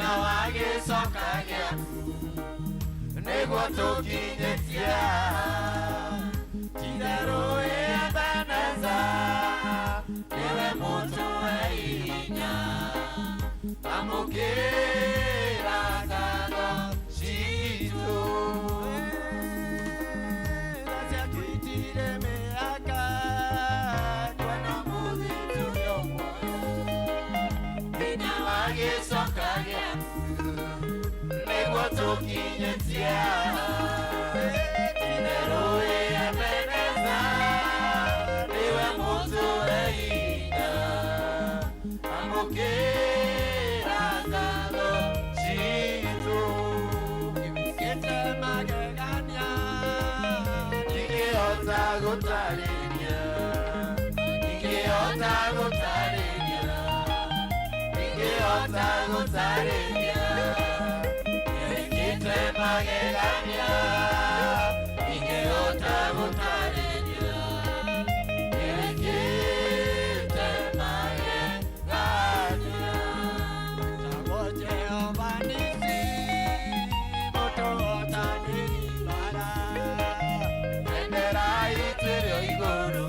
Hinya wa gĩcoka gĩaku nĩguo tũkinyĩtie Itherũ Ebeneza nĩwe mũtũhe hinya amũkĩra ngatho citũ. Ciakuitire mĩaka Kuona mũthitũ muoyo hinya wa gĩcoka gĩaku nĩguo tũkinyĩtie Itherũ Ebeneza nĩwe mũtũhe hinya amũkĩra ngatho citũ. Kĩte magegania Ndingĩhota gũtarĩria, ndingĩhota gũtarĩria, ndingĩhota gũtarĩria nĩwĩkĩte magegania, ndingĩhota gũtarĩria, nĩwĩkĩte magegania. Tagwo Jehova Nisi mũtũhotanĩri mbara. Bendera itũ ĩrĩ o igũrũ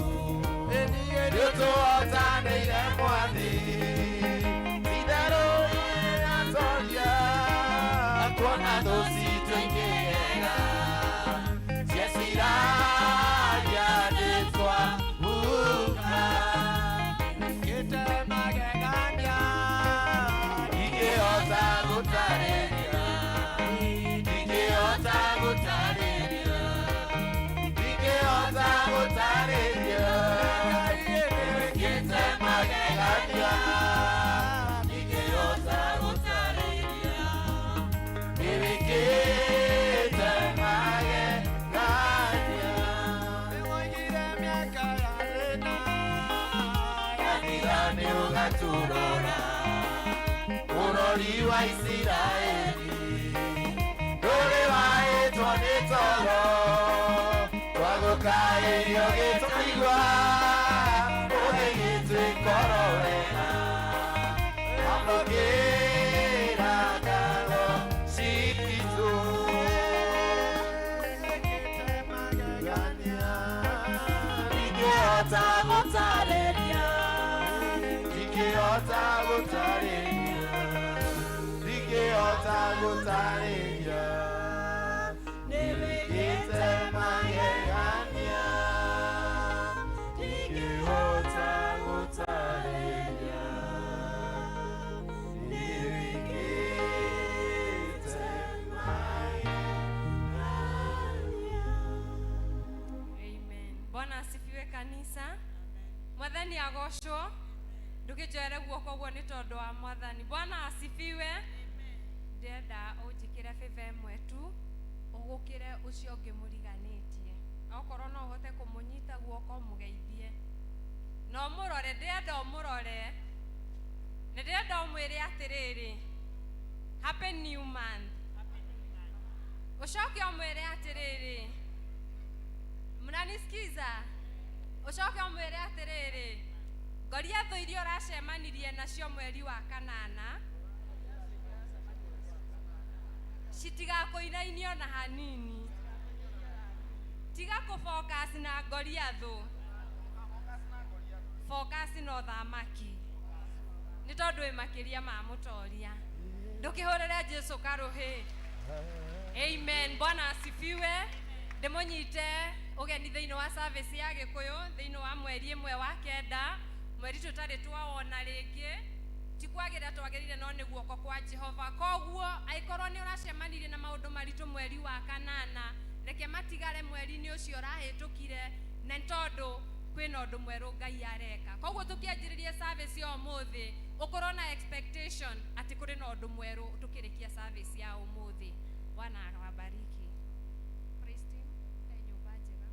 nĩũtũhotanĩire mwathi itherũ ĩratoria kuona thũ citũ ikĩgega cieciragia nĩtwahuka. Kĩte magegania Ndingĩhota gũtarĩria, ndingĩhota gũtarĩria, ndingĩhota gũtarĩria nĩwĩkĩte magegania, ndingĩhota gũtarĩria, nĩwĩkĩte magegania. Nĩwoigire mĩaka ya thĩna Yathira nĩũgaturora mũrori wa Isiraeli ndũrĩ wahĩtwo nĩ toro twagũkaĩrio gĩtũigua ũgĩgĩtwĩkoro wega amũkĩra ngatho citũ. Kĩte magegania Ndingĩhota gũtarĩria, ndingĩhota gũtarĩria, ndingĩhota gũtarĩria nĩwĩkĩte magegania, ndingĩhota gũtarĩria, nĩwĩkĩte magegania. Amen. Bwana asifiwe kanisa. Mwathani agocwo. Ndũkĩnjoere guoko ũguo nĩ tondũ wa mwathani. Bwana asifiwe. Ndĩrenda ũnjĩkĩre favor ĩmwe tu, ũgũkĩre ũcio ũngĩ mũriganĩtie. Okorwo no ũhote kũmũnyita guoko mũgeithie. Na ũmũrore, ndĩrenda ũmũrore. Na ndĩrenda ũmwĩre atĩrĩrĩ, happy new month. Ũcoke ũmwĩre atĩrĩrĩ, mnanisikiza? Ũcoke ũmwĩre atĩrĩrĩ, ngoriatho iria ũracemanirie nacio mweri wa kanana citigakũinainio na hanini. Tiga kũ-focus na ngoriathũ, focus na ũthamaki nĩ tondũ wĩ makĩria ma mũtoria. Ndũkĩhũrĩre Jesu karũhĩ. Amen. Bwana asifiwe. Ndĩmũnyite ũgeni thĩinĩ wa service ya Gĩkũyũ thĩinĩ wa mweri ĩmwe wa kenda, mweri tũtarĩ twawona rĩngĩ. Ti kwagĩra twagĩrĩire no nĩ guoko kwa Jehova. Koguo angĩkorwo nĩ ũracemanirie na maũndũ maritũ mweri wa kanana, reke matigare mweri-inĩ ũcio ũrahĩtũkire, na nĩ tondũ kwĩna ũndũ mwerũ Ngai areka. Koguo tũkĩanjĩrĩria service ya ũmũthĩ, ũkorwo na expectation atĩ kũrĩ na ũndũ mwerũ tũkĩrĩkia service ya ũmũthĩ. Bwana awabariki. Praise team, he nyũmba njega.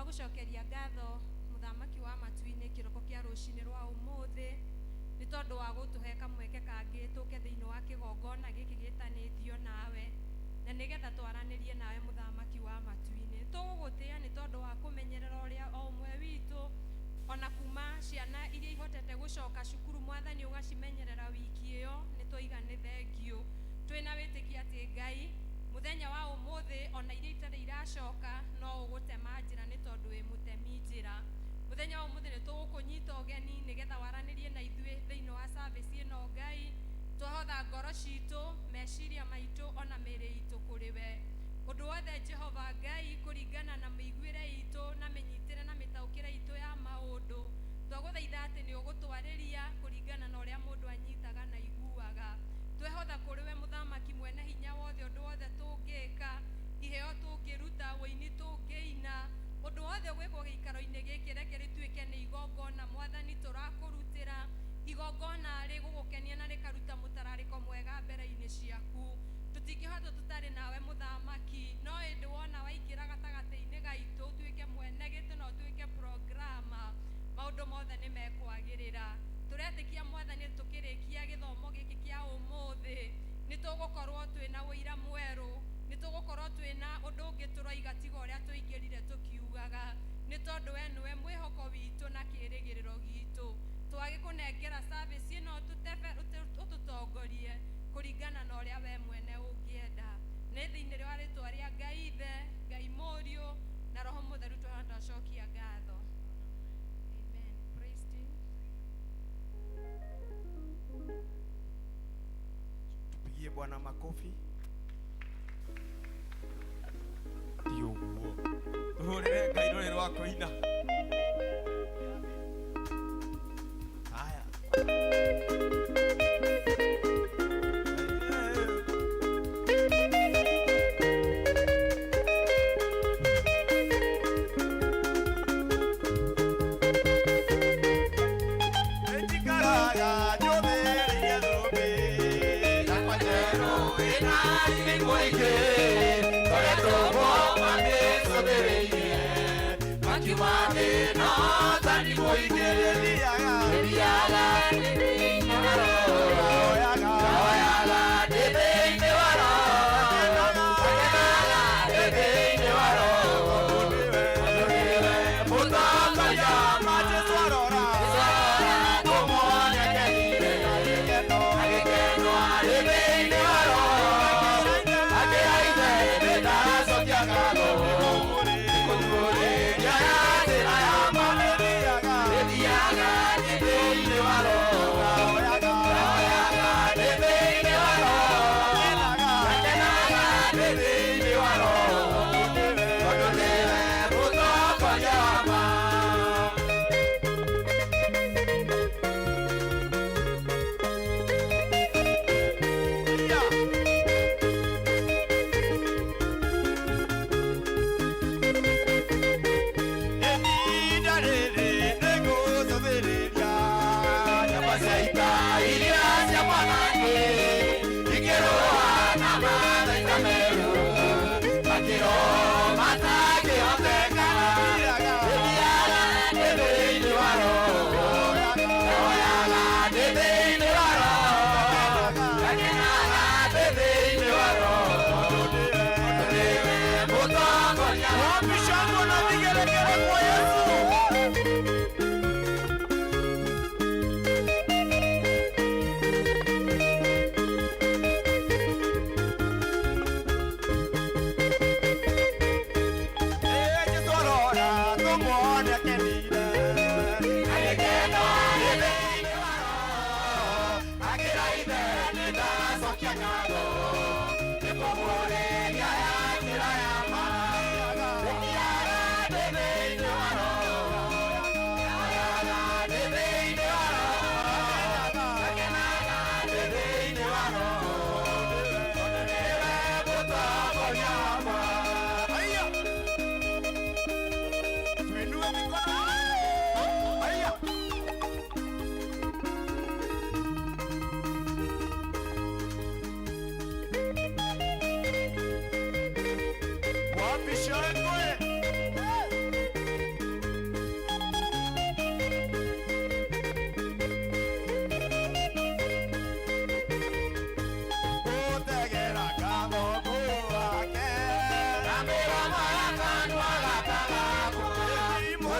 Twagũcokeria ngatho mũthamaki wa matu-inĩ kĩroko kĩa rũcinĩ rwa ũmũthĩ nĩ tondũ wa gũtũhe kamweke kangĩ tũke thĩinĩ wa kĩgongona gĩkĩ gĩtanĩtio nawe na nĩgetha twaranĩrie nawe mũthamaki wa matu-inĩ. Tũgũgũtĩĩa nĩ tondũ wa kũmenyerera ũrĩa o ũmwe witũ ona kuma ciana iria ihotete gũcoka cukuru mwathani ũgacimenyerera wiki ĩyo nĩ twaiga nĩ thengiũ. Twĩna wĩtĩkia atĩ Ngai muthenya wa ũmũthĩ ona iria itarĩ iracoka no ũgũtema njĩra nĩ tondũ wĩ mũtemi njĩra. Muthenya wa ũmũthĩ nĩ tũgũkũnyita ũgeni nĩgetha waranĩrie na ithuĩ thĩinĩ wa service ĩno Ngai. Twahotha ngoro citũ, meciria maitũ ona mĩĩrĩ itũ kũrĩ we. Ũndũ wothe Jehova Ngai kũringana na mĩiguĩre itũ na mĩnyitĩre na mĩtaũkĩre itũ ya maũndũ twagũthaitha atĩ nĩ ũgũtwarĩria kũringana na ũrĩa mũndũ anyitaga na iguaga. Twehotha kũrĩ we mũthamaki mwene hinya wothe, ũndũ wothe tũngĩka, iheo tũngĩruta, wũini tũngĩina, ũndũ wothe ũgwĩkwo gĩikaro-inĩ gĩkĩ reke rĩtuĩke nĩ igongona mwathani tũrakũrutĩra, igongona rĩgũgũkenia na rĩkaruta mũtararĩko mwega mbere-inĩ ciaku. Tũtingĩhota tũtarĩ nawe mũthamaki, no ĩndĩ wona waingĩra gatagatĩ-inĩ gaitũ ũtuĩke mwene gĩtĩ na ũtuĩke programa, maũndũ mothe nĩ mekwagĩrĩra. Tũretĩkia mwathani tũkĩrĩkia gĩthomo gĩkĩ kĩa ũmũthĩ nĩ tũgũkorwo twĩna ũira mwerũ, nĩ tũgũkorwo twĩna ũndũ ũngĩ tũroiga tiga ũrĩa tũingĩrire tũkiugaga, nĩ tondũ we nĩwe mwĩhoko witũ na kĩĩrĩgĩrĩro gitũ. Twagĩkũnengera service ĩno ũtũtongorie kũringana na ũrĩa we mwene ũngĩenda. Nĩ thĩinĩ wa rĩtwa rĩa Ngai Ithe, Ngai Mũriũ na Roho Mũtheru twacokia ngatho. Amen. Praise team. Tupigie Bwana makofi. Ti ũguo. Tũhũrĩre Ngai rũrĩ rwa kũina. Haya. Njikaraga njũthĩrĩirie thũmbĩ yakwa njerũ ĩna riri mũingĩ, ngoretwo mangĩcũthĩrĩirie makiuma thĩna tani mũingĩ. Thiaga thĩinĩ wa roho, oyaga ndĩ thĩinĩ wa roho, ngenaga ndĩ thĩinĩ wa roho, tondũ nĩwe mũtongoria wa Jesũ arora tũmuone agĩkenwo arĩ thĩinĩ wa roho, akĩra ithe nĩndacokia ngatho nĩkũguũrĩria njĩra ya ma. Thiaga ndĩ thĩinĩ wa roho, oyaga ndĩ thĩinĩ wa roho, ngenaga ndĩ thĩinĩ wa roho, tondũ nĩwe mũtongoria wa ma. Ihinda rĩrĩ nĩngũcũthĩrĩria nyama cia ita iria cia mwanangĩ ikĩrũa na mathaita merũ, makĩro matangĩhotekana. Thiaga ndĩ thĩinĩ wa roho, oyaga ndĩ thĩinĩ wa roho, ngenaga ndĩ thĩinĩ wa roho, tondũ nĩwe mũtongoria. Wapi shangwe na vigelegele kwa Yesu? Jesũ arora tũmuone akenire, agĩkena arĩ thĩinĩ wa roho, akĩra ithe nĩndacokia ngatho nĩkũguũrĩria ya njĩra ya ma. Thiaga ndĩ thĩinĩ wa roho, oyaga ndĩ thĩinĩ wa roho, ngenaga ndĩ thĩinĩ wa roho, tondũ nĩwe mũtongoria wakwa. Haiya! Tuinue mikono. Haiya! Wapi shangwe?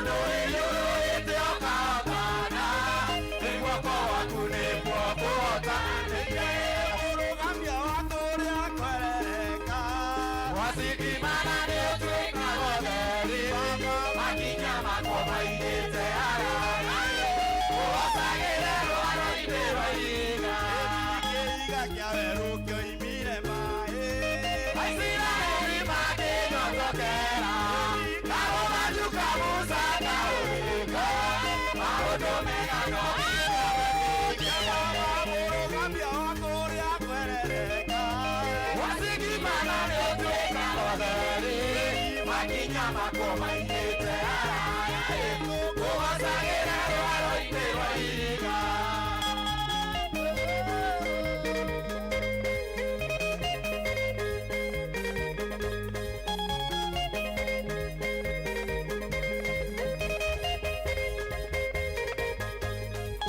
Mũndũ wĩiyũrĩte ũkahotana, nĩ guoko gwaku nĩkuo kũhotanĩte. Mũrũgamia wa kũrĩa kwerereka. Wasikimana nĩ ũtuĩkaga ũtheri, makinya makwa maigĩte haraya. Ũhotagĩre rwaro-inĩ rwa ihiga. Kĩiga kĩa werũ kĩoimire maĩ. Aisiraeli makĩnyotokera, karũmanjuka Musa kahũrĩka, maũndũ mega no nginya mekĩke. Mũrũgamia wa kũrĩa kwerereka. Wasikimana nĩ ũtuĩkaga ũtheri, makinya makwa maigĩte haraya. Ũhotagĩre rwaro-inĩ rwa ihiga.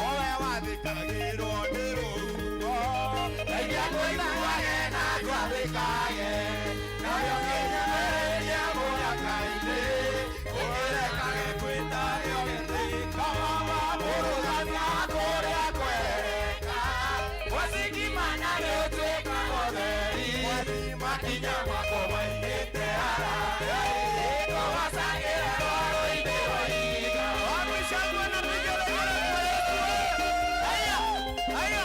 Owe wathĩkagĩrwo nĩ rũhuho. Ndeithia kũiguage na ngwathĩkage, narĩo kĩnyemererie mũnyaka-inĩ, ũkĩrekage kwĩtagio gĩtĩko. Mũrũgamia wa kũrĩa kwerereka, wasikimana nĩ ũtuĩkaga ũtheri, makinya makwa maigĩte haraya. Kũhocagĩra rwaro-inĩ rwa ihiga. Wamwicangwe na vigelegele kwa Yesu. Haya, haya.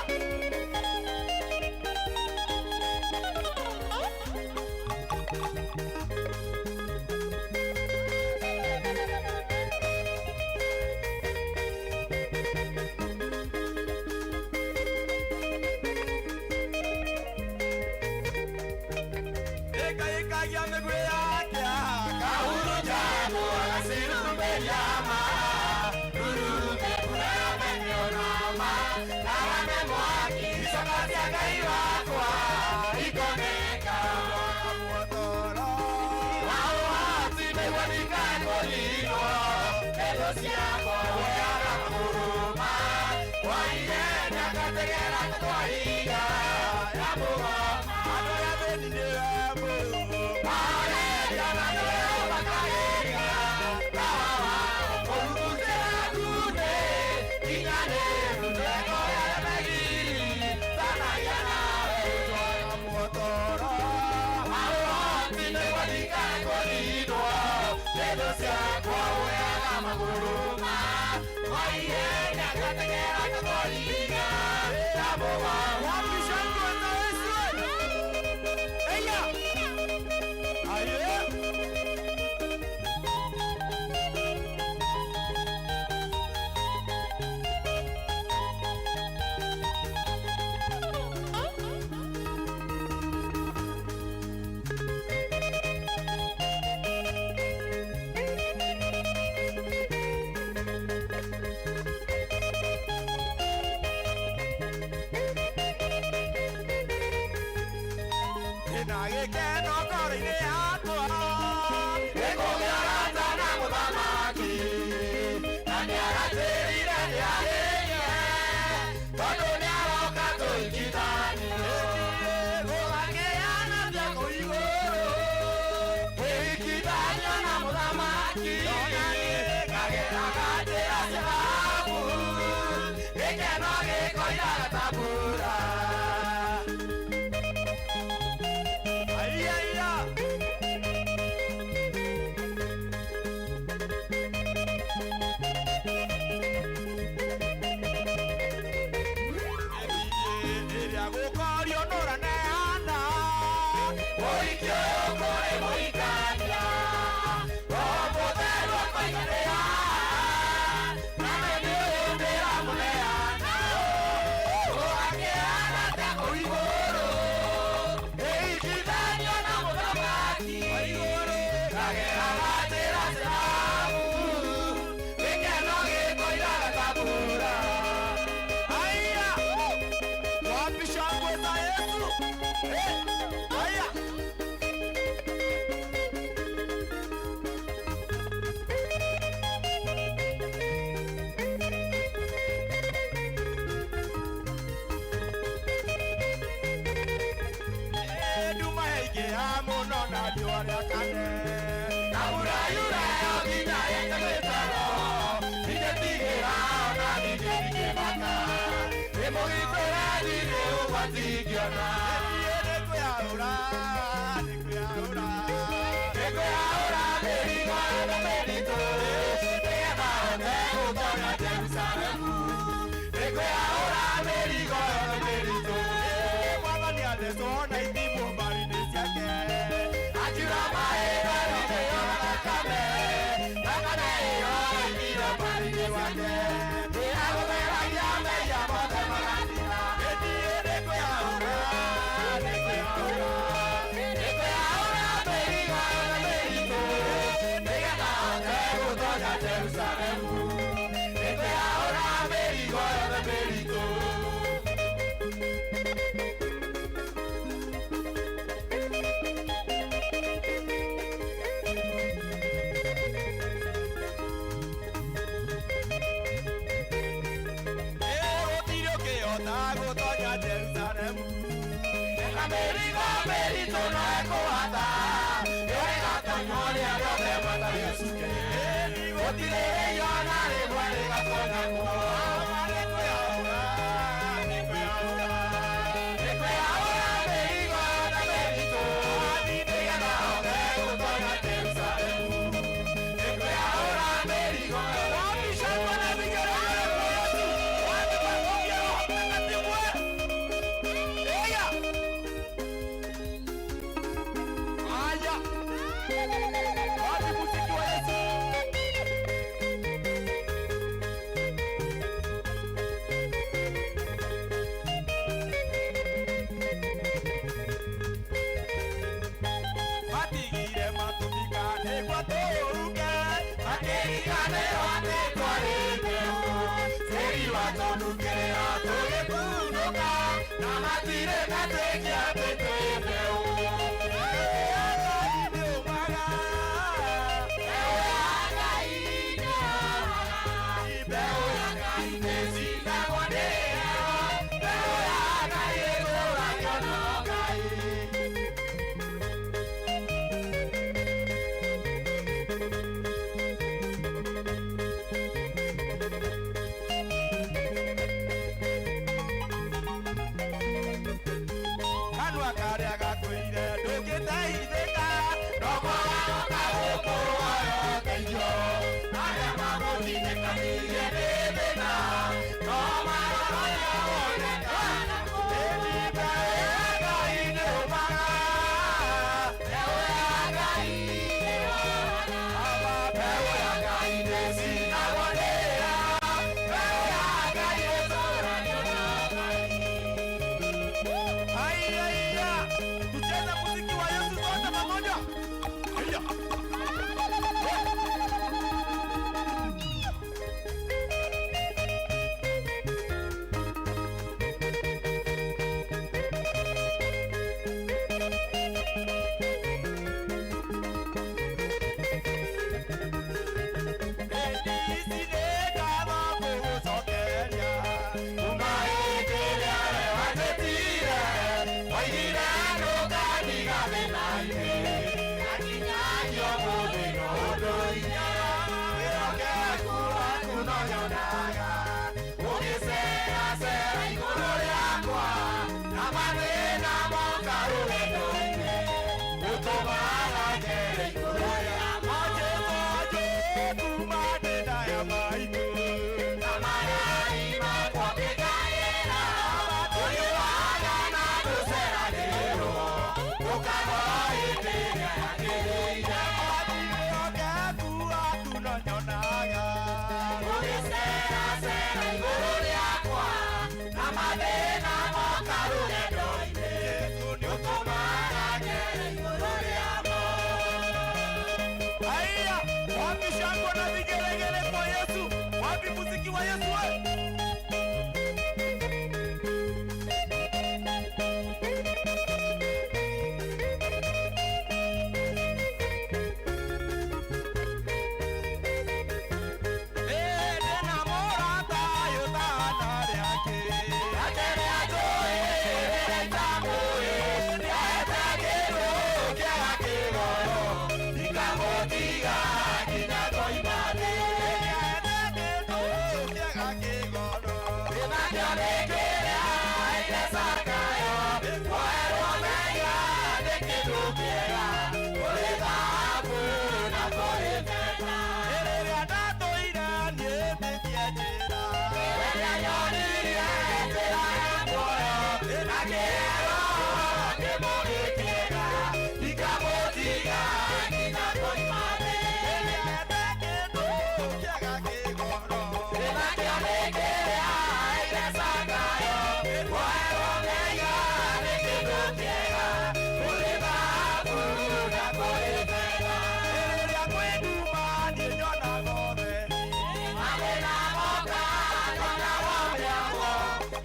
Ĩkaikagia mĩguĩ yake aka. Kahurunjagwo agacirumberia ma, rurume kuraramenyo nama, narame mwaki icoka cia Ngai wakwa ikoneka. Muotoro. Waũhoti nĩguo ndikakũringwo, thũ ciakwa woyaga kũrũma, waihenya ngategera twahiga ya mũgoma. Andũ arĩa athĩni nĩwe mũũ. Muotoro. Wamwicangwe na Yesu. Haya. Aye. Ndĩna gĩkeno ngoro-inĩ yakwa. Nĩkũgĩa ũrata na mũthamaki, na nĩaranjĩrire nĩarĩrie, tondũ nĩaroka tũhikithanie. Gũgakĩana cia kũu igũrũ. Kũhikithanio na mũthamaki, ngageraga njĩra cia thahabu, gĩkeno gĩkoiraga ta mbura. Ai, ai, ai. Ĩrĩa gũkorio nũraneana. Mũhiki ũyũ kũrĩ mũhikania, Roho Mũtheru akoiga nĩ haha, Matingĩona. Nĩ kwĩyaũra, nĩ kwĩyaũra. Nĩkwĩyaũra mĩrigo yothe mĩritũ, nĩgetha hote gũtonya Jerusalemu. Nĩkwĩyaũra mĩrigo yothe mĩritũ. Mwathani athecwo na itimũ mbaru-inĩ ciake. Akiura maĩ mbaru-inĩ ĩyo na thakame, thakame ĩyo yoimire mbaru-inĩ ciake. Nĩyagũtheragia mehia mothe magathira. Niĩ nĩ kwĩyaũra, nĩ kwĩyaũra. Nĩkwĩyaũra mĩrigo yothe mĩritũ, nĩgetha hote gũtonya Jerusalemu. Nĩkwĩyaũra mĩrigo yothe mĩritũ. Gũtirĩ ũkĩhota gũtonya Jerusalemu. Na mĩrigo mĩritũ no ĩkũhata, ĩgatonywo nĩ arĩa othe matarĩ ũcuke. Gũtirĩ irio na rĩmwe rĩgatonya kuo. Nĩ kwĩyaũra, nĩ kwĩyaũra. Nĩkwĩyaũra mĩrigo yothe mĩritũ, nĩgetha hote gũtonya Jerusalemu. Nĩkwĩyaũra mĩrigo yothe Wapi shangwe na vigelegele kwa Yesu? Wapi makofi ya Roho Mtakatifu? Eya. Haya. Wapi muziki wa Yesu? Matigire matũmika nĩguo tũũruke. Makĩriganĩrwo atĩ twarĩ mbeũ, tĩri watũnukĩrĩra tũgĩkunũka, na matirĩ metĩkia atĩ twĩ mbeũ. Ngai nĩũmaga. Mbeũ ya Ngai nĩyohaga, mbeũ ya Ngai nĩĩcinagwo nĩ heho, mbeũ ya Ngai ĩtũũragio no Ngai. Kanua karĩa gakwĩire ndũngĩteithĩka. No kwaga gũkũhoya ũteithio, arĩa magũtindĩkanĩirie nĩ thĩna, no maroria woneka. Ĩni mbeũ ya Ngai nĩũmaga. Mbeũ ya Ngai nĩyohaga, mbeũ ya Ngai nĩĩcinagwo nĩ heho, mbeũ ya Ngai ĩtũũragio no Ngai. Aiya, tucheze muziki wa Yesu sote pamoja. Haya.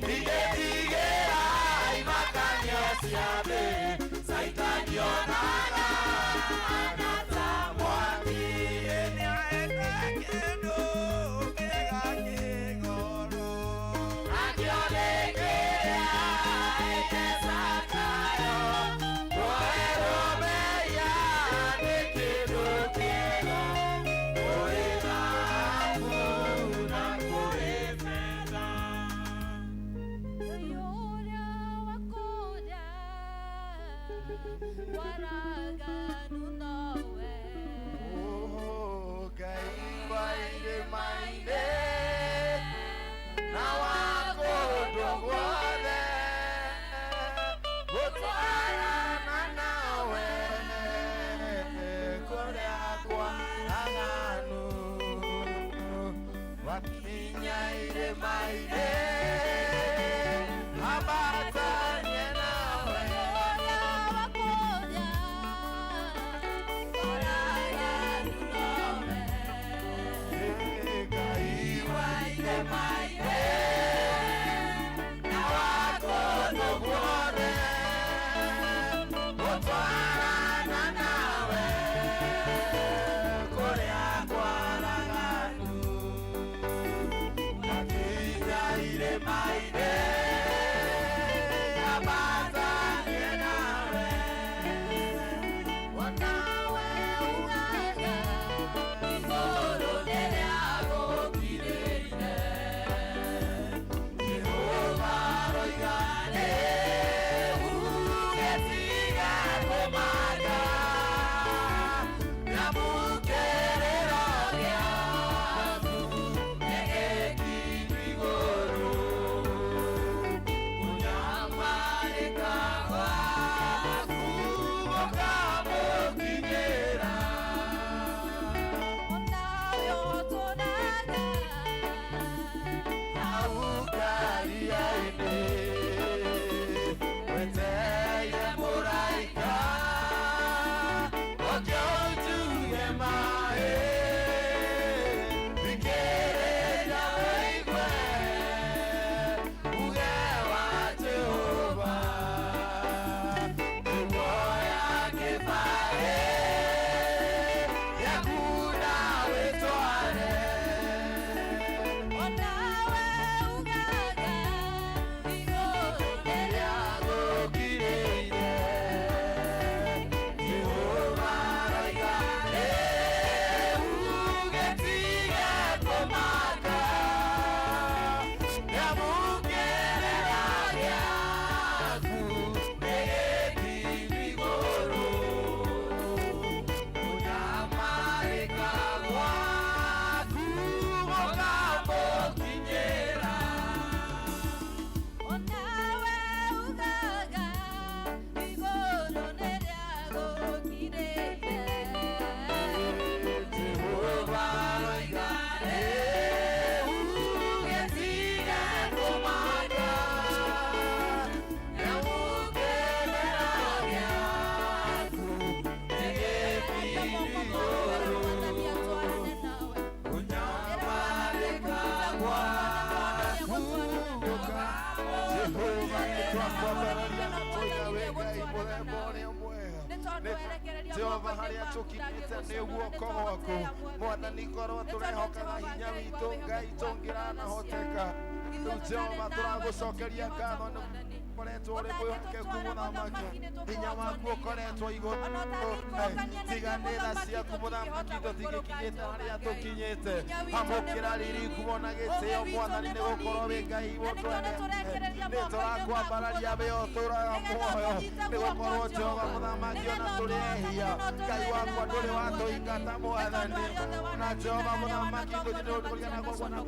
Ndigĩtigĩra imakanio cia thĩ, Caitani onaga na ta mwaki. Nĩaete kĩndũ kĩega kĩgoro. Nakĩo nĩ kĩrĩa aete Zakayo, kuoherwo mehia nĩ kĩndũ kĩega, kũrĩ thahabu na kũrĩ betha. Oh, Ngai wa irĩma-inĩ, na wa kũndũ guothe, gũtwarana nawe kũrĩa kwa aganu, wakinya irĩma-inĩ, ambatanie nawe. Ngai wa irĩma-inĩ, na wa kũndũ guothe, gũtwarana nawe kũrĩa kwaraganu, wakinya irĩma-inĩ, ambatanie nawe. Wanawe ugaga igũrũ rĩrĩa gũkirĩire, Jehova aroiga rĩu gĩtiga kũmaka, nĩamũkĩrĩro gĩaku nĩgĩkinyu igũrũ, kũnyamarĩka gwaku gũkamũkinyĩra. Aukaria-inĩ, wetereire mũraika, oke ũnjuge maĩ, thikĩrĩria ũigue uuge wa Jehova, nĩguo ya kĩbarĩ gĩaku na wĩtware. Gũkamũkinyĩra. Jehova aroiga rĩu gĩtige kũmaka, nĩamũkĩrĩra gĩaku nĩgĩkinyu igũrũ, kũnyamarĩka gwaku Jehova nĩtwakwambararia na twoiga wĩ Ngai mũthemba ũrĩa mwega. Jehova harĩa tũkinyĩte nĩ guoko gwaku Mwathani, korwo tũrehokaga hinya witũ Ngai tũngĩranahoteka. Rĩu Jehova tũragũcokeria ngatho nĩ ũkoretwo ũrĩ mwĩhokeku mũthamaki, hinya waku ũkoretwo igũrũ. Tiga nĩ tha ciaku mũthamaki tũtigĩkinyĩte harĩa tũkinyĩte. Amũkĩra riri ngumo na gĩtĩo Mwathani, nĩ gũkorwo wĩ Ngai mũtwendete. Nĩ tũrakwambararia wĩ ũtũũraga muoyo, nĩ gũkorwo Jehova mũthamaki ona tũrĩ ehia Ngai wakwa ndũrĩ watũingata Mwathani. Na Jehova mũthamaki tũnyitĩrĩire na kwenda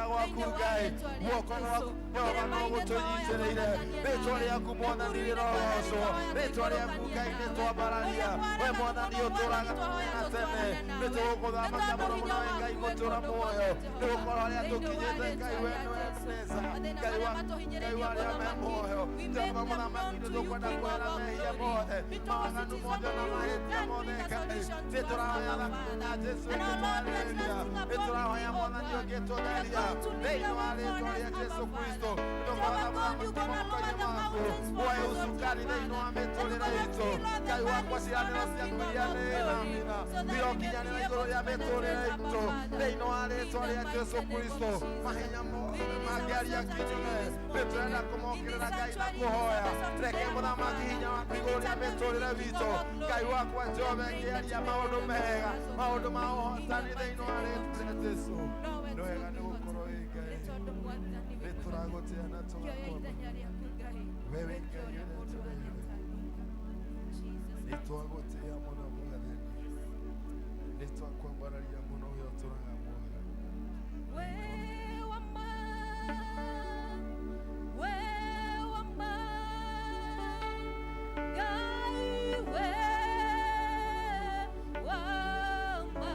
gwaku Ngai, guoko gwaku Jehova no gũtũnyitĩrĩire. Rĩtwa rĩaku Mwathani rĩrogocwo, rĩtwa rĩaku Ngai nĩtwambararia. We Mwathani ũtũũraga na tene, nĩtũgũkũthamakia mũno mũno we Ngai mũtũũra muoyo, nĩgũkorwo harĩa tũkinyĩte Ngai we nĩwe Ebeneza, Ngai wa Ngai wa arĩa me muoyo. Jehova mũthamaki nĩtũkwenda kwehera mehia mothe, mawaganu mothe na mahĩtia mothe Ngai. Nĩtũrahoya thakame ya Jesũ ĩgĩtwarĩrĩria, nĩtũrahoya Mwathani ũngĩtũtheria thĩinĩ wa rĩtwa rĩa Jesu Kristo. Tũkona mũthamaki moko-inĩ maku, woe ũcukani thĩinĩ wa mĩtũrĩre itũ. Ngai wakwa, ciĩranĩro ciaku iria nĩ na amina irokinyanĩra igũrũ rĩa mĩtũrĩre itũ thĩinĩ wa rĩtwa rĩa Jesu Kristo. Mahinya mothe mangĩaria kinyume, nĩtũrenda kũmokĩrĩra Ngai na kũhoya. Reke mũthamaki hinya waku igũrũ rĩa mĩtũrĩre witũ. Ngai wakwa Jehova, ĩngĩaria maũndũ mega, maũndũ ma ũhotani thĩinĩ wa rĩtwa rĩa Jesu. Nĩ wega nĩ gũkorwo wĩ Ngai, nĩ tũragũtĩa na tũgakorwo we wĩ Ngai ũrĩa tũreire. Nĩ twagũtĩa mũno Mwathani, nĩ twakwambararia mũno we ũtũraga muoyo. We wa ma, we wa ma, Ngai we wa ma,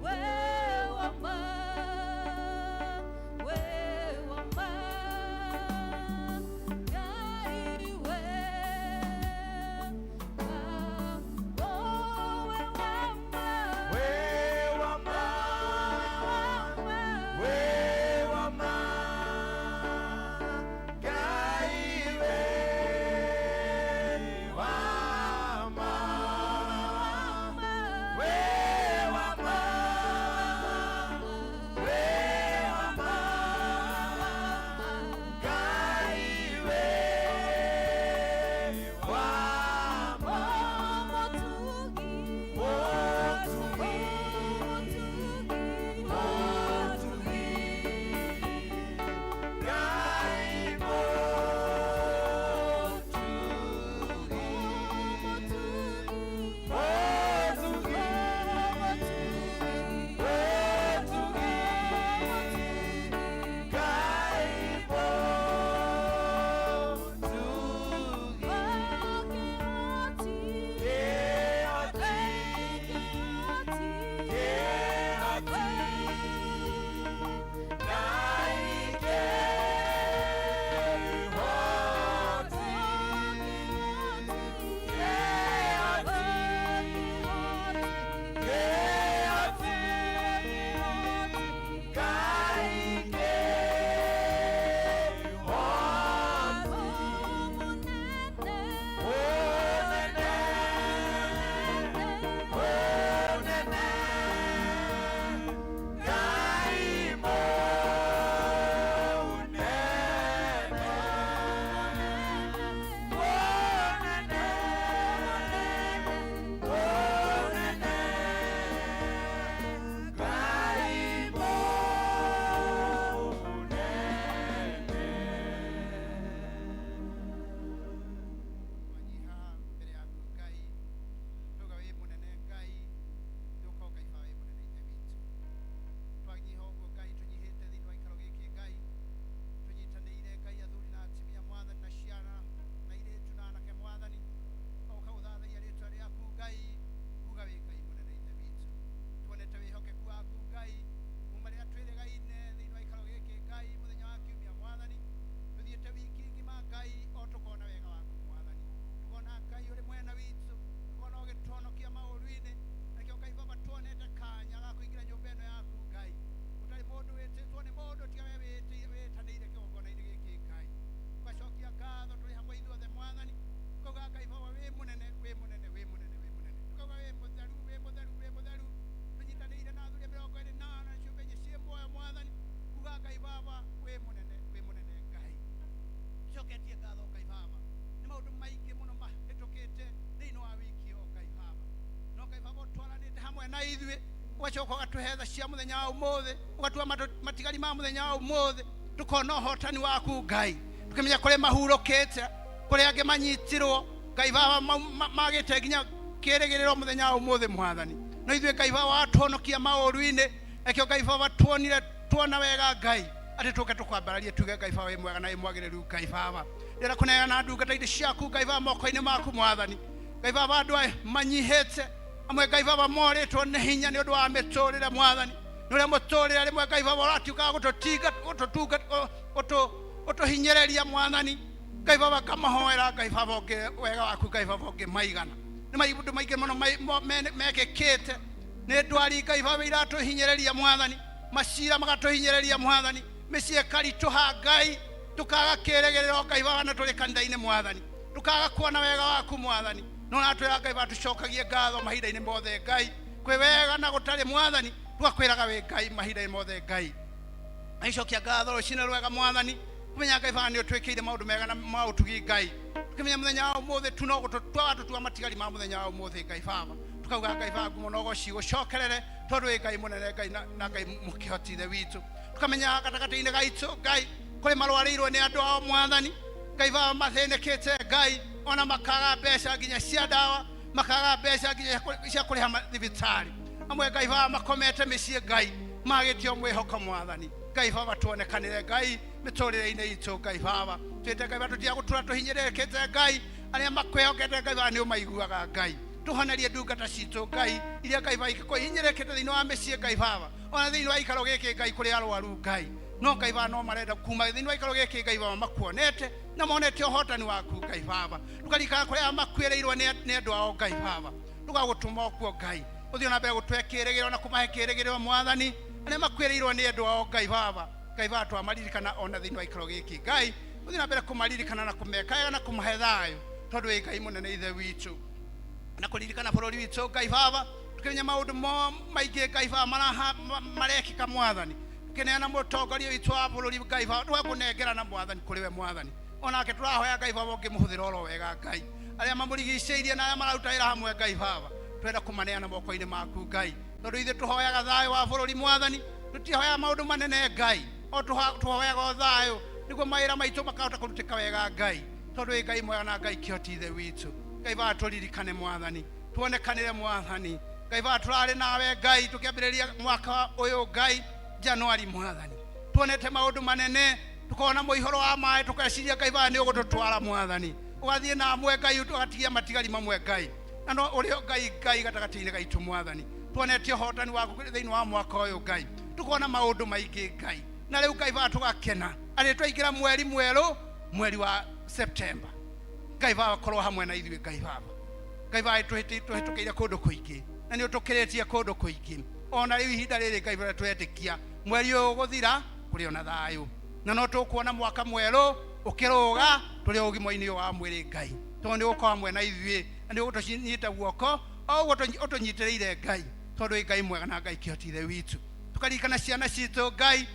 we wa ma, we wa ma, Ngai we wa, oh we wa ma. We wa ma, we wa ma, Ngai we wa ma, we wa ma, we wa ma, Ngai we wa ma. Motugi, Motugi, Ngai Motugi, Motugi, Motugi, Ngai Motugi. Kĩhoti, kĩhoti, Ngai kĩhoti, kĩhoti, kĩhoti, Ngai kĩhoti. Mũnene, mũnene, Ngai mũnene, mũnene, mũnene, Ngai mũnene. Twanyiha mbere yaku Ngai, tuga wĩ mũnene Ngai, nĩũkorwo Ngai baba wĩ mũnene ithe witũ. Twanyiha ũguo Ngai, tũnyihĩte thĩinĩ wa gĩikaro gĩkĩ Ngai, tũnyitanĩire Ngai, athuri na atumia Mwathani, na ciana na airĩtu na anake Mwathani, oka gũthathaiya rĩtwa rĩaku Ngai, kuga wĩ Ngai mũnene ithe witũ. Tuonete wĩhokeku waku Ngai kuma rĩrĩa twĩrĩgaine thĩinĩ wa gĩikaro gĩkĩ Ngai, mũthenya wa kiumia Mwathani, tũthiĩte wiki ng'ima Ngai, o tũkona wega waku Mwathani, tukona Ngai ũrĩ mwena witũ, tukona ũgĩtũhonokia maũru-inĩ. Nakĩo Ngai baba, tuonete kanya ga kũingĩra nyũmba ĩno yaku Ngai, gũtarĩ mũndũ wĩtĩtwo nĩ mũndũ tiga we wĩtanĩire kĩgongona-inĩ gĩkĩ Ngai. Tũgacokia ngatho tũrĩ hamwe ithuothe Mwathani, tukauga Ngai baba wĩ mũnene, wĩ mũnene, wĩ mũnene, wĩ mũnene, tukauga wĩ mũtheru, wĩ mũtheru, wĩ mũtheru. Tũnyitanĩire na athuri a 24 na ciũmbe inya ciĩ muoyo Mwathani, kuga Ngai baba wĩ mũnene, wĩ mũnene Ngai. Coketie ngatho Ngai baba nĩ maũndũ maingĩ mũno mahĩtũkĩte thĩinĩ wa wiki ĩyo Ngai baba, no Ngai baba ũtwaranĩte hamwe na ithuĩ, ũgacoka ũgatũhe tha cia mũthenya wa ũmũthĩ, ũgatua matigari ma mũthenya wa ũmũthĩ, tũkona ũhotani waku Ngai, tũkĩmenya kũrĩ mahurũkĩte, kũrĩ angĩ manyitirwo Ngai baba, magĩte nginya kĩrĩgĩrĩro mũthenya wa ũmũthĩ Mwathani, no ithuĩ Ngai baba watũhonokia maũru-inĩ. Nakĩo Ngai baba, tuonire tuona wega Ngai atĩ tũke tũkwambararie, tuge Ngai baba wĩ mwega na wĩ mwagĩrĩru. Ngai baba, ndĩrenda kũneana ndungata indo ciaku Ngai baba moko-inĩ maku Mwathani. Ngai baba, andũ aya manyihĩte amwe Ngai baba morĩtwo nĩ hinya nĩ ũndũ wa mĩtũrĩre Mwathani, nĩ ũrĩa mũtũrĩre rĩmwe Ngai baba ũratuĩka gũtũtinga, gũtũtunga, gũtũhinyĩrĩria Mwathani. Ngai baba, ngamahoera Ngai baba ũngĩ wega waku Ngai baba ũngĩ maigana nĩ maũndũ maingĩ mũno mekĩkĩte. Nĩ ndwari Ngai baba iratũhinyĩrĩria mwathani, macira magatũhinyĩrĩria mwathani, mĩciĩ ĩkaritũha Ngai, tukaga kĩrĩgĩrĩro Ngai baba na tũrĩ kanitha-inĩ mwathani, tukaga kuona wega waku mwathani. No natwĩra Ngai baba tũcokagie ngatho mahinda-inĩ mothe Ngai, kwĩ wega na gũtarĩ mwathani, tũgakwĩraga wĩ Ngai mahinda-inĩ mothe Ngai. Aicokia ngatho rũcinĩ rwega mwathani, kũmenya Ngai baba nĩ ũtwĩkĩire maũndũ mega na ma ũtugi Ngai, tukĩmenya mũthenya wa ũmũthĩ tu no gũtũtua watũtua matigari ma mũthenya wa ũmũthĩ Ngai baba, tukauga Ngai baba ngumo na ũgoci gũcokerere, tondũ wĩ Ngai mũnene Ngai na Ngai mũkĩhoti Ithe witũ. Tukamenya gatagatĩ-inĩ gaitũ Ngai kũrĩ marwarĩirwo nĩ andũ ao mwathani, Ngai baba mathĩnĩkĩte Ngai, ona makaga mbeca nginya cia ndawa, makaga mbeca nginya cia kũrĩha mathibitarĩ, amwe Ngai baba makomete mĩciĩ Ngai magĩtio mwĩhoko mwathani. Ngai baba tuonekanĩre Ngai mĩtũrĩre-inĩ itũ Ngai baba, twĩte Ngai baba tũtiga gũtũra tũhinyĩrĩrĩkĩte Ngai, arĩa makwĩhokete Ngai baba nĩ ũmaiguaga Ngai, tũhonerie ndungata citũ Ngai iria Ngai baba ingĩkorwo ihinyĩrĩrĩkĩte thĩinĩ wa mĩciĩ Ngai baba, ona thĩinĩ wa gĩikaro gĩkĩ Ngai kũrĩ arwaru Ngai, no Ngai baba no marenda kuma thĩinĩ wa gĩikaro gĩkĩ Ngai baba makuonete na monete ũhotani waku Ngai baba, ndũkaririkana kũrĩa makuĩrĩirwo nĩ andũ ao Ngai baba, ndũgagũtũma ũkuo Ngai, ũthiĩ na mbere gũtũhe kĩrĩgĩrĩro na kũmahe kĩrĩgĩrĩro mwathani, arĩa makuĩrĩirwo nĩ andũ ao Ngai baba, Ngai baba twamaririkana ona thĩinĩ wa gĩikaro gĩkĩ Ngai, ũthiĩ na mbere kũmaririkana na kũmeka wega na kũmahe thayũ, tondũ wĩ Ngai mũnene Ithe witũ. Na kũririkana bũrũri witũ Ngai baba, tũkĩmenya maũndũ maingĩ Ngai baba marekĩka mwathani, tũkĩneana mũtongoria witũ wa bũrũri Ngai baba, tũgakũnengerana mwathani kũrĩ we mwathani, onake tũrahoya Ngai baba ũngĩmũhũthĩra oro wega Ngai, arĩa mamũrigicĩirie na arĩa mararuta wĩra hamwe Ngai baba, twenda kũmaneana moko-inĩ maku Ngai, tondũ ithuĩ tũhoyaga thayũ wa bũrũri mwathani, tũtihoyaga maũndũ manene Ngai, o tũhoyaga o thayũ nĩguo mawĩra maitũ makahota kũrutĩka wega Ngai, tondũ wĩ Ngai mwega na Ngai kĩhoti Ithe witũ. Ngai baba tũririkane mwathani, tuonekanĩre mwathani, Ngai baba tũrarĩ nawe Ngai tũkĩambĩrĩria mwaka ũyũ Ngai Januari mwathani, tuonete maũndũ manene, tukona mũihũro wa maĩ, tũkeciria Ngai baba nĩ ũgũtũtwara mwathani, ũgathiĩ na amwe Ngai, ũgatigia matigari mamwe Ngai, na no ũrĩ Ngai Ngai gatagatĩ-inĩ gaitũ mwathani, tuonete ũhotani waku thĩinĩ wa mwaka ũyũ Ngai, tukona maũndũ maingĩ Ngai, na rĩu Ngai baba tũgakena arĩ twaingĩra mweri mwerũ, mweri wa September. Ngai baba korwo hamwe na ithuĩ Ngai baba, Ngai baba tũhĩtũkĩire kũndũ kũingĩ na nĩ ũtũkĩrĩtie kũndũ kũingĩ, ona rĩu ihinda rĩrĩ Ngai baba twetĩkia mweri ũyũ ũgũthira kũrĩ ona thayũ, na no tũkuona mwaka mwerũ ũkĩrũga tũrĩ ũgima-inĩ ũyũ wa mwĩrĩ Ngai, tondũ nĩ ũgũkorwo hamwe na ithuĩ na nĩ ũgũtũnyita guoko o ũguo ũtũnyitĩrĩire Ngai, tondũ wĩ Ngai mwega na Ngai kĩhoti Ithe witũ. Tũkaririkana ciana citũ Ngai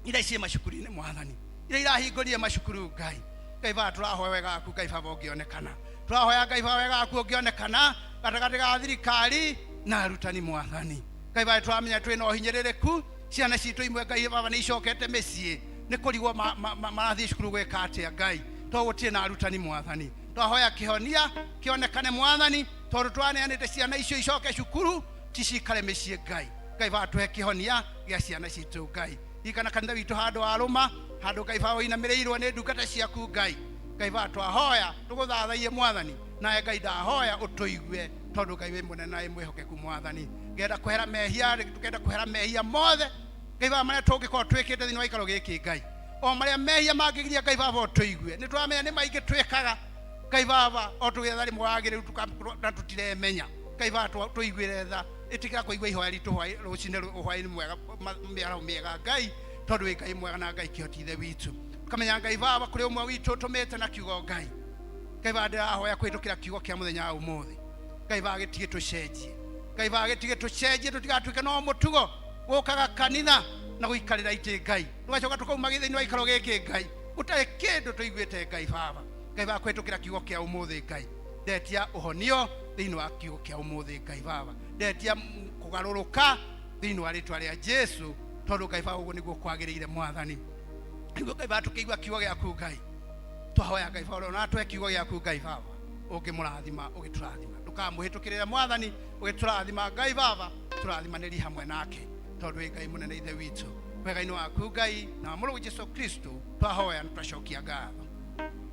iria ciĩ macukuru-inĩ mwathani, iria irahingũrire macukuru Ngai, Ngai baba tũrahoya wega waku Ngai baba ũngĩonekana, tũrahoya Ngai baba wega waku ũngĩonekana gatagatĩ ga thirikari na arutani mwathani. Ngai baba tũramenya twĩna ũhinyĩrĩrĩku, ciana citũ imwe Ngai baba nĩ icokete mĩciĩ nĩ kũrigwo marathiĩ cukuru gwĩka atĩa Ngai, tondũ gũtirĩ na arutani mwathani. Twahoya kĩhonia kĩonekane mwathani, tondũ twaneanĩte ciana icio icoke cukuru ticikare mĩciĩ Ngai. Ngai baba tũhe kĩhonia gĩa ciana citũ Ngai. Ririkana kanitha witũ handũ warũma, handũ Ngai baba ũinamĩrĩirwo nĩ ndungata ciaku Ngai. Ngai baba twahoya tũgũthathaiye mwathani, nawe Ngai ndahoya ũtũigue, tondũ Ngai wĩ mũnene na wĩ mwĩhokeku mwathani. Ngenda kwehera mehia, tũkenda kwehera mehia mothe Ngai baba marĩa tũngĩkorwo twĩkĩte thĩinĩ wa gĩikaro gĩkĩ Ngai, o marĩa mehia mangĩgiria Ngai baba ũtũigue. Nĩ tũramenya nĩ maingĩ twĩkaga Ngai baba, o tũgĩetha rĩmwe wagĩrĩru na tũtiremenya. Ngai baba tũiguĩre tha, ĩtĩkĩra kũigua ihoya ritũ rũcinĩ hwaĩ-inĩ mwega, mĩaraho mĩega Ngai, tondũ wĩ Ngai mwega na Ngai kĩhoti Ithe witũ. Tũkamenya Ngai baba kũrĩ ũmwe witũ ũtũmĩte na kiugo Ngai. Ngai baba ndĩrahoya kũhĩtũkĩra kiugo kĩa mũthenya wa ũmũthĩ, Ngai baba gĩtige tũcenjie, Ngai baba gĩtige tũcenjie, tũtigatuĩke no mũtugo gũkaga kanitha na gũikarĩra itĩ Ngai, tũgacoka tũkauma thĩinĩ wa gĩikaro gĩkĩ Ngai gũtarĩ kĩndũ tũiguĩte Ngai baba. Ngai baba kũhĩtũkĩra kiugo kĩa ũmũthĩ Ngai, ndetia ũhonio thĩinĩ wa kiugo kĩa ũmũthĩ Ngai baba, ndetia kũgarũrũka thĩinĩ wa rĩtwa rĩa Jesu, tondũ Ngai baba ũguo nĩguo kwagĩrĩire mwathani. Nĩguo Ngai baba tũkĩigua kiugo gĩaku Ngai, twahoya Ngai baba ona tũhe kiugo gĩaku Ngai baba, ũngĩmũrathima ũgĩtũrathima, ndũkamũhĩtũkĩrĩre mwathani, ũgĩtũrathima Ngai baba, tũrathimanĩrie hamwe nake, tondũ wĩ Ngai mũnene Ithe witũ. Wega-inĩ waku Ngai na wa Mũrũguo Jesu Kristo twahoya na twacokia ngatho.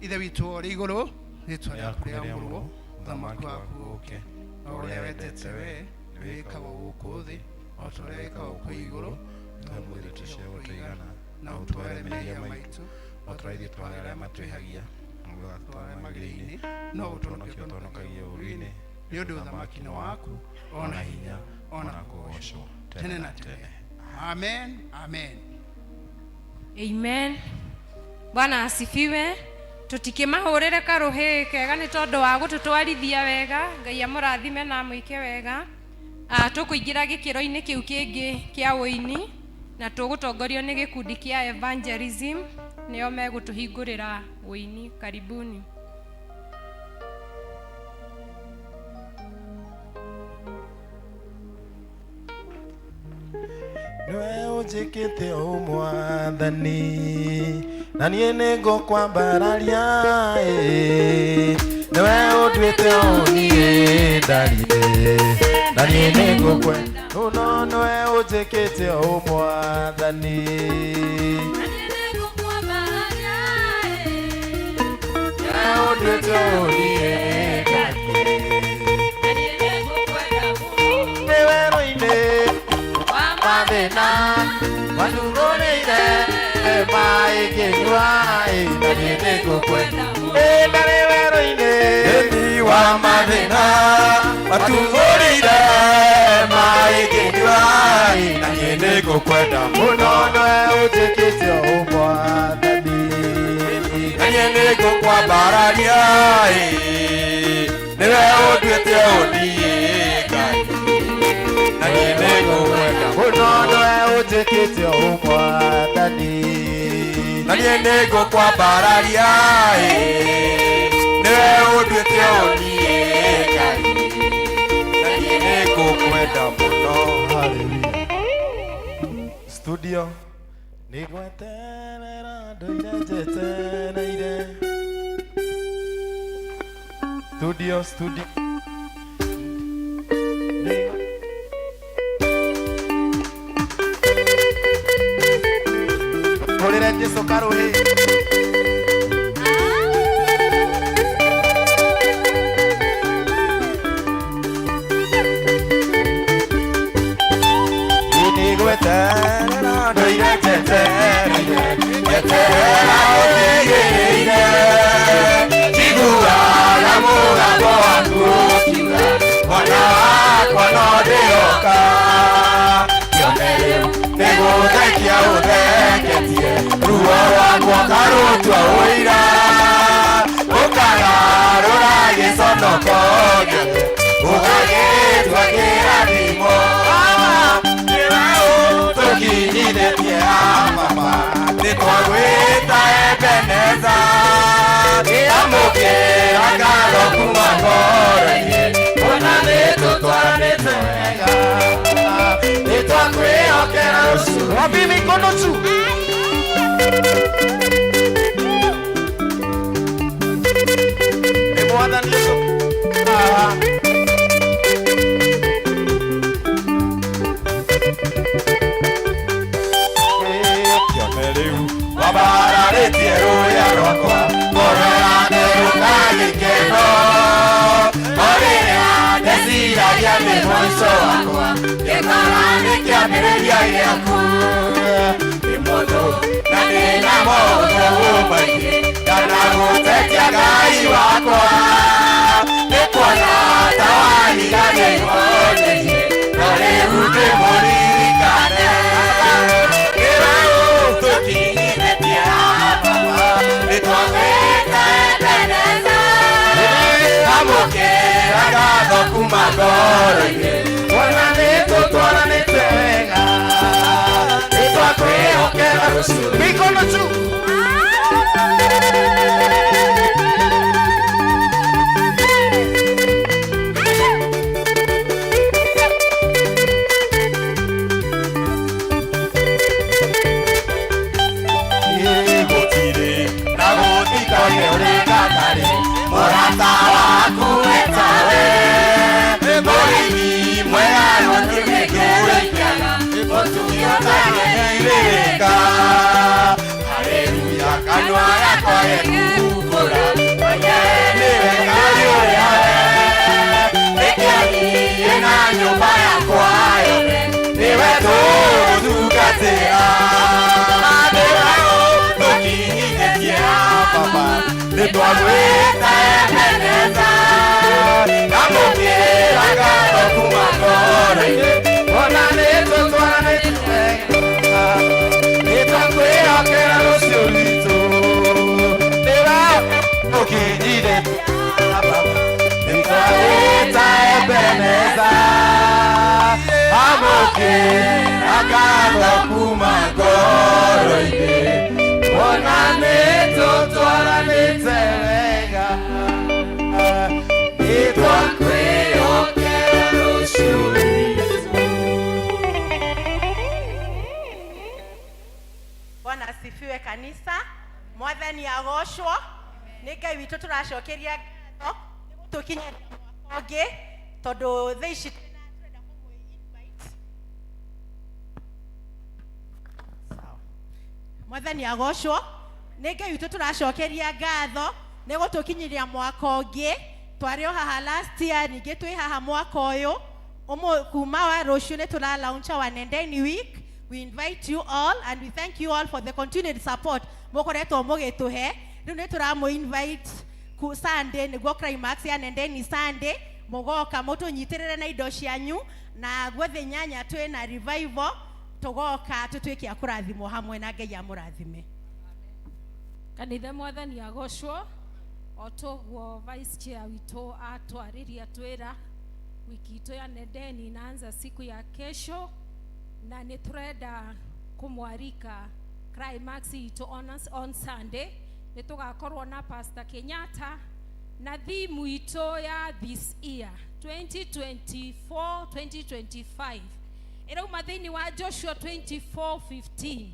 Ithe witũ ũrĩ igũrũ, rĩtwa rĩaku rĩamũrwo, ũthamaki waku ũke, o ũrĩa wendete we wĩkagwo gũkũ thĩ o ta ũrĩa wĩkagwo kũu igũrũ. Tũhe mũthĩ cia gũtũigana, na ũtware mehia maitũ o ta ũrĩa ithuĩ tware arĩa matwĩhagia, na ndũgatũtware magerio-inĩ, no ũtũhonokie ũtũhonokagie ũũru-inĩ, nĩ ũndũ ũthamaki nĩ waku, ona hinya Ona Ona kũgocwo tene na tene. Amen, amen. Amen. Bwana asifiwe. Tutikimahũrĩre karũhĩ kega nĩ tondũ wa gũtũtwarithia wega. Ngai amũrathime na amwĩke wega. Tũkũingĩra gĩkĩro-inĩ kĩu kĩngĩ kĩa ũini na tũgũtongorio nĩ gĩkundi kĩa evangelism, nĩo megũtũhingũrĩra ũini. Karibuni. Nĩwe ũnjĩkĩte ũ mwathani na niĩ nĩngũkwambararia ĩ. Nĩwe ũnduĩte ũ niĩ ndariĩ na niĩ nĩngũkwenda ũno. Nĩwe ũnjĩkĩte ũ mwathani, nĩwe ũnduĩte ũ niĩ ndariĩ. Nĩ werũ-inĩ mathĩna manungũrĩire maĩ ngĩnyua ĩ, na niĩ nĩngũkwenda. Ĩ, ndarĩ werũ-inĩ Thĩinĩ wa mathĩna matungũrĩire maĩ ngĩnyua na niĩ nĩngũkwenda mũno. mũno. Nĩwe ũnjĩkĩte ũ mwathani, Na niĩ nĩngũkwambararia ĩ, nĩwe ũnduĩte ũniĩ Ngai na niĩ nĩngũkwenda mũno. Nĩwe ũnjĩkĩte ũ mwathani, na niĩ nĩngũkwambararia ĩ, nĩwe ũnduĩte ũniĩ Ngai na niĩ nĩngũkwenda mũno. Hallelujah. Studio nĩgweterera ndũire njetereire. Studio, studio. Hũrĩre Jesũ karũhĩ. Nĩgweterera ndũire njetereire, njeterera ũndigĩrĩire. Njiguaga mũgambo waku ũkiuga, mwana wakwa no ndĩroka. Kĩone rĩu nĩgũthekia ũtheketie, ruo rwakwa karũtua ũira. Ũkagarũra gĩconoko gĩothe, ũgagĩtua kĩrathimo. Tũkinyithĩtie mama nĩtwagwĩta Ebeneza, amũkĩra ngatho kuma ngoro-inĩ, ona nĩtũtwaranĩte wega, nĩtwakwĩhokera rũciũ. Wapi mikono juu? Nĩ mwathani Jesũ. Aha. Kĩone rĩu wambararĩtie rũrĩa rwakwa, ngoro yatherũka gĩkeno. O rĩrĩa ndeciragia nĩ mũico wakwa, ngĩkora nĩ kĩambĩrĩria gĩaku. Ndĩ mũndũ na ndĩna maũndũ maingĩ, ndanagũtetia Ngai wakwa. Nĩ kuona ta wariganĩirwo nĩniĩ, no rĩu ndĩmũririkane. Nĩwe ũtũkinyithĩtie baba, nĩtwagwĩta Ebeneza. Amũkĩra ngatho kuma ngoro-inĩ, Ona nĩtũtwaranĩte wega, nĩtwakwĩhokera rũciũ. Mikono juu. Gũtirĩ na gũtikoine ũrĩ gatarĩ mũrata waku etawe, mũrĩmi mwega rũtũgĩkĩrĩkaga mũtumi ũtagĩrĩrĩka. Haleluya, kanua gakwa gekumbũra nĩwe Ngai ũrĩa we nĩkĩo niĩ na nyũmba yakwa yothe nĩwe tũgũtungatĩra. Nĩwe ũtũkinyithĩtie baba, nĩtwagwĩta Ebeneza, amũkĩra ngatho kuma ngoro-inĩ ona nĩ tũtwaranĩte wega nĩtwakwĩhokera rũciũ rwitũ nĩwe ũkinyire baba nĩtwawĩta Ebeneza amũkĩra ngatho kuma ngoro-inĩ ona nĩ tũtwaranĩte wega nĩtwakwĩhokera rũciũ rwitũ. Bwana asifiwe kanisa. Mwathani agocwo. Nĩ Ngai witũ tũracokeria ngatho tũkinyaria mwaka ũngĩ tondũ thaa ici tũrenda kũmũ-invite. Sawa. Mwathani agocwo. Nĩ Ngai witũ tũracokeria ngatho nĩ gũtũkinyĩria mwaka ũngĩ. Twarĩ o haha last year, ningĩ twĩ haha mwaka ũyũ. Kuma wa rũciũ nĩ tũra launch our Nendeni week. We invite you all and we thank you all for the continued support mũkoretwo mũgĩtũhe. Rĩu nĩ tũramũ invite ku Sunday nĩguo climax ya Nendeni Sunday, mũgoka mũtũnyitĩrĩre na indo cianyu, na guothe nyanya twĩ na revival, tũgoka tũtuĩke a kũrathimwo hamwe na Ngai amũrathime. Kanitha, mwathani agocwo. O toguo vice chair witũ atwarĩria twĩra, wiki itũ ya Nendeni inaanza siku ya kesho, na nĩ tũrenda kũmwarika climax itũ on Sunday. Nĩ tũgakorwo na Pastor Kenyatta na theme itũ ya this year 2024 2025 ĩrauma thĩinĩ wa Joshua 24:15,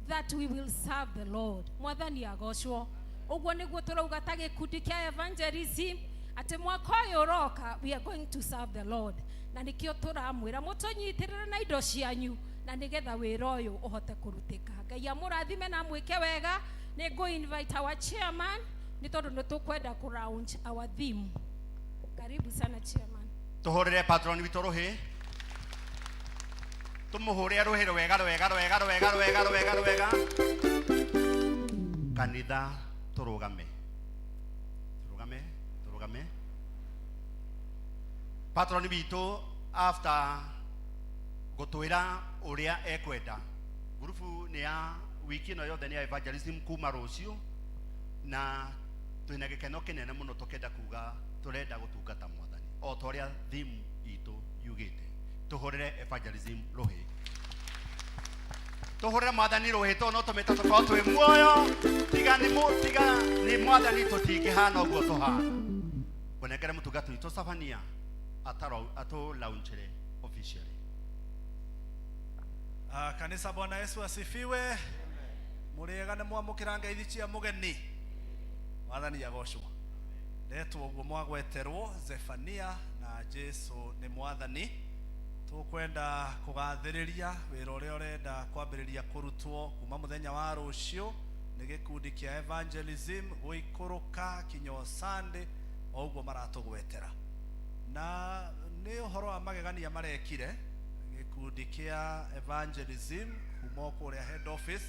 that we will serve the Lord. Mwathani agocwo. Ũguo nĩguo tũrauga ta gĩkundi kĩa evangelism atĩ mwaka ũyũ ũroka we are going to serve the Lord, na nĩkĩo tũramwĩra mũtũnyitĩrĩre na indo cianyu na nĩgetha wĩra ũyũ ũhote kũrutĩka. Ngai amũrathime na amwĩke wega. Nĩ ngũ invite our chairman nĩ tondũ nĩ tũkwenda kũ launch our theme. Karibu sana, chairman. Tuhurire patron witũ rũhĩ, tũmũhũre rũhĩ rwega rwega rwega rwega rwega rwega rwega. Kanitha, tũrũgame, tũrũgame, tũrũgame. Patron witũ after gũtwĩra ũrĩa ekwenda, ngurubu nĩ ya wiki ĩno yothe nĩ ya evangelism kuma rũciũ, na twĩna gĩkeno kĩnene mũno tũkenda kuga tũrenda gũtungata mwathani o ta ũrĩa theme itũ yugĩte. Tũhũrĩre evangelism rũhĩ, tũhũrĩre mwathani rũhĩ, tondũ no tũmĩte tũkorwo twĩ muoyo. Tiga nĩ tiga nĩ mwathani tũtingĩhana ũguo tũhana. Ngũnengere mũtungati witũ Safania atũ launchĩre officially. Ah, kanisa, Bwana Yesu asifiwe. Mũrĩega? Nĩ mwamũkĩra ngeithi cia mũgeni. Mwathani agocwo. Ndetwo ũguo mwagweterwo Zefania, na Jesu nĩ mwathani. Tũkwenda kũgathĩrĩria wĩra ũrĩa ũrenda kwambĩrĩria kũrutwo kuma mũthenya wa rũciũ nĩ gĩkundi kĩa evangelism gũikũrũka kinya o Sunday o ũguo maratũgwetera, na nĩ ũhoro wa magegania marekire gĩkundi kĩa evangelism kuma o kũrĩa head office,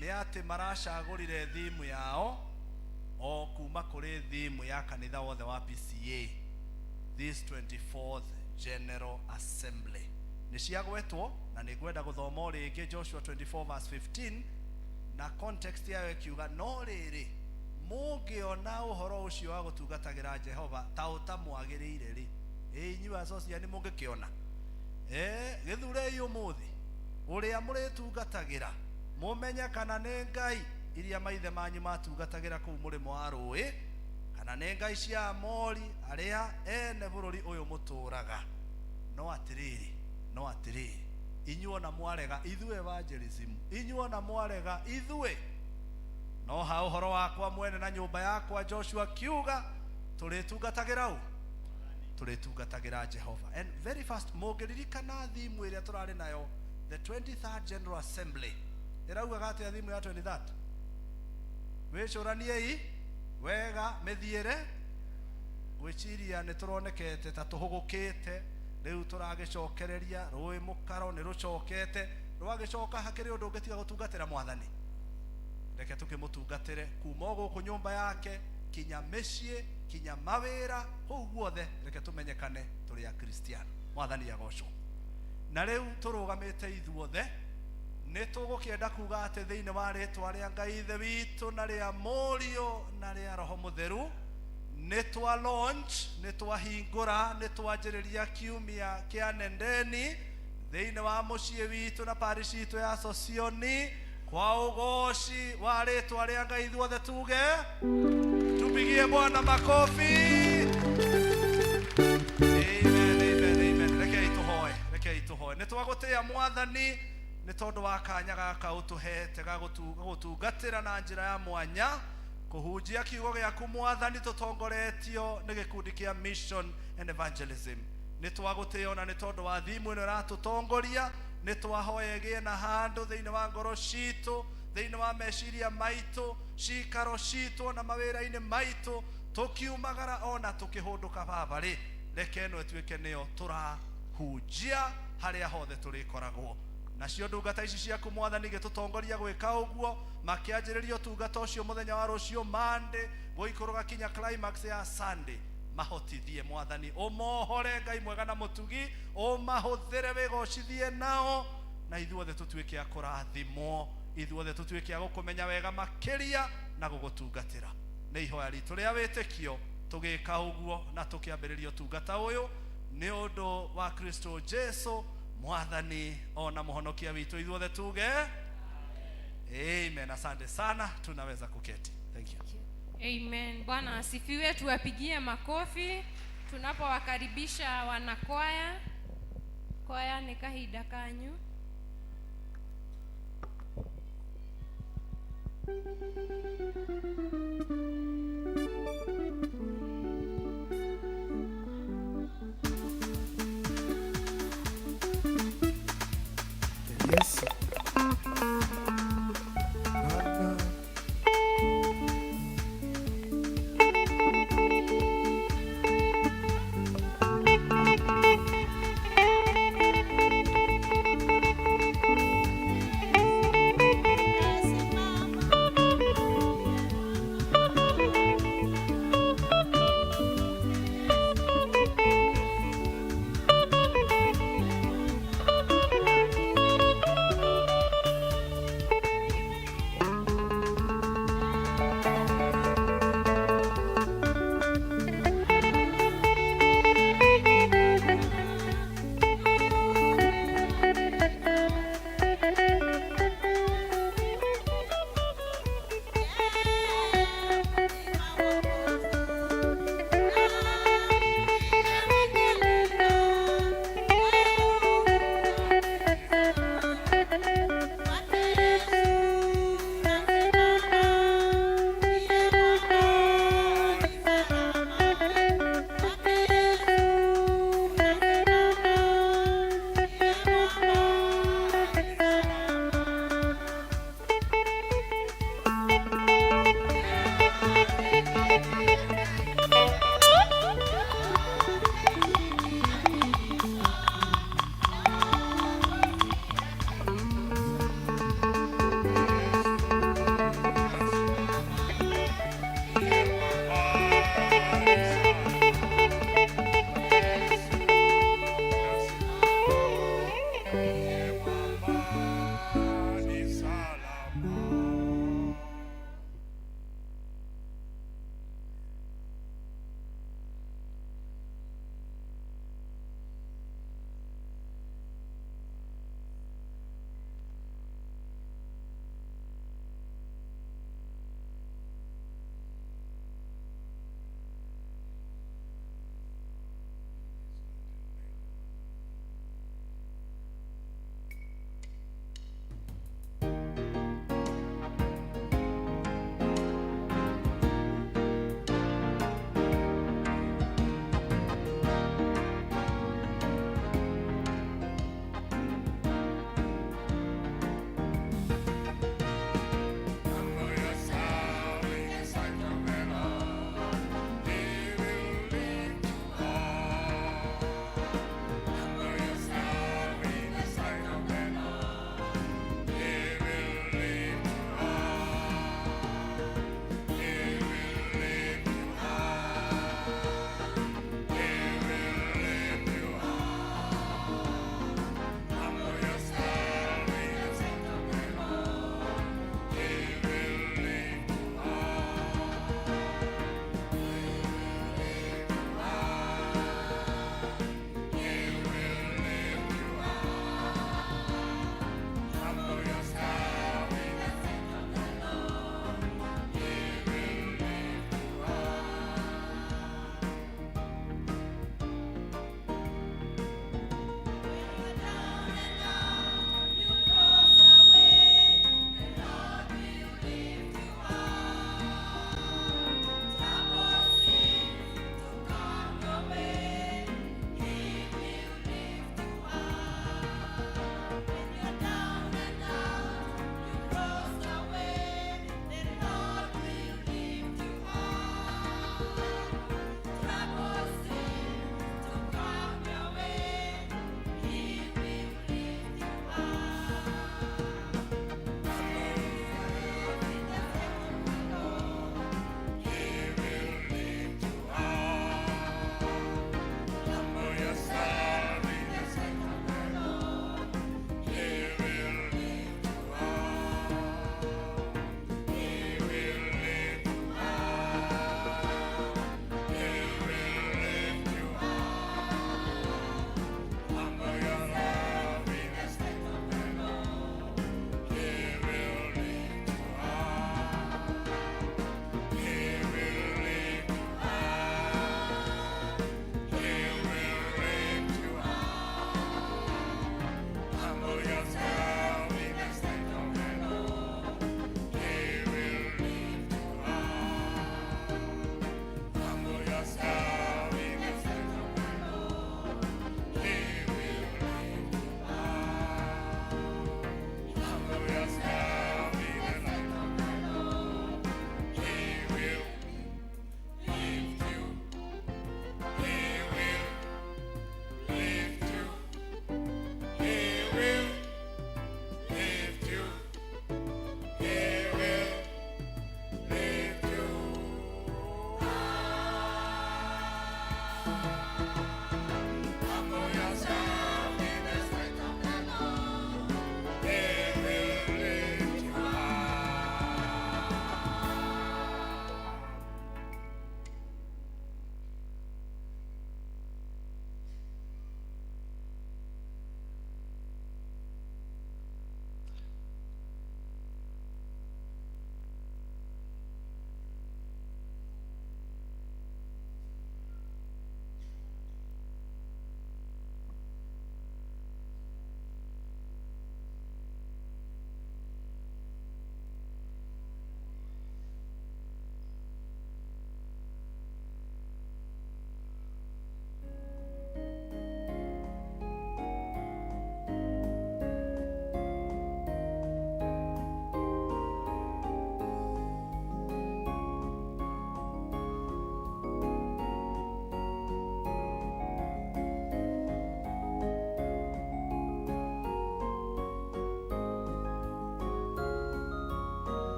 nĩ atĩ maracagũrire thimu yao o kuma kũrĩ thimu ya kanitha wothe wa PCA. This 24th General Assembly nĩ ciagwetwo, na nĩ ngwenda gũthoma o rĩngĩ Joshua 24 verse 15 na context yayo ĩkiuga, no rĩrĩ, mũngĩona ũhoro ũcio wa gũtungatagĩra Jehova ta ũtamwagĩrĩire rĩ, ĩ inyuĩ associate mũngĩkĩona, gĩthurei ũmũthĩ ũrĩa mũrĩtungatagĩra, mũmenye kana nĩ ngai iria maithe manyu matungatagĩra kũu mũrĩmo wa rũĩ, kana nĩ ngai cia Amori arĩa ene bũrũri ũyũ mũtũũraga. No atĩrĩrĩ, no atĩrĩrĩ, inyuĩ ona mwarega ithuĩ evangelism, inyuĩ ona mwarega ithuĩ, no ha ũhoro wakwa mwene na nyũmba yakwa, Joshua kiuga, tũrĩtungatagĩra ũ? Tũrĩtungatagĩra Jehova. And very fast, mũngĩririkana thimu ĩrĩa tũrarĩ nayo the 23rd General Assembly ĩraugaga atĩa? Thimu ya 23rd, wĩcũraniei wega mĩthiĩre. Gwĩciria nĩ tũronekete ta tũhũgũkĩte, rĩu tũragĩcokereria rũĩ mũkaro nĩ rũcokete rwagĩcoka. Hakĩrĩ ũndũ ũngĩ tiga gũtungatĩra mwathani? Reke tũkĩmũtungatĩre kuma o gũkũ nyũmba yake. Kinya mĩciĩ, kinya mawĩra, kũu guothe reke tũmenyekane tũrĩ Akristiano. Mwathani agocwo. Na rĩu tũrũgamĩte ithuothe nĩ tũgũkĩenda kuga atĩ thĩinĩ wa rĩtwa rĩa Ngai Ithe witũ na rĩa Mũriũ na rĩa Roho Mũtheru, nĩ twa launch, nĩ twahingũra, nĩ twanjĩrĩria kiumia kĩa Nendeni thĩinĩ wa mũciĩ witũ na parish itũ ya Sosioni, kwa ũgoci wa rĩtwa rĩa Ngai. Ithuothe tuge, tupigie Bwana makofi. Amen, amen, amen. Rekei tũhoe, rekei tũhoe. Nĩ twagũtĩĩa Mwathani nĩ tondũ wa kanya gaka ũtũhete ga gũtungatĩra na njĩra ya mwanya, kũhunjia kiugo gĩaku Mwathani, tũtongoretio nĩ gĩkundi kĩa Mission and Evangelism. Nĩ twagũtĩĩa ona nĩ tondũ wa thimu ĩno ĩratũtongoria. Nĩ twahoya ĩgĩe na handũ thĩinĩ wa ngoro citũ, thĩinĩ wa meciria maitũ, cikaro citũ na mawĩra-inĩ maitũ, tũkiumagara ona tũkĩhũndũka. Baba rĩ, reke ĩno ĩtuĩke nĩyo tũrahunjia harĩa hothe tũrĩkoragwo. Nacio ndungata ici ciaku Mwathani gĩtũtongoria gwĩka ũguo, makĩanjĩrĩria ũtungata ũcio mũthenya wa rũciũ Monday, gũikũrũka kinya climax ya Sunday. Mahotithie Mwathani, ũmohore Ngai mwega na mũtugi, ũmahũthĩre wĩgocithie nao, na ithuothe tũtuĩke a kũrathimwo, ithuothe tũtuĩke a gũkũmenya wega makĩria na gũgũtungatĩra. Nĩ ihoya ritũ rĩa wĩtĩkio tũgĩka ũguo na tũkĩambĩrĩria ũtungata ũyũ nĩ ũndũ wa Kristo Jesu Mwathani ona mũhonokia witũ. Ithuothe tuge amen. Asante sana, tunaweza kuketi. Thank you. Amen. Bwana asifiwe. Tuwapigie makofi tunapowakaribisha wanakwaya. Kwaya, nĩ kahinda kanyu. Yesu. Bwana.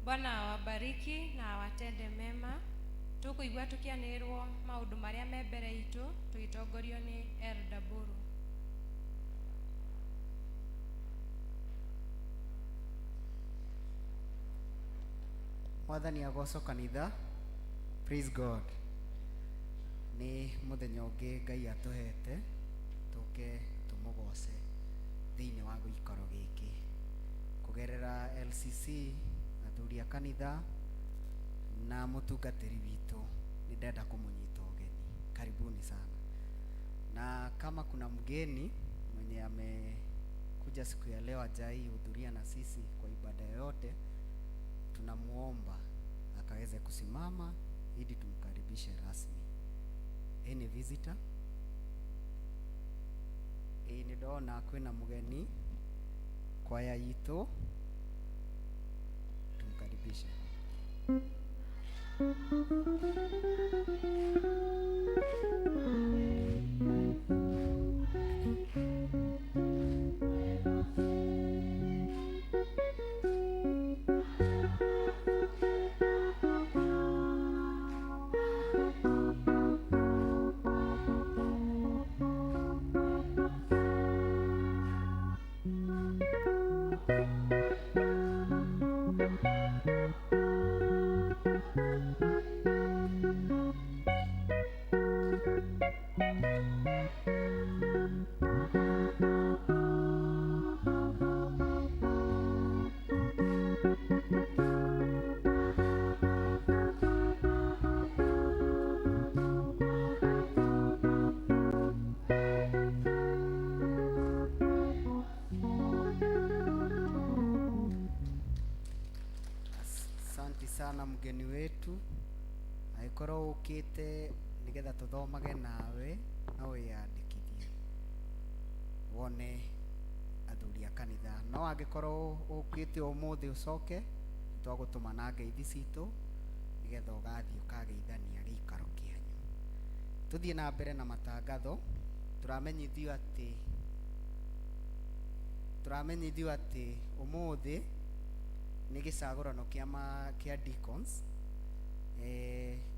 Bwana awabariki na awatende mema. Tũkũigua tũkĩanĩrwo maũndũ marĩa me mbere itũ tũgĩtongorio nĩ Elder Mburu. Mwathani agocwo kanitha. Praise God. Nĩ mũthenya ũngĩ Ngai atũhete tũke tũmũgoce thĩinĩ wa gĩikaro gĩkĩ kũgerera LCC, athuri a kanitha na mũtungatĩri witũ. Nĩ ndenda kũmũnyita ũgeni, karibuni sana. Na kama kuna mgeni mwenye amekuja siku ya leo hajai hudhuria na sisi kwa ibada yoyote, tunamuomba akaweze kusimama ili tumkaribishe rasmi. Any visitor? Ĩĩ, nĩ ndona kwĩna mũgeni kwaya itũ, tumkaribishe. Asanti sana mgeni wetu, angĩkorwo ũkĩte nĩgetha tũthomage nawe no wĩyandĩkithie wone athuri a kanitha, no angĩkorwo ũkĩte ũmũthĩ ũcoke, twagũtũma na ngeithi citũ nĩgetha ũgathiĩ ũkageithania gĩikaro kĩanyu. Tũthiĩ na mbere na matangatho. Tũramenyithio atĩ ũmũthĩ nĩ gĩcagũrano kĩa kĩa deacons.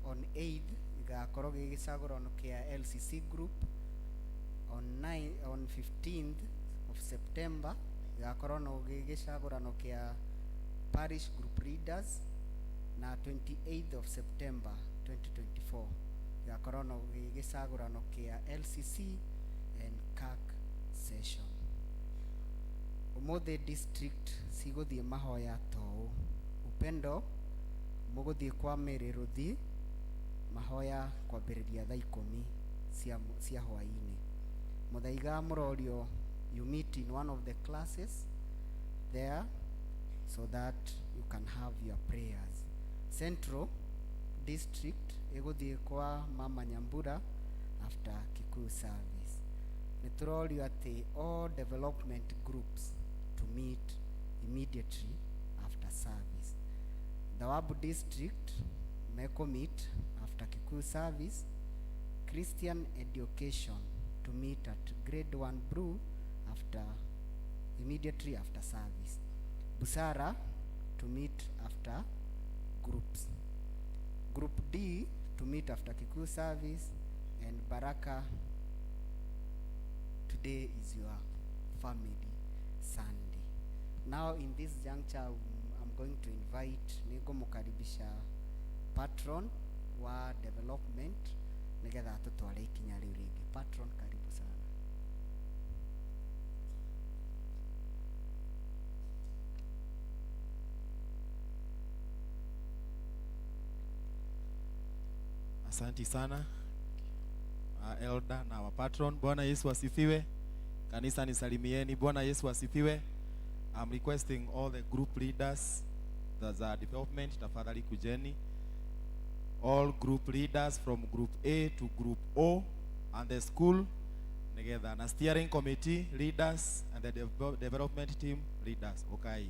On 8th igakorwo gĩ gĩcagũrano kĩa LCC group. On 9, on 15th of September igakorwo no gĩ gĩcagũrano kĩa parish group leaders, na 28th of September 2024 igakorwo no gĩ gĩcagũrano kĩa LCC and CAC session. Umuthi district cigũthiĩ mahoya ta ũũ: Upendo mũgũthiĩ kwa Mary Ruthi, mahoya kwambĩrĩria thaa 10 cia hwaĩ-inĩ. Mũthaiga mũrorio you meet in one of the classes there so that you can have your prayers. Central district ĩgũthiĩ kwa Mama Nyambura after Kikuyu service. Nĩ tũrorio atĩ all development groups to meet immediately after service. Thawabu district meko meet after Kikuyu service. Christian education to meet at grade 1 brew after immediately after service. Busara to meet after groups. Group D to meet after Kikuyu service, and Baraka, today is your family Sunday. Now in this juncture, I'm going to invite, nĩngũmũkaribisha patron wa development nĩgetha atũtware ikinya rĩu rĩngĩ. Patron, karibu sana. Asanti sana elder na wa patron. Bwana Yesu asifiwe. Kanisa nisalimieni. Bwana Yesu asifiwe. I'm requesting all the group leaders za development, tafadhali kujeni. All group leaders from group A to group O and the school together, na steering committee leaders and the development team leaders. Okay.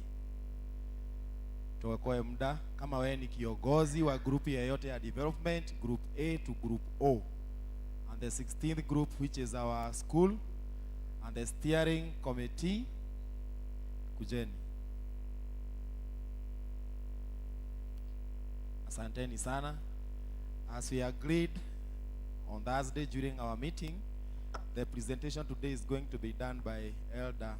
Tuokoe muda. Kama wewe ni kiongozi wa group yeyote ya development, group A to group O and the 16th group, which is our school, and the steering committee, kujeni. Asanteni sana. As we agreed on Thursday during our meeting, the presentation today is going to be done by Elder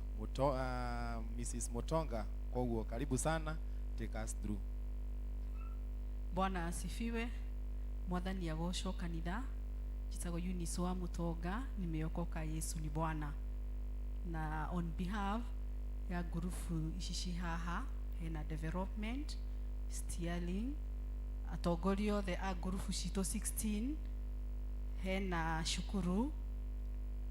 Mrs. Motonga. Koguo, karibu sana. Take us through. Bwana asifiwe. Mwathani agocwo kanitha. Njĩtagwo Eunice wa Mutonga, nimeokoka Yesu ni Bwana. Na on behalf ya ngurubu ici ci haha hena development, steering, atongoria othe a ngurubu citũ 16, hena cukuru,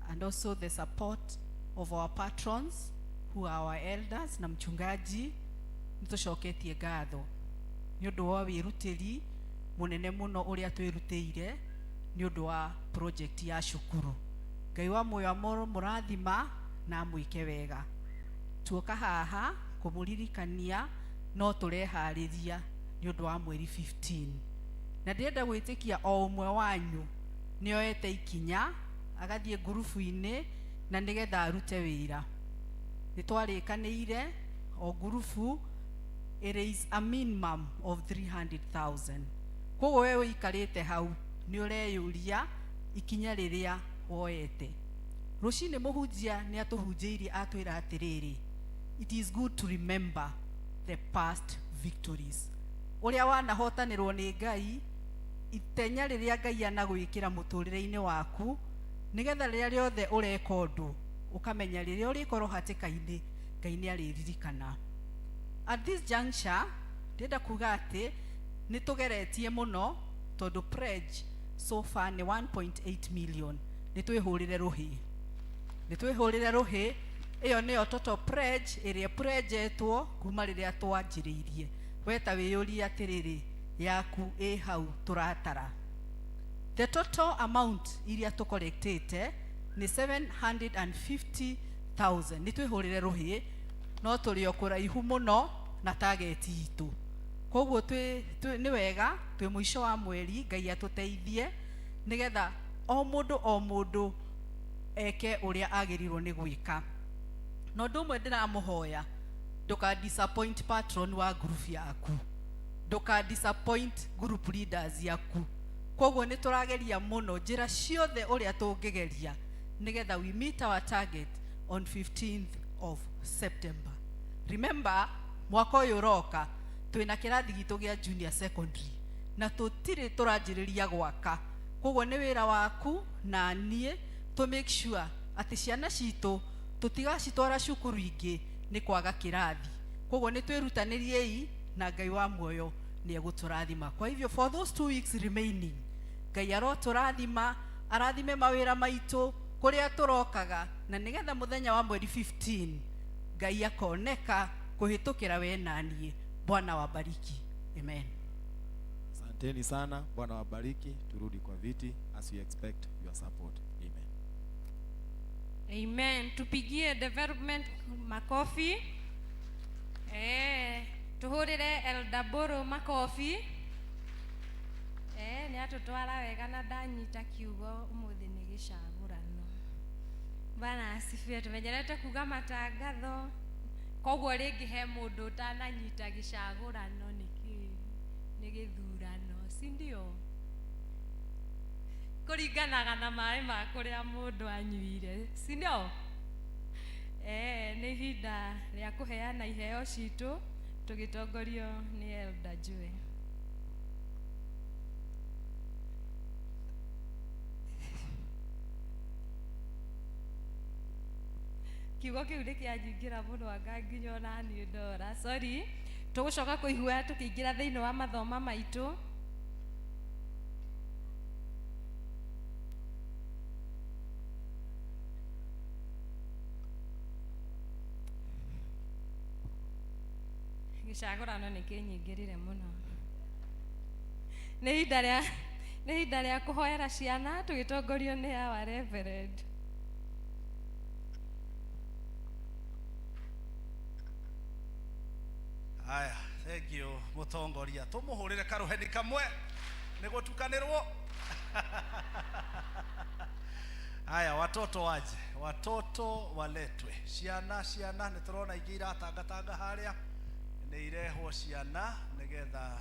and also the support of our patrons who are our elders na mchungaji. Nĩtũcoketie ngatho nĩ ũndũ wa wĩrutĩri mũnene mũno ũrĩa twĩrutĩire nĩ ũndũ wa project ya cukuru. Ngai wa muoyo amoro mũrathima na amwĩke wega. Tuoka haha kũmũririkania no tũreharĩria nĩ ũndũ wa mweri 15, na ndĩrenda gwĩtĩkia o ũmwe wanyu nĩoete ikinya agathiĩ ngurubu-inĩ na nĩgetha arute wĩra. Nĩ twarĩkanĩire o ngurubu it is a minimum of 300,000. Koguo we ũikarĩte hau nĩ ũreyũria ikinya rĩrĩa woete. Rũcinĩ mũhunjia nĩ atũhunjĩirie atwĩra atĩrĩrĩ, it is good to remember the past victories. Ũrĩa wanahotanĩrwo nĩ Ngai, itenya rĩrĩa Ngai anagwĩkĩra mũtũrĩre-inĩ waku, nĩgetha rĩrĩa rĩothe ũreka ũndũ ũkamenya rĩrĩa ũrĩkorwo hatĩka-inĩ Ngai nĩ arĩririkana. At this juncture ndĩrenda kuga atĩ nĩ tũgeretie mũno tondũ pledge so far nĩ 1.8 million. Nĩ twĩhũrĩre rũhĩ, nĩ twĩhũrĩre rũhĩ. Ĩyo nĩyo total pledge ĩrĩa pledgetwo kuma rĩrĩa twanjĩrĩirie. We ta wĩyũrie atĩrĩrĩ, yaku ĩ hau tũratara. The total amount iria tũcollectĩte nĩ 750,000. Nĩ twĩhũrĩre rũhĩ, no tũrĩ o kũraihu mũno na target itũ. Koguo nĩ wega twĩ mũico wa mweri Ngai atũteithie nĩgetha o mũndũ o mũndũ eke ũrĩa agĩrĩirwo nĩ gwĩka. Na ũndũ ũmwe ndĩramũhoya, ndũka disappoint patron wa group yaku, ndũka disappoint group leaders yaku. Koguo nĩ tũrageria mũno njĩra ciothe ũrĩa tũngĩgeria nĩgetha we meet our target on 15th of September. Remember, mwaka ũyũ ũroka twĩna kĩrathi gitũ gĩa junior secondary na tũtirĩ tũranjĩrĩria gwaka. Koguo nĩ wĩra waku na niĩ to make sure atĩ ciana citũ tũtigacitwara cukuru ingĩ nĩ kwaga kĩrathi. Koguo nĩ twĩrutanĩriei na Ngai wa muoyo nĩ egũtũrathima. Kwa hivyo for those 2 weeks remaining, Ngai arotũrathima, arathime mawĩra maitũ kũrĩa tũrokaga, na nĩgetha mũthenya wa mweri 15 Ngai akoneka kũhĩtũkĩra we na niĩ. Bwana wabariki. Amen. Asanteni sana. Bwana wabariki. Turudi kwa viti as we expect your support. Amen. Amen. Tupigie development makofi. Tuhurire Elder Boro makofi. Nĩ atũtwara wega na ndanyita kiugo ũmũthĩ nĩ gĩcagũrano. Bwana asifiwe. Tumenyerete kuga matangatho, koguo rĩngĩ he mũndũ ũtananyita gĩcagũrano nĩ kĩ? Nĩ gĩthurano, si ndio? Kũringanaga na maĩ ma kũrĩa mũndũ anyuire, si ndio? Nĩ ihinda rĩa kũheana iheo citũ tũgĩtongorio nĩ Elder Joy. Kiugo kĩu nĩ kĩanjingĩra mũno anga nginya ona niĩ ndora. Sorry. Tũgũcoka kũigua tũkĩingĩra thĩinĩ wa mathoma maitũ. Gĩcagũrano nĩ kĩnyingĩrire mũno. Nĩ ihinda rĩa kũhoera ciana tũgĩtongorio nĩ our reverend. Haya, thank you mũtongoria. Tũmũhũrĩre karũheni kamwe nĩ gũtukanĩrwo. Haya, watoto waje, watoto waletwe. Ciana, ciana, nĩ tũrona ingĩ iratangatanga harĩa. Nĩ irehwo ciana nĩgetha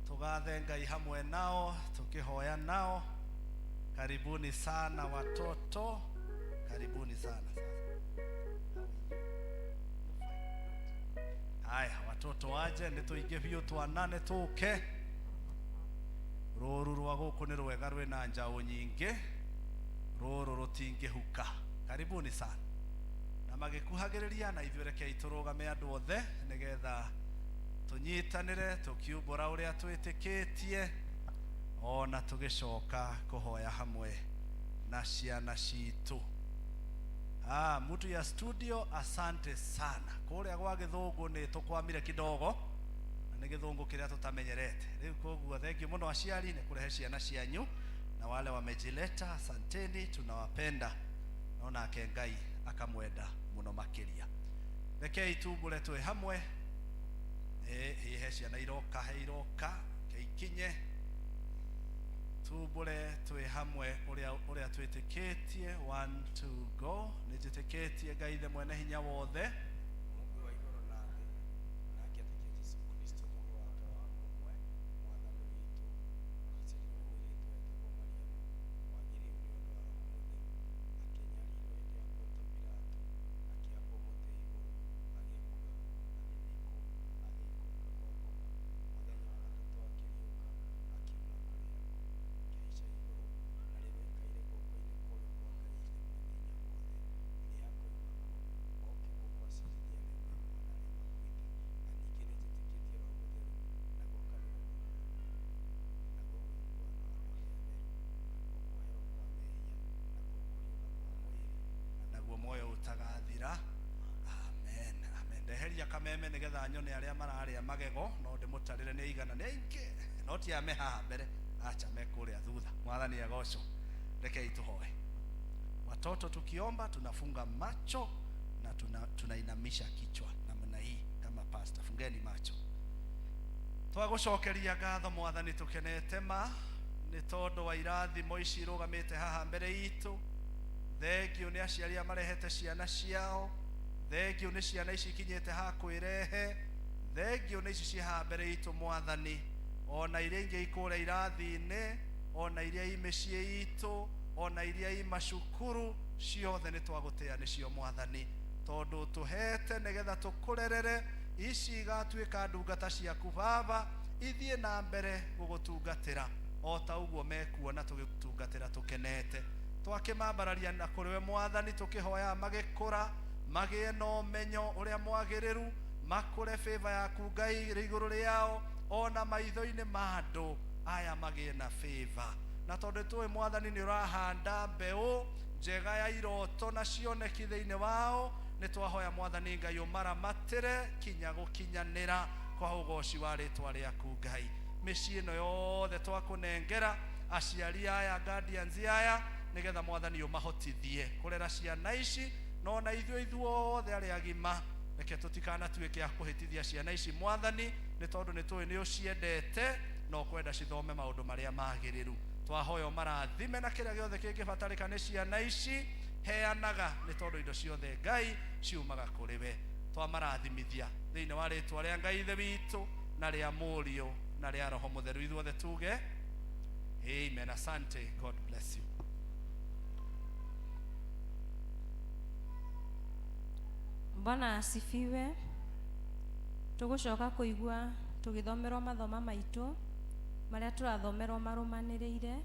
Tugathe Ngai hamwe nao, tukihoya nao. Karibuni sana watoto, karibuni sana. Haya, watoto waje nĩ tũingĩ biũ twana nĩ tũke. Rũru rwa gũkũ nĩ rwega rwĩna njaũ nyingĩ, rũrũ rũtingĩhuka. Karibuni sana. Na magĩkuhagĩrĩria na ithuĩ rekei tũrũgame andũ othe nĩgetha tũnyitanĩre tũkiumbũra ũrĩa twĩtĩkĩtie ona tũgĩcoka kũhoya hamwe na ciana citũ. Ah, mtu ya studio, asante sana. Kũrĩa gwa gĩthũngũ nĩ tũkwamire kidogo na nĩ gĩthũngũ kĩrĩa tũtamenyerete. Rĩu koguo thengiũ mũno aciari nĩ kũrehe ciana cianyu na wale wamejileta, asanteni, tunawapenda. No nake Ngai akamwenda mũno makĩria. Rekei tumbũre twĩ hamwe. Ĩ he ciana iroka, he iroka, keikinye tumbũre twĩ hamwe ũrĩa ũrĩa twĩtĩkĩtie. One two go. Nĩ njĩtĩkĩtie Ngai ithe mwene hinya wothe, Mũmbi wa igũrũ na thĩ, na ngetĩkia Jesũ Kristo mũrũ wake wa mũmwe, Mwathani witũ, waciarirwo nĩ mũirĩtu wetagwo Mariamu, wagĩrĩirwo nĩ ũndũ wa Roho Mũtheru, akĩnyarirwo hĩndĩ ya Ponto Pilato, akĩambwo mũtĩ igũrũ, agĩkua, agĩthikwo, agĩikũrũka kwa ngoma, mũthenya wa gatatũ akĩriũka, akiuma kũrĩ akuũ, akĩhaica igũrũ, na rĩu aikaire guoko-inĩ kwa ũrĩo kwa Ngai Ithe Mwene-Hinya-Wothe, rĩrĩa akoima kuo, oke gũkũ acirithie arĩa me muoyo na arĩa makuĩte. Na ningĩ nĩnjĩtĩkĩtie Roho Mũtheru, naguo kanitha mũtheru, naguo ũiguano wa andũ arĩa atheru, nakuo kuoherwo kwa mehia, nakuo kũriũka kwa mwĩrĩ, naguo muoyo ũtagathira. Amen, amen. Ndeheria kameme nigetha nyone arĩa mararĩa magego, no ndĩmũtarĩre nĩ igana nĩ aingĩ, no ti ame haha mbere, acha me kũrĩa thutha. Mwathani agocwo. Rekei tuhoe. Watoto tukiomba tunafunga macho na tunainamisha kichwa namna hii kama pastor. Fungeni macho. Twagũcokeria ngatho Mwathani tũkenete ma nĩ tondũ wa irathimo ici irũgamĩte haha mbere itũ. Thengiũ nĩ aciari arĩa marehete ciana ciao, thengiũ nĩ ciana ici ikinyĩte haha kwĩrehe, thengiũ nĩ ici ciĩ haha mbere itũ Mwathani, ona iria ingĩ ikũrĩa irathi-inĩ, ona iria i mĩciĩ itũ, ona iria i macukuru, ciothe nĩ twagũtĩa nĩcio Mwathani, tondũ tũhete nĩgetha tũkũrerere. Ici igatuĩka ndungata ciaku Baba, ithiĩ na mbere gũgũtungatĩra o ta ũguo mekuona tũgĩtungatĩra tũkenete. Twakĩmambararia na kũrĩ we Mwathani, tũkĩhoya magĩkũra magĩe na ũmenyo ũrĩa mwagĩrĩru, makũre favor yaku Ngai ĩrĩ igũrũ rĩao, ona maitho-inĩ ma andũ aya magĩe na favor. Na tondũ tũĩ Mwathani nĩ ũrahanda mbeũ njega ya iroto na cioneki thĩinĩ wao, nĩ twahoya Mwathani Ngai ũmaramatĩre kinya gũkinyanĩra kwa ũgoci wa rĩtwa rĩaku Ngai. Mĩciĩ ĩno yothe twakũnengera aciari aya, guardians aya, nĩgetha Mwathani ũmahotithie kũrera ciana ici, no na ithuĩ ithuothe arĩa agima reke tũtikanatuĩke a kũhĩtithia ciana ici Mwathani, nĩ tondũ nĩ tũĩ nĩ ũciendete na ũkwenda cithome maũndũ marĩa magĩrĩru. Twahoya ũmarathime na kĩrĩa gĩothe kĩngĩbatarĩka nĩ ciana ici, heanaga nĩ tondũ indo ciothe Ngai ciumaga kũrĩ we. Twamarathimithia thĩinĩ wa rĩtwa rĩa Ngai Ithe witũ na rĩa Mũriũ na rĩa Roho Mũtheru, ithuothe tuge amen. Asante. God bless you. Bwana asifiwe. Tũgũcoka kũigua tũgĩthomerwo mathoma maitũ marĩa tũrathomerwo marũmanĩrĩire.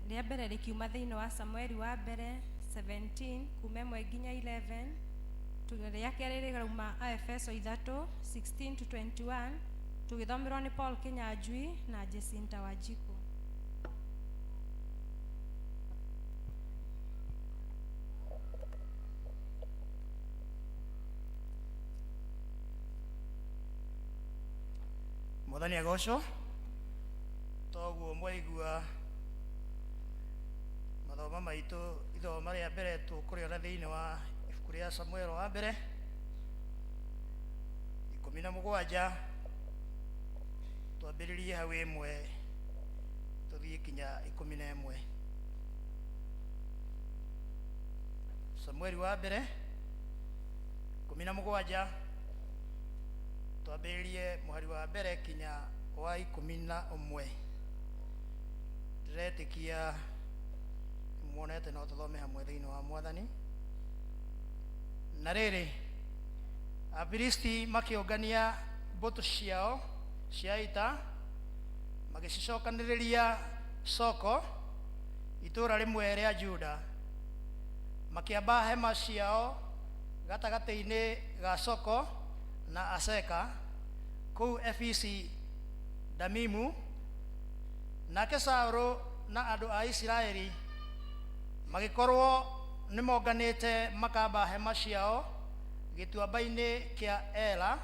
Rĩa mbere rĩkiuma thĩinĩ wa Samueli wa mbere 17 kuma 1 nginya 11. Rĩa kerĩ rĩrauma Aefeso 3 16 to 21, tũgĩthomerwo nĩ Paul Kinyanjui na Jacinta Wanjiku. Mwathani agocwo. Toguo mwaigua mathoma maitũ, ithoma rĩa mbere tũkũrĩona thĩinĩ wa ibuku rĩa Samuel wa mbere 17, twambĩrĩrie hau 1 tũthiĩ kinya 11. Samueli wa mbere 17, twambĩrĩrie mũhari wa mbere kinya Wa 11. Ndĩretĩkia muonete no tũthome hamwe thĩinĩ wa Mwathani. Na rĩrĩ, Afilisti makĩũngania mbũtũ ciao cia ita, magĩcicokanĩrĩria Soko, itũũra rĩmwe rĩa Juda, makĩamba hema ciao gatagatĩ-inĩ ga Soko na Aseka kũu Efisi Damimu. Nake Saũlũ na andũ a Isiraeli magĩkorwo nĩmonganĩte makamba hema ciao gĩtuamba-inĩ kĩa Ela,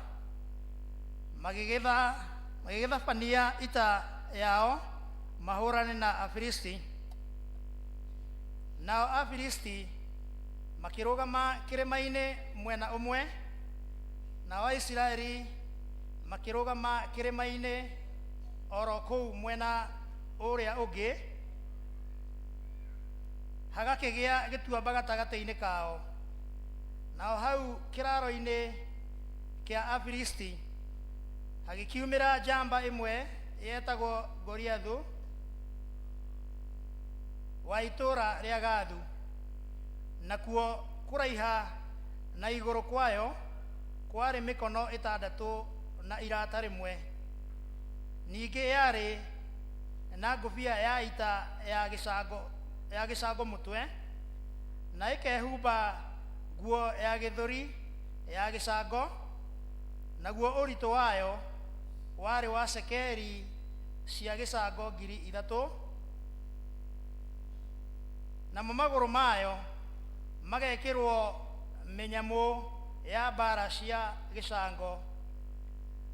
magĩgĩthabania ita yao mahũrane na Afilisti. Nao Afilisti makĩrũgama kĩrĩma-inĩ mwena ũmwe, nao Aisiraeli makĩrũgama kĩrĩma-inĩ oro kũu mwena ũrĩa ũngĩ, hagakĩgĩa gĩtuamba gatagatĩ-inĩ kao. Nao hau kĩraaro-inĩ kĩa Afilisti hagĩkiumĩra njamba ĩmwe yetagwo Goliathu wa itũũra rĩa Gathu, nakuo kũraiha na igũrũ kwayo kwarĩ mĩkono 6 na irata rĩmwe. Ningĩ yarĩ na ngũbia ya ita ya gĩcango mũtwe, na ĩkehumba nguo ya gĩthũri ya gĩcango, naguo ũritũ wayo warĩ wa cekeri cia gĩcango 3,000, namo magũrũ mayo magekĩrwo mĩnyamũ ya mbara cia gĩcango,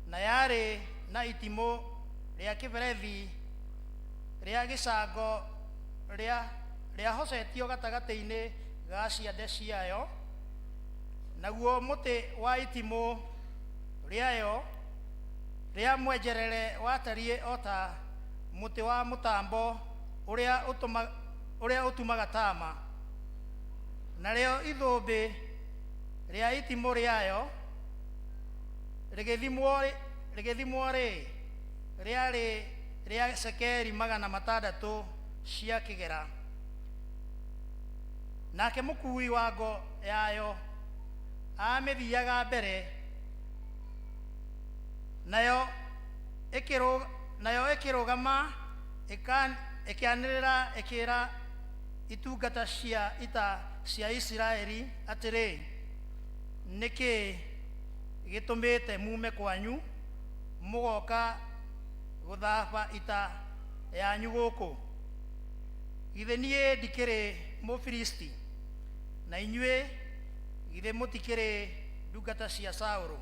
na yarĩ na itimũ rĩa kĩberethi rĩa gĩcango rĩahocetio gatagatĩ-inĩ ga ciande ciayo, naguo mũtĩ wa itimũ rĩayo rĩa mwenjerere watariĩ o ta mũtĩ wa mũtambo ũrĩa ũtumaga tama, narĩo ithũmbĩ rĩa itimũ rĩayo rĩgĩthimwo rĩ rĩarĩ rĩa cekeri 600 cia kĩgera. Nake mũkuui wa ngo yayo aamĩthiaga mbere, nayo ĩkĩrũgama ĩkĩanĩrĩra ĩkĩĩra itungata cia ita cia Isiraeli atĩrĩ, nĩkĩ gĩtũmĩte mume kwanyu mũgoka gũthaba ita yanyu gũkũ? Githĩ niĩ ndikĩrĩ Mũfilisti, na inyuĩ githĩ mũtikĩrĩ ndungata cia Saũlũ?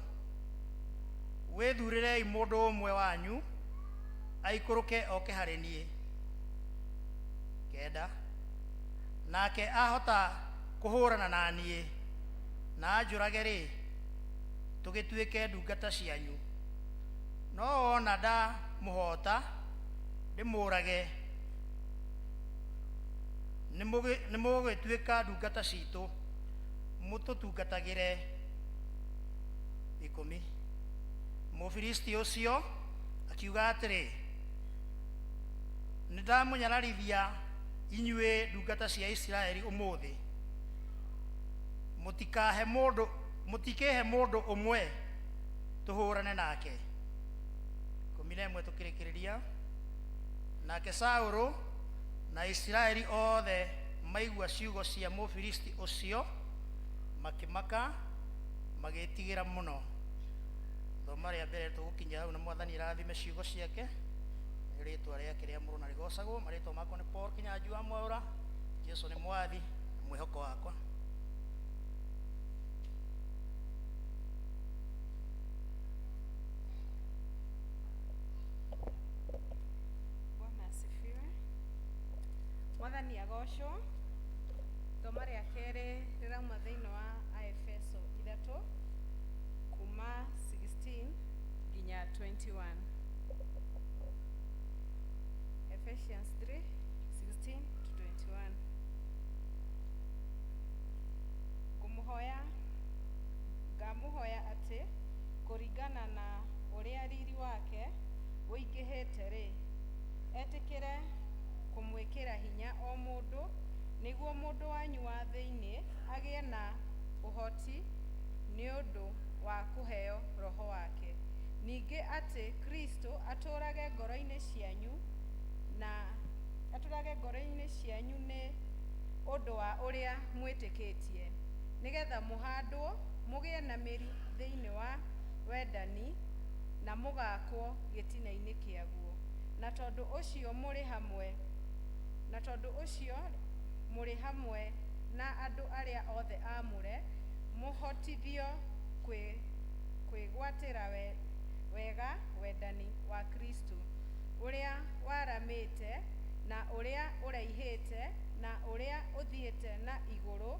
Wĩthurĩrei mũndũ ũmwe wanyu aikũrũke oke harĩ niĩ. 9 Nake ahota kũhũrana na niĩ na anjũrage rĩ, tũgĩtuĩke ndungata cianyu. No wona ndamũhota ndĩmũũrage, nĩmũgũgĩtuĩka ndungata citũ, mũtũtungatagĩre. 10 Mũfilisti ũcio akiuga atĩrĩ, nĩndamũnyararithia inyuĩ ndungata cia Isiraeli ũmũthĩ. Mũtikĩhe mũndũ ũmwe tũhũrane nake. 11 tũkĩrĩkĩrĩria. Nake Saũlũ na Isiraeli othe maigua ciugo cia Mũfilisti ũcio, makĩmaka, magĩĩtigĩra mũno. Thoma rĩa mbere tũgũkinya hau, na Mwathani arathime ciugo ciake. Rĩtwa rĩake rĩamũrwo na rĩgocagwo. Marĩtwa makwa nĩ Paul Kinyanjui wa Mwaũra. Jesũ nĩ mwathi na mwĩhoko wakwa. Bwana asifiwe. Mwathani agocwo. Thoma rĩa kerĩ rĩrauma thĩinĩ wa Aefeso 3 kuma 16 nginya 21. Ephesians 3 16 to 21. Ngamũhoya atĩ kũringana na ũrĩa riri wake Etĩkĩre kũmwĩkĩra hinya o mũndũ, nĩguo mũndũ wanyu wa thĩinĩ agĩe na ũhoti nĩ ũndũ wa kũheo Roho wake. Ningĩ atĩ Kristo atũũrage ngoro-inĩ cianyu na atũũrage ngoro-inĩ cianyu nĩ ũndũ wa ũrĩa mwĩtĩkĩtie, nĩgetha mũhandwo mũgĩe na mĩri thĩinĩ wa wendani na mũgaakwo gĩtina-inĩ kĩaguo. Na tondũ ũcio mũrĩ hamwe na tondũ ũcio mũrĩ hamwe na andũ arĩa othe aamũre, mũhotithio kwĩgwatĩra wega wendani wa Kristo, ũrĩa waramĩte na ũrĩa ũraihĩte na ũrĩa ũthiĩte na igũrũ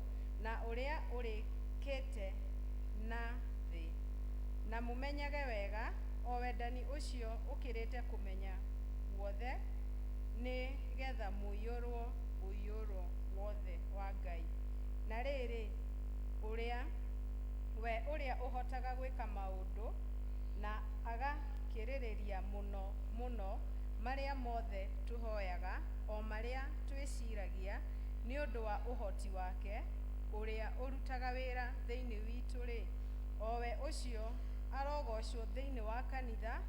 na ũrĩa ũrĩkĩte na thĩ, na mũmenyage wega o wendani ũcio ũkĩrĩte kũmenya guothe, nĩ getha mũiyũrwo ũiyũro wothe wa Ngai. Na rĩrĩ, ũrĩa we ũrĩa ũhotaga gwĩka maũndũ na agakĩrĩrĩria mũno mũno marĩa mothe tũhoyaga o marĩa twĩciragia, nĩ ũndũ wa ũhoti wake ũrĩa ũrutaga wĩra thĩinĩ witũ-rĩ, o we ũcio arogocwo thĩinĩ wa kanitha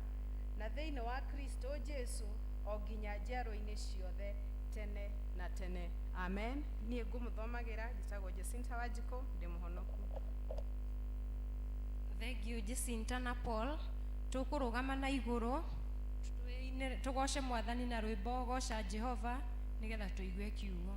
na thĩinĩ wa Kristo Jesu o nginya njiarwa-inĩ ciothe tene na tene. Amen. Niĩ ngũmũthomagĩra njĩtagwo Jacinta Wanjikũ, ndĩ mũhonoku. Thank you Jacinta na Paul. Tũkũrũgama na igũrũ tũgoce Mwathani na rwĩmbo goca Jehova nĩgetha tũigue kiugo.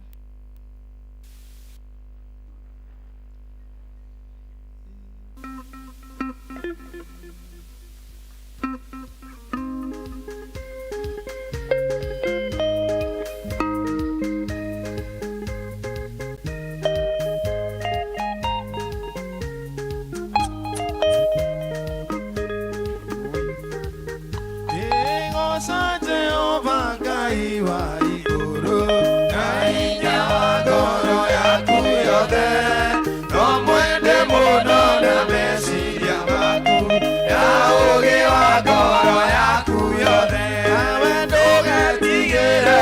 Ndĩgoca Jehova Ngai wa igũrũ, na hinya wa ngoro yaku yothe, no mwende mũno na meciria maku, na ũũgĩ wa ngoro yaku yothe. Nawe ndũgetigĩre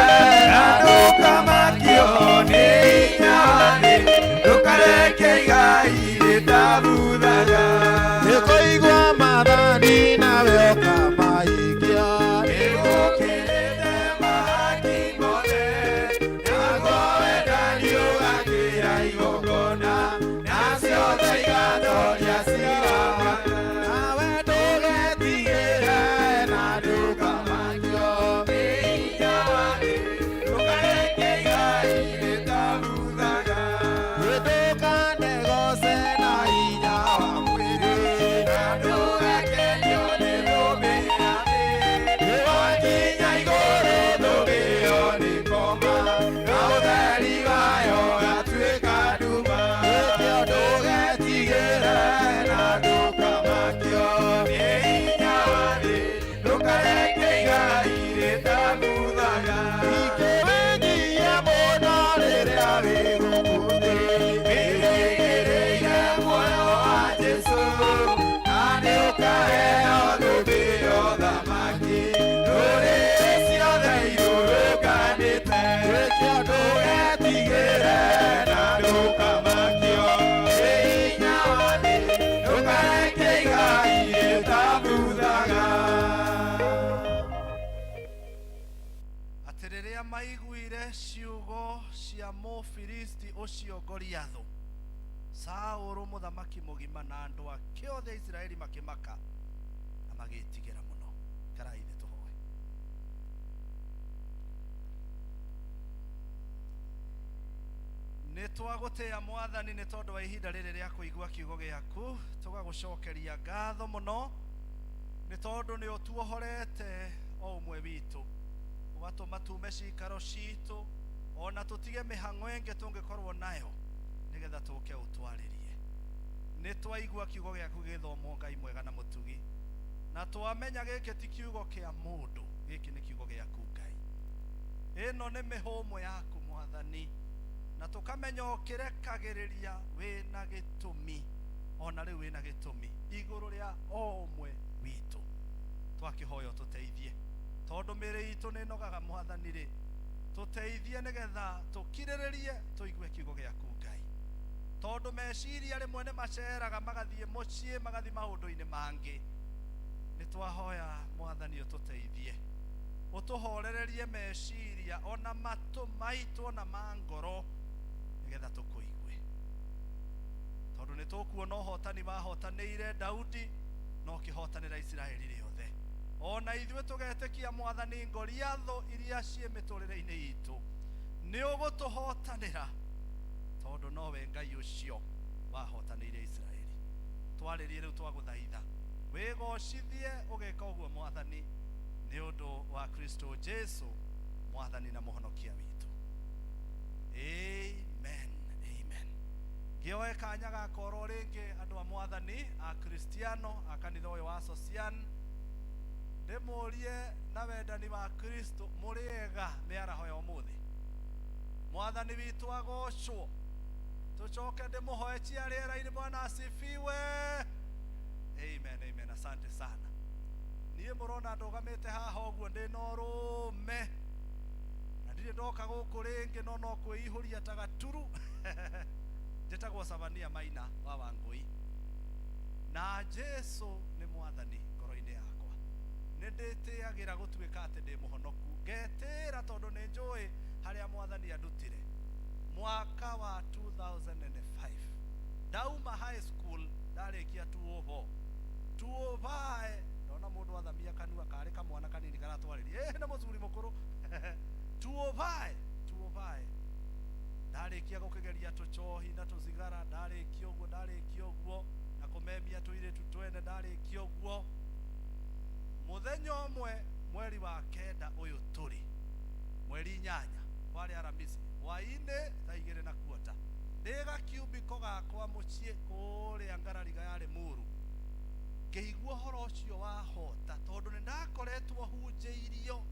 na ndũkamakio nĩ hinya wa thĩ, ndũkareke igai rĩtabuthaga. Nĩkũigua maathani nawe ũkamahingia. Nĩgũkĩrĩte mahaki mothe, naguo wendani ũgakĩra igongona, na ciothe igatoria ciigana. Nawe ndũgetigĩre na ndũkamakio nĩ hinya wa thĩ, ndũkareke igai rĩtabuthaga. Ndũkanegoce na hinya wa mwĩrĩ, na ndũgakenio nĩ thũmbĩ ya thĩ. Nĩwakinya igũrũ thũmbĩ ĩyo nĩkoma, na ũtheri wayo ũgatuĩka nduma. Nĩkĩo ndũgetigĩre na ndũkamakio nĩ hinya wa thĩ, ndũkareke igai rĩtabuthaga. Ningĩ wĩnyihie mũno rĩrĩa wĩ gũkũ thĩ, Wĩrĩgĩrĩire muoyo wa Jesũ, na nĩũkaheo thũmbĩ ya ũthamaki. Ndũrĩrĩ ciothe irũrũnganĩte, nĩkĩo ndũgetigĩre na ndũkamakio nĩ hinya wa thĩ, ndũkareke igai rĩtabuthaga. Atĩ rĩrĩa maiguire ciugo cia Mũfilisti ũcio Goliathũ, Saũlũ mũthamaki mũgima na andũ ake othe a Isiraeli makĩmaka na magĩtigĩra mũno. Karai thĩ tũhoe. Nĩ twagũtĩĩa Mwathani nĩ tondũ wa ihinda rĩrĩ rĩa kũigua kiugo gĩaku, tũgagũcokeria ngatho mũno nĩ tondũ nĩ ũtuohorete o ũmwe witũ, ũgatũma tume cikaro citũ ona tũtige mĩhang'o ĩngĩ tũngĩkorwo nayo nĩgetha tũke ũtwarĩrie. Nĩ twaigua kiugo gĩaku gĩgĩthomwo, Ngai mwega na mũtugi, na twamenya gĩkĩ ti kiugo kĩa mũndũ, gĩkĩ nĩ kiugo gĩaku Ngai. Ĩno nĩ mĩhũmũ yaku Mwathani, na tũkamenya ũkĩrekagĩrĩria wĩna gĩtũmi, ona rĩu wĩna gĩtũmi igũrũ rĩa o ũmwe witũ. Twakĩhoya ũtũteithie Tondũ mĩĩrĩ itũ nĩ ĩnogaga Mwathani rĩ, tũteithie nĩgetha tũkirĩrĩrie tũigue kiugo gĩaku Ngai. Tondũ meciria rĩmwe nĩ maceraga magathiĩ mũciĩ, magathiĩ maũndũ-inĩ mangĩ. Nĩ twahoya Mwathani ũtũteithie, ũtũhorererie meciria ona matũ maitũ ona ma ngoro nĩgetha tũkũigue. Tondũ nĩ tũkuona ũhotani wahotanĩire Daudi na ũkĩhotanĩra Isiraeli rĩothe. Ona ithuĩ tũgetĩkia Mwathani Goliathũ iria ciĩ mĩtũrĩre-inĩ itũ nĩ ũgũtũhotanĩra, tondũ nowe Ngai ũcio wahotanĩire Isiraeli. Twarĩrie rĩu twagũthaitha wĩgocithie ũgĩka ũguo Mwathani, nĩ ũndũ wa Kristo Jesu Mwathani na Mũhonokia witũ. Amen, amen. Ngĩoe kanya gakoro rĩngĩ andũ a Mwathani, a Kristiano a kanitha ũyũ wa Sosian, ndĩmũrie na wendani wa Kristo mũrĩega mĩaraho ya ũmũthĩ. Mwathani witũ agocwo. Tũcoke ndĩmũhoe chia rĩera-inĩ. Bwana asifiwe. Amen, amen. Asante sana. Niĩ mũrona ndũgamĩte haha ũguo ndĩ na ũrũme na ndirĩ ndoka gũkũ rĩngĩ, no no kwĩihũria ta gaturu. Njĩtagwo Savania Maina wa Wangũi, na Jesu nĩ Mwathani ngoro-inĩ yakwa. Nĩ ndĩtĩagĩra gũtuĩka atĩ ndĩ mũhonoku, ngetĩĩra tondũ nĩ njũĩ harĩa Mwathani andutire. Mwaka wa 2005 ndauma high school, ndarĩkia 204 205, ndona mũndũ athamia kanua karĩ kamwana kanini karatwarĩria ĩ nĩ mũcuri mũkũrũ. 205 205 ndarĩkia gũkĩgeria tũcohi na tũcigara, ndarĩkia ũguo, ndarĩkia ũguo na kũmemia tũirĩtu twene, ndarĩkia ũguo, mũthenya ũmwe mweri wa 9 ũyũ tũrĩ mweri 8, kwarĩ Aramisi hwaĩ-inĩ thaa 2:15, ndĩ gakiumbiko gakwa mũciĩ kũrĩa ngarariga ya Limuru, ngĩigua ũhoro ũcio wahota, tondũ nĩ ndakoretwo hunjĩirio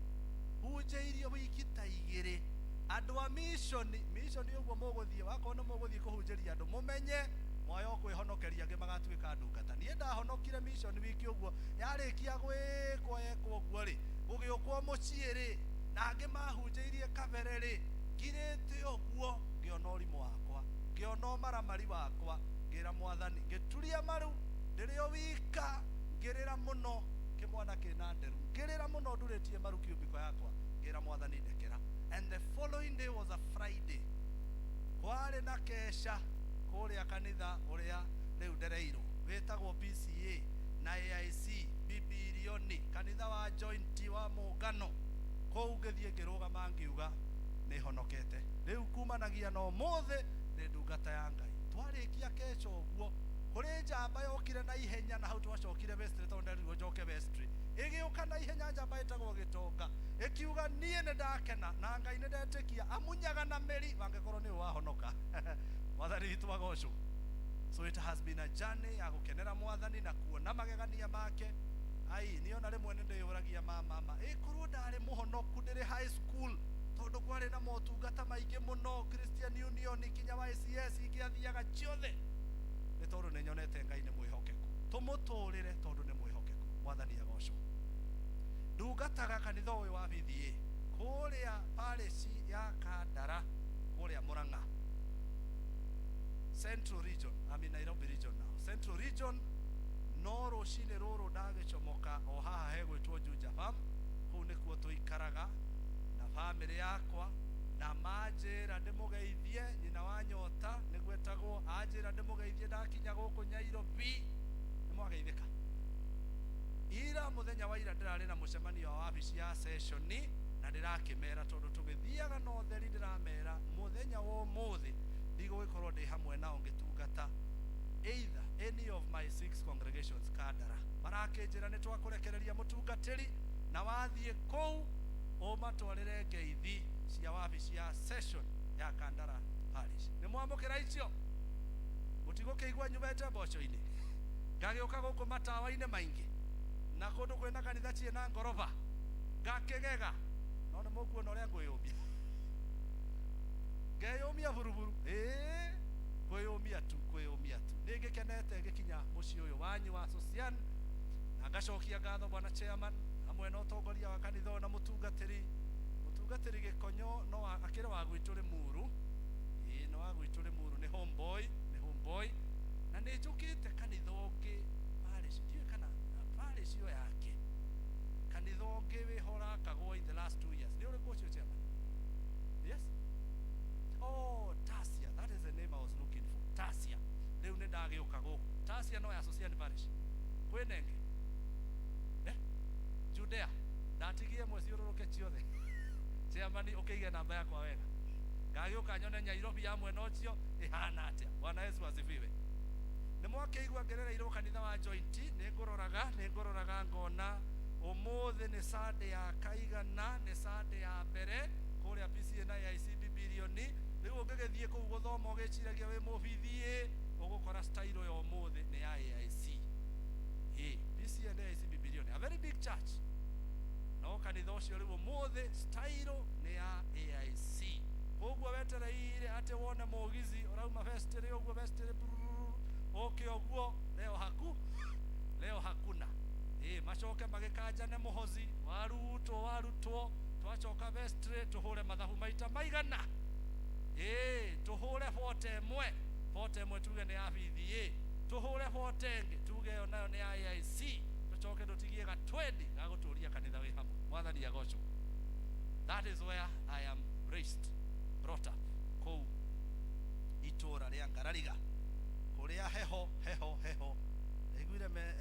hunjĩirio wiki ta 2. Andũ a mishoni mishoni ũguo mũgũthiĩ, wakorwo nĩ mũgũthiĩ kũhunjĩria andũ, mũmenye mwayo kwĩhonokeria, angĩ magatuĩka ndungata. Niĩ ndahonokire mission wiki ũguo yarĩkia gwĩkwo yekwo ũguo rĩ, gũgĩũkwo mũciĩ rĩ, na angĩ mahunjĩirie kabere rĩ, ngirĩte ũguo ngĩona ũrimũ wakwa, ngĩona ũmaramari wakwa, ngĩra Mwathani, ngĩturia maru ndĩrĩ o wika, ngĩrĩra mũno kĩmwana kĩna nderu, ngĩrĩra mũno ndurĩtie maru kiumbiko yakwa, ngĩra Mwathani ndekera. And the following day was a Friday, kwarĩ na kesha kũrĩa kanitha ũrĩa rĩu ndereirwo wĩtagwo PCA na AIC Bibilioni, kanitha wa joint wa mũngano. Kũu ngĩthiĩ ngĩrũgama ngiuga nĩ honokete rĩu, kumanagia na ũmũthĩ nĩ ndungata ya Ngai. Twarĩkia kesha ũguo, kũrĩ njamba yokire na ihenya, na hau twacokire Westry tondũ nderirwo njoke Westry, ĩgĩũka na ihenya njamba ĩtagwo Gĩtonga, ĩkiuga niĩ nĩ ndakena na Ngai nĩ ndetĩkia amunyaga na mĩri wangĩkorwo nĩ wahonoka. Mwathani witũ agocwo. So it has been a journey ya gũkenera Mwathani na kuona magegania make. Ai, niĩ ona rĩmwe nĩ ndĩyũragia, ma mama, ĩkorwo ndarĩ mũhonoku ndĩrĩ high school, tondũ kwarĩ na motungata maingĩ mũno, Christian Union kinya YCS ingĩathiaga ciothe, nĩ tondũ nĩ nyonete Ngai nĩ mwĩhokeku. Tũmũtũrĩre tondũ nĩ mwĩhokeku. Mwathani agocwo. Ndungataga kanitha ũyũ wa BDA kũrĩa parish ya Kandara, kũrĩa Murang'a Central Region. I'm in Nairobi Region now, Central Region. No rũcinĩ rũrũ ndagĩcomoka o haha hegwĩtwo Juja Farm, kũu nĩkuo tũikaraga na bamĩrĩ yakwa, na manjĩra ndĩmũgeithie nyina wa nyota nĩguo etagwo, anjĩra ndĩmũgeithie ndakinya gũkũ Nyairobi. Nĩ mwageithĩka. Ira mũthenya wa ira ndĩrarĩ na mũcemanio wa wabici ya sessioni, na ndĩrakĩmera tondũ tũgĩthiaga na ũtheri, ndĩramera mũthenya wa ũmũthĩ ndigũgĩkorwo ndĩ hamwe nao ngĩtungata either any of my six congregations Kandara. Marakĩnjĩra nĩ twakũrekereria mũtungatĩri, na wathiĩ kũu ũmatwarĩre ngeithi cia wabici ya session ya Kandara Parish. Nĩ mwamũkĩra icio, mũtigũkĩigua nyumĩte mboco-inĩ ngagĩũka gũkũ matawa-inĩ maingĩ na kũndũ kwĩna kanitha ciĩna ngoroba ngakĩgega, no nĩ mũkuona ũrĩa ngwĩyũmia, ngeyũmia buruburu, ĩĩ, kwĩyũmia tu, kwĩyũmia tu. Nĩ ngĩkenete ngĩkinya mũciĩ ũyũ wanyu wa Sosian, na ngacokia ngatho bwana chairman na Hamwe na ũtongoria wa kanitha ũyũ na mũtungatĩri mũtungatĩri Gĩkonyo no akĩrĩ wa gwitũ Rĩmuru. Ĩĩ, nĩ wa gwitũ Rĩmuru, nĩ homeboy, nĩ homeboy. Na nĩ njũkĩte kanitha ũngĩ parish, ndiũĩ kana parish ĩyo yake, kanitha ũngĩ wĩho ũrakagwo in the last 2 years. Nĩ ũrĩkũ ũcio, chairman? Yes, oh, Tasia, that is the name I was looking for. Tasia. Rĩu nĩ ndagĩũka gũkũ Tasia, no ya Sosiani parish kwĩna ĩngĩ, eh? Judea ndatigie ĩmwe ciũrũrũke ciothe. Chairman, ũkĩige namba yakwa wega, ngagĩũka nyone Nyairobi ya mwena ũcio ĩhana atĩa. Bwana Yesu asifiwe. Nĩ mwakĩigua ngerereirwo kanitha wa joint. Nĩ ngũroraga, nĩ ngũroraga ngona ũmũthĩ nĩ Sunday ya kaigana, nĩ Sunday ya mbere kũrĩa PCA na AIC Bibilioni. Rĩu ũngĩgĩthiĩ kũu gũthoma ũgĩciragia wĩ mũbithiĩ, ũgũkora style ya ũmũthĩ nĩ ya AIC. Ĩ PCA na AIC Bibilioni, a very big church, no kanitha ũcio rĩu ũmũthĩ style nĩ ya AIC. Koguo wetereire atĩ wone mũgithi ũrauma vestry ũguo, vestry ũke ũguo, leo haku leo hakuna. Ĩ macoke magĩkanjane mũhozi warutwo warutwo, twacoka vestry tũhũre mathabu maita maigana. Ĩ tũhũre bote ĩmwe, bote ĩmwe tuge nĩ ya BDA, tũhũre bote ĩngĩ tuge ĩyo nayo nĩ ya AIC, tũcoke tũtigie gatwendi ga gũtũria kanitha wĩ hamwe. Mwathani agocwo. That is where I am raised, brought up, kũu itũra rĩa Ngarariga, kũrĩa heho heho heho. Ndaiguire me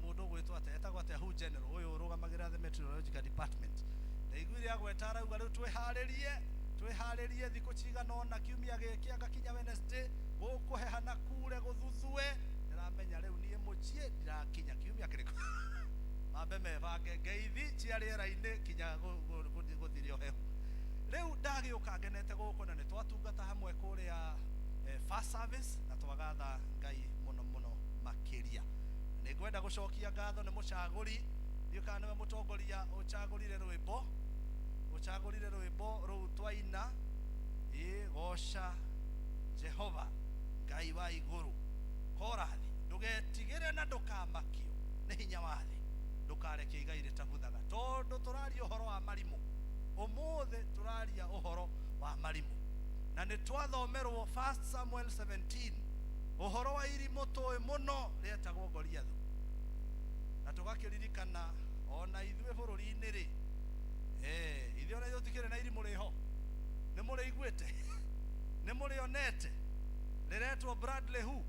mũndũ ũgwĩtwo atĩa, etagwo atĩa, hu general ũyũ ũrũgamagĩrĩra the meteorological department, ndaiguire agweta arauga rĩu twĩharĩrie, twĩharĩrie thikũ cigana ũna, kiumia gĩkĩ anga kinya Wednesday gũkũheha na kure gũthuthue. Ndĩramenya rĩu niĩ mũciĩ ndirakinya kiumia kĩrĩkũ, mambe mebange ngeithi cia rĩera-inĩ kinya gũthire ũhehu. Rĩu ndagĩũka ngenete gũkũ na nĩ twatungata hamwe kũrĩa first service na twagatha Ngai mũno mũno makĩria. Nĩ ngwenda gũcokia ngatho nĩ mũcagũri, ndiũ kana nĩwe mũtongoria ũcagũrire rwĩmbo, ũcagũrire rwĩmbo rũu twaina, ĩ goca Jehova Ngai wa igũrũ, korathi ndũgetigĩre na ndũkamakio nĩ hinya wa thĩ, ndũkareke igai rĩtabuthaga. Tondũ tũraria ũhoro wa marimũ ũmũthĩ, tũraria ũhoro wa marimũ na nĩ twathomerwo 1 Samuel 17, ũhoro wa irimũ tũĩ mũno rĩetagwo Goliathu, na tũgakĩririkana ona ithuĩ bũrũri-inĩ rĩ, ithuĩ ona ithuĩ tũtikĩrĩ na irimũ rĩho. Nĩ mũrĩiguĩte, nĩ mũrĩonete, rĩretwo Bradley who?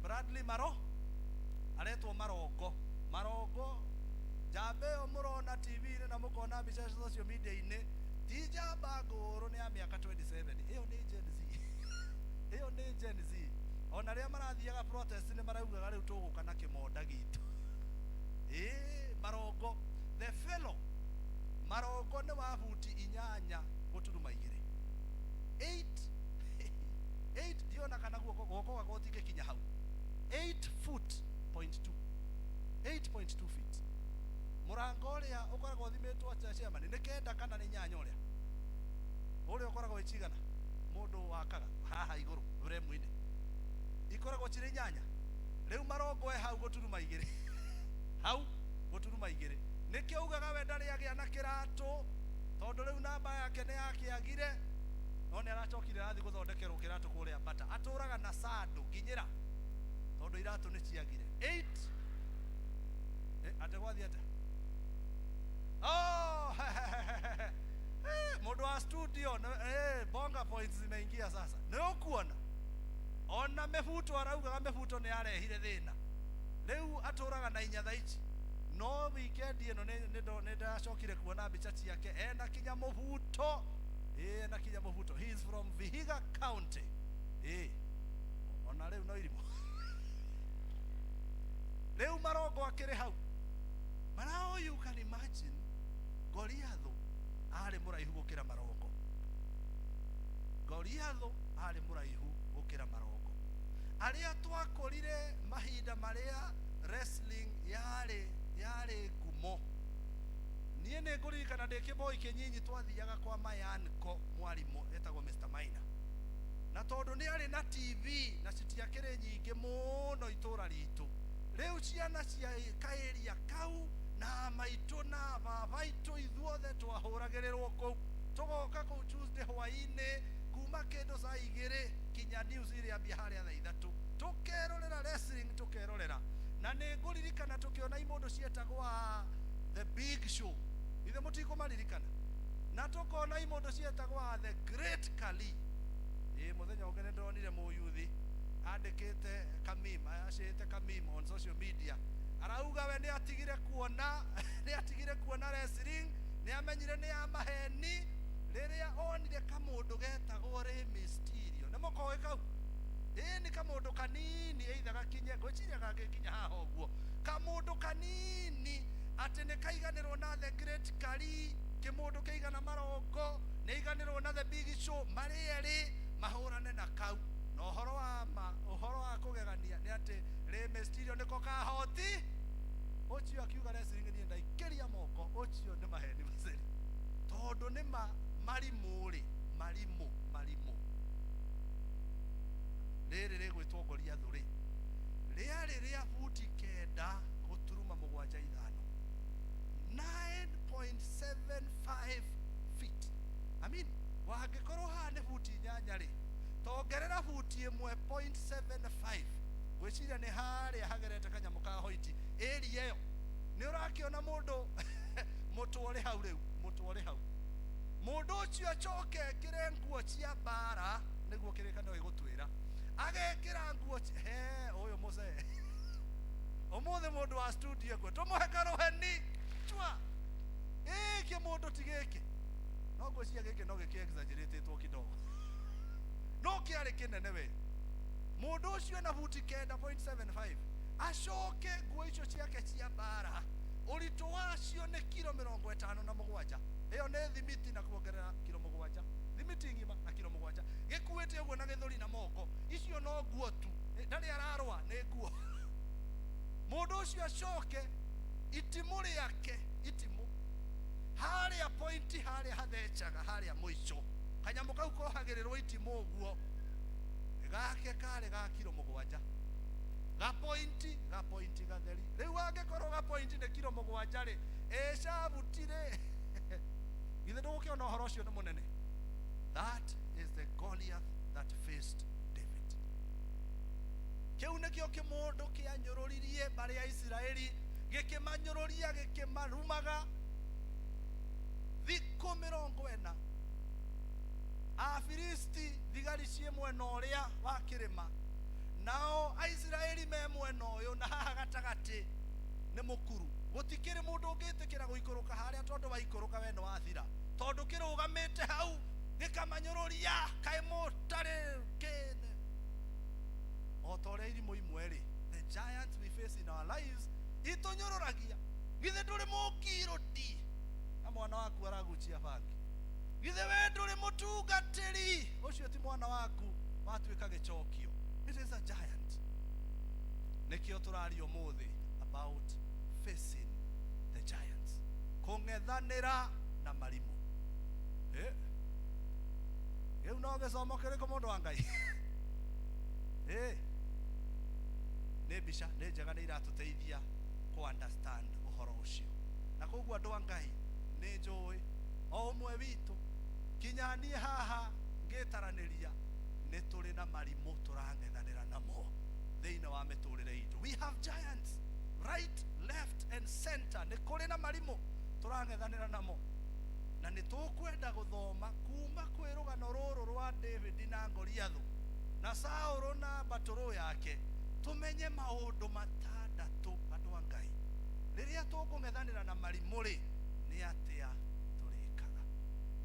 Bradley Maro, aretwo Marongo. Marongo, njamba ĩyo mũrona TV-inĩ na mũkona mbica social media-inĩ, ti njamba ngũrũ, nĩ ya mĩaka 27. Ĩyo nĩ Gen Z, ĩyo nĩ Gen Z. Ona rĩrĩa marathiaga protest nĩ maraugaga rĩu tũgũka na kĩmonda gitũ. Ĩ Marongo, the fellow Marongo nĩ wa buti 8.2, 8 8, ndiona kana guoko guoko gwakwa gũtingĩkinya hau. 8 foot point 2, 8.2 feet. Mũrango ũrĩa ũkoragwo ũthimĩtwo atĩa, chairman? Nĩ 9 kana nĩ 8? Ũrĩa ũrĩa ũkoragwo wĩ cigana mũndũ wakaga haha igũrũ buremu-inĩ ikoragwo cirĩ 8. Rĩu Marongo e hau 2.2, hau 2.2. Nĩkĩo ugaga we ndarĩ agĩa na kĩratũ, tondũ rĩu namba yake nĩ yakĩagire, no nĩ aracokire arathiĩ gũthondekerwo kĩratũ kũrĩa Bata. Atũraga na sandũ nginyĩra tondũ iratũ nĩ ciagire. 8 atĩ gwathiĩ atĩa? Oh, mũndũ wa studio bonga points zimeingia sasa. Nĩ ũkuona ona mĩbuto, araugaga mĩbuto nĩ yarehire thĩna. Rĩu atũraga na inya thaa ici, no weekend ĩno nĩ ndacokire kuona mbica ciake ena kinya mũbuto, ena kinya mũbuto. He is from Vihiga County. Ona rĩu no irimũ. Rĩu Marongo akĩrĩ hau. But now you can imagine Goliathu arĩ mũraihu gũkĩra Marongo. Goliathu arĩ mũraihu gũkĩra Marongo. Arĩa twakũrire mahinda marĩa wrestling yarĩ ngumo, niĩ nĩ ngũririkana ndĩ kĩboi kĩnyinyi twathiaga kwa Mayanko, mwarimũ etagwo Mr. Maina, na tondũ nĩ arĩ na TV na citiakĩrĩ nyingĩ mũno itũra ritũ, rĩu ciana cia kaĩria kau Na maitũ na baba itũ ithuothe twahũragĩrĩrwo kũu, tũgoka kũu Tuesday hwaĩ-inĩ kuma kĩndũ saa 2 kinya news irĩambia harĩa thaa 3, tũkerorera wrestling, tũkerorera. Na nĩ ngũririkana tũkĩona imũndũ cietagwo The Big Show, ithe mũtikũmaririkana, na tũkona imũndũ cietagwo The Great Khali. Ĩ mũthenya ũngĩ nĩ ndonire mũyuthi andĩkĩte kamim, acĩte kamim on social media, arauga we nĩ atigire kuona, nĩ atigire kuona wrestling, nĩ amenyire nĩ ya maheni rĩrĩa onire kamũndũ getagwo Rey Mysterio. Nĩ mũkoĩ kau? Ĩ nĩ kamũndũ kanini, either gakinye, ngwĩciria gangĩkinya haha ũguo, kamũndũ kanini atĩ nĩ kaiganĩrwo na The Great Khali, kĩmũndũ kĩigana marongo, nĩ aiganĩrwo na The Big Show, marĩ erĩ mahũrane na kau. Na ũhoro wa ma, ũhoro wa kũgegania nĩ atĩ Rey Mysterio nĩko kahoti ũcio, akiuga wrestling niĩ ndaikĩria moko, ũcio nĩ maheni maceri, tondũ nĩ ma marimũ rĩ, marimũ marimũ. Rĩrĩ rĩgwĩtwo Goliathũ rĩ, rĩarĩ rĩa buti 9.75, 9.75 feet. I mean, wangĩkorwo haha nĩ buti 8 rĩ, tongerera buti 1.75, ngwĩciria nĩ harĩa hagerete kanyamũ ka hoiti ĩria ĩyo. Nĩ ũrakĩona mũndũ mũtwe ũrĩ hau rĩu, mũtwe ũrĩ hau. Mũndũ ũcio acoke ekĩre nguo cia mbara, nĩguo kĩrĩkanĩro gĩgũtwĩra agekĩra nguo he ũyũ mũcee ũmũthĩ mũndũ wa studio kwe tũmũhe karũheni chwa ĩ kĩmũndũ ti gĩkĩ, no ngwĩciria gĩkĩ no gĩkĩ exaggeratĩtwo kidogo, no kĩarĩ kĩnene we. Mũndũ ũcio ena buti 9.75, acoke nguo icio ciake cia mbara ũritũ wacio nĩ kiro 57. Ĩyo nĩ thimiti na kuongerera kiro 7, thimiti ng'ima na kiro 7, gĩkuĩte ũguo na gĩthũri na moko, icio no nguo tu, ndarĩ ararũa, nĩ nguo. Mũndũ ũcio acoke itimũ rĩake, itimũ harĩa pointi harĩa hathecaga harĩa mũico, kanyamũ kau kohagĩrĩrwo itimũ ũguo, gake karĩ ga kiro 7, gapointi gapointi gatheri. Rĩu angĩkorwo gapointi nĩ kiro 7 rĩ, ĩcabuti rĩ, githĩ ndũgũkĩona ũhoro ũcio nĩ mũnene? That is the Goliath that faced David. Kĩu nĩkĩo kĩmũndũ kĩanyũrũririe mbarĩ ya Isiraeli, gĩkĩmanyũrũria, gĩkĩmarumaga thikũ 40. Afilisti thigari ciĩ mwena ũrĩa wa kĩrĩma, nao Aisiraeli me mwena ũyũ, na haha gatagatĩ nĩ mũkuru. Gũtikĩrĩ mũndũ ũngĩtĩkĩra gũikũrũka harĩa, tondũ waikũrũka we nĩ wathira, tondũ kĩrũgamĩte hau gĩkamanyũrũria, kaĩ mũtarĩ kĩne. O ta ũrĩa irimũ imwe rĩ, the giants we face in our lives itũnyũrũragia. Githĩ ndũrĩ mũngirũndi na mwana waku aragucia bangi? Githĩ we ndũrĩ mũtungatĩri? Ũcio ti mwana waku watuĩka gĩcokio. It is a giant. Nĩkĩo tũraria ũmũthĩ about facing the giants, kũng'ethanĩra na marimũ. Rĩu no gĩcomo kĩrĩkũ mũndũ wa Ngai? Nĩ mbica nĩ njega, nĩ iratũteithia kũ understand ũhoro ũcio. Na koguo andũ a Ngai, nĩ njũĩ o ũmwe witũ, kinya niĩ haha ngĩtaranĩria, nĩ tũrĩ na marimũ tũrang'ethanĩra namo thĩinĩ wa mĩtũrĩre itũ. We have giants right, left and center. Nĩ kũrĩ na marimũ tũrang'ethanĩra namo, na nĩ tũkwenda gũthoma kuma kwĩ rũgano rũrũ rwa David na Goliathũ na Saũlũ na mbatũrũ yake, tũmenye maũndũ 6. Andũ a Ngai, rĩrĩa tũkũng'ethanĩra na marimũ rĩ, nĩ atĩa tũrĩkaga?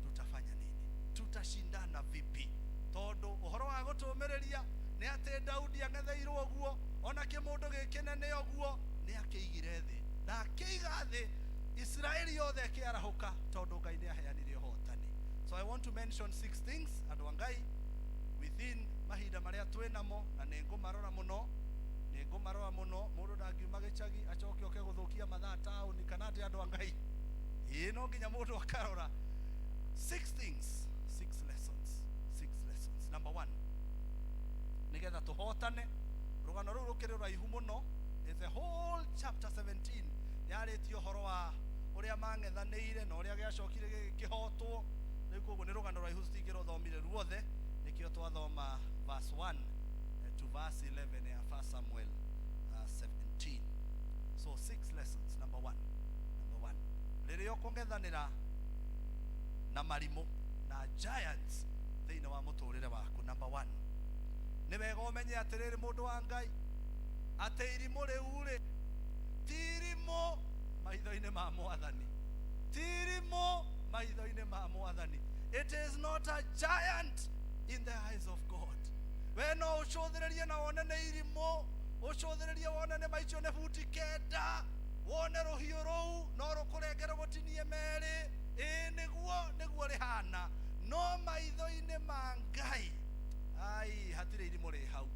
Tutafanya nini? Tutashindana vipi? Tondũ ũhoro wa gũtũmĩrĩria nĩ atĩ Daudi ang'etheirwo ũguo, ona kĩmũndũ gĩkĩnene ũguo, nĩ akĩigire thĩ, na akĩiga thĩ Isiraeli yothe ĩkĩarahũka, tondũ Ngai nĩ aheanire ũhotani. So I want to mention 6 things, andũ a Ngai, within mahinda marĩa twĩ namo, na nĩ ngũmarora mũno, nĩ ngũmarora mũno. Mũndũ ndangiuma gĩcagi acoke oke gũthũkia mathaa taũni, kana atĩ andũ a Ngai? Ĩĩ, no nginya mũndũ akarora. 6 things, 6 lessons, 6 lessons. Number 1, nĩgetha tũhotane, rũgano rũu rũkĩrĩ rũraihu mũno, is the whole chapter 17 yarĩtie Twarĩtie ũhoro wa ũrĩa mang'ethanĩire na ũrĩa gĩacokire gĩkĩhotwo. Rĩu koguo nĩ rũgano rwaihu, tũtingĩrũthomire ruothe, nĩkĩo twathoma verse 1 to verse 11 ya 1 Samuel 17. So six lessons. Number one, number one, rĩrĩa ũkũng'ethanĩra na marimũ na giants thĩinĩ wa mũtũrĩre waku, number one, nĩ wega ũmenye atĩrĩrĩ, mũndũ wa Ngai, atĩ irimũ rĩu rĩ ti irimũ maitho-inĩ ma Mwathani, ti irimũ maitho-inĩ ma Mwathani. It is not a giant in the eyes of God. We no ũcũthĩrĩrie na wone nĩ irimũ, ũcũthĩrĩrie wone nĩ maicio nĩ buti 9, wone rũhiũ rũu no rũkũrenge rũgũtinie merĩ. Ĩĩ, nĩguo rĩhana, no maitho-inĩ ma Ngai, ai, hatirĩ irimũ rĩ hau.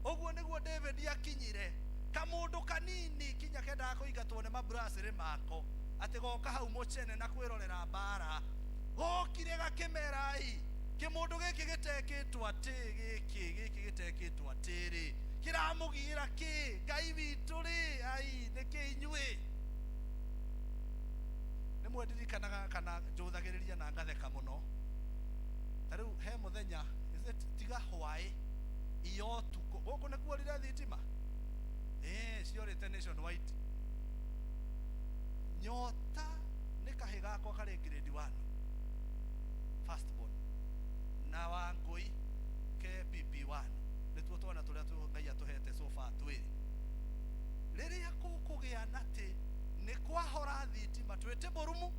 Ũguo nĩguo David akinyire kamũndũ kanini kinya kendaga kũingatwo nĩ maburacĩrĩ mako, atĩ goka hau mũcene na kwĩrorera mbara, gokire gakĩmera, ai, kĩmũndũ gĩkĩ gĩtekĩtwo atĩ gĩkĩ gĩtekĩtwo atĩrĩ kĩramũgiĩra kĩ Ngai witũ rĩ, ai, nĩkĩ inyuĩ rĩmwe ndirikanaga kana njũthagĩrĩria na ngatheka mũno. Ta rĩu he mũthenya, is it tiga hwaĩ iyo ũtukũ, gũkũ nĩ kuorire thitima, ĩĩ, ciorĩte nationwide. Nyota nĩ kahĩ gakwa karĩ grade 1, first born, na Wangũi ke PP1, nĩtuo twana tũrĩa Ngai atũhete so far twĩrĩ. Rĩrĩa gũkũgĩa na tĩ nĩ kwahora thitima, twĩte mũrumu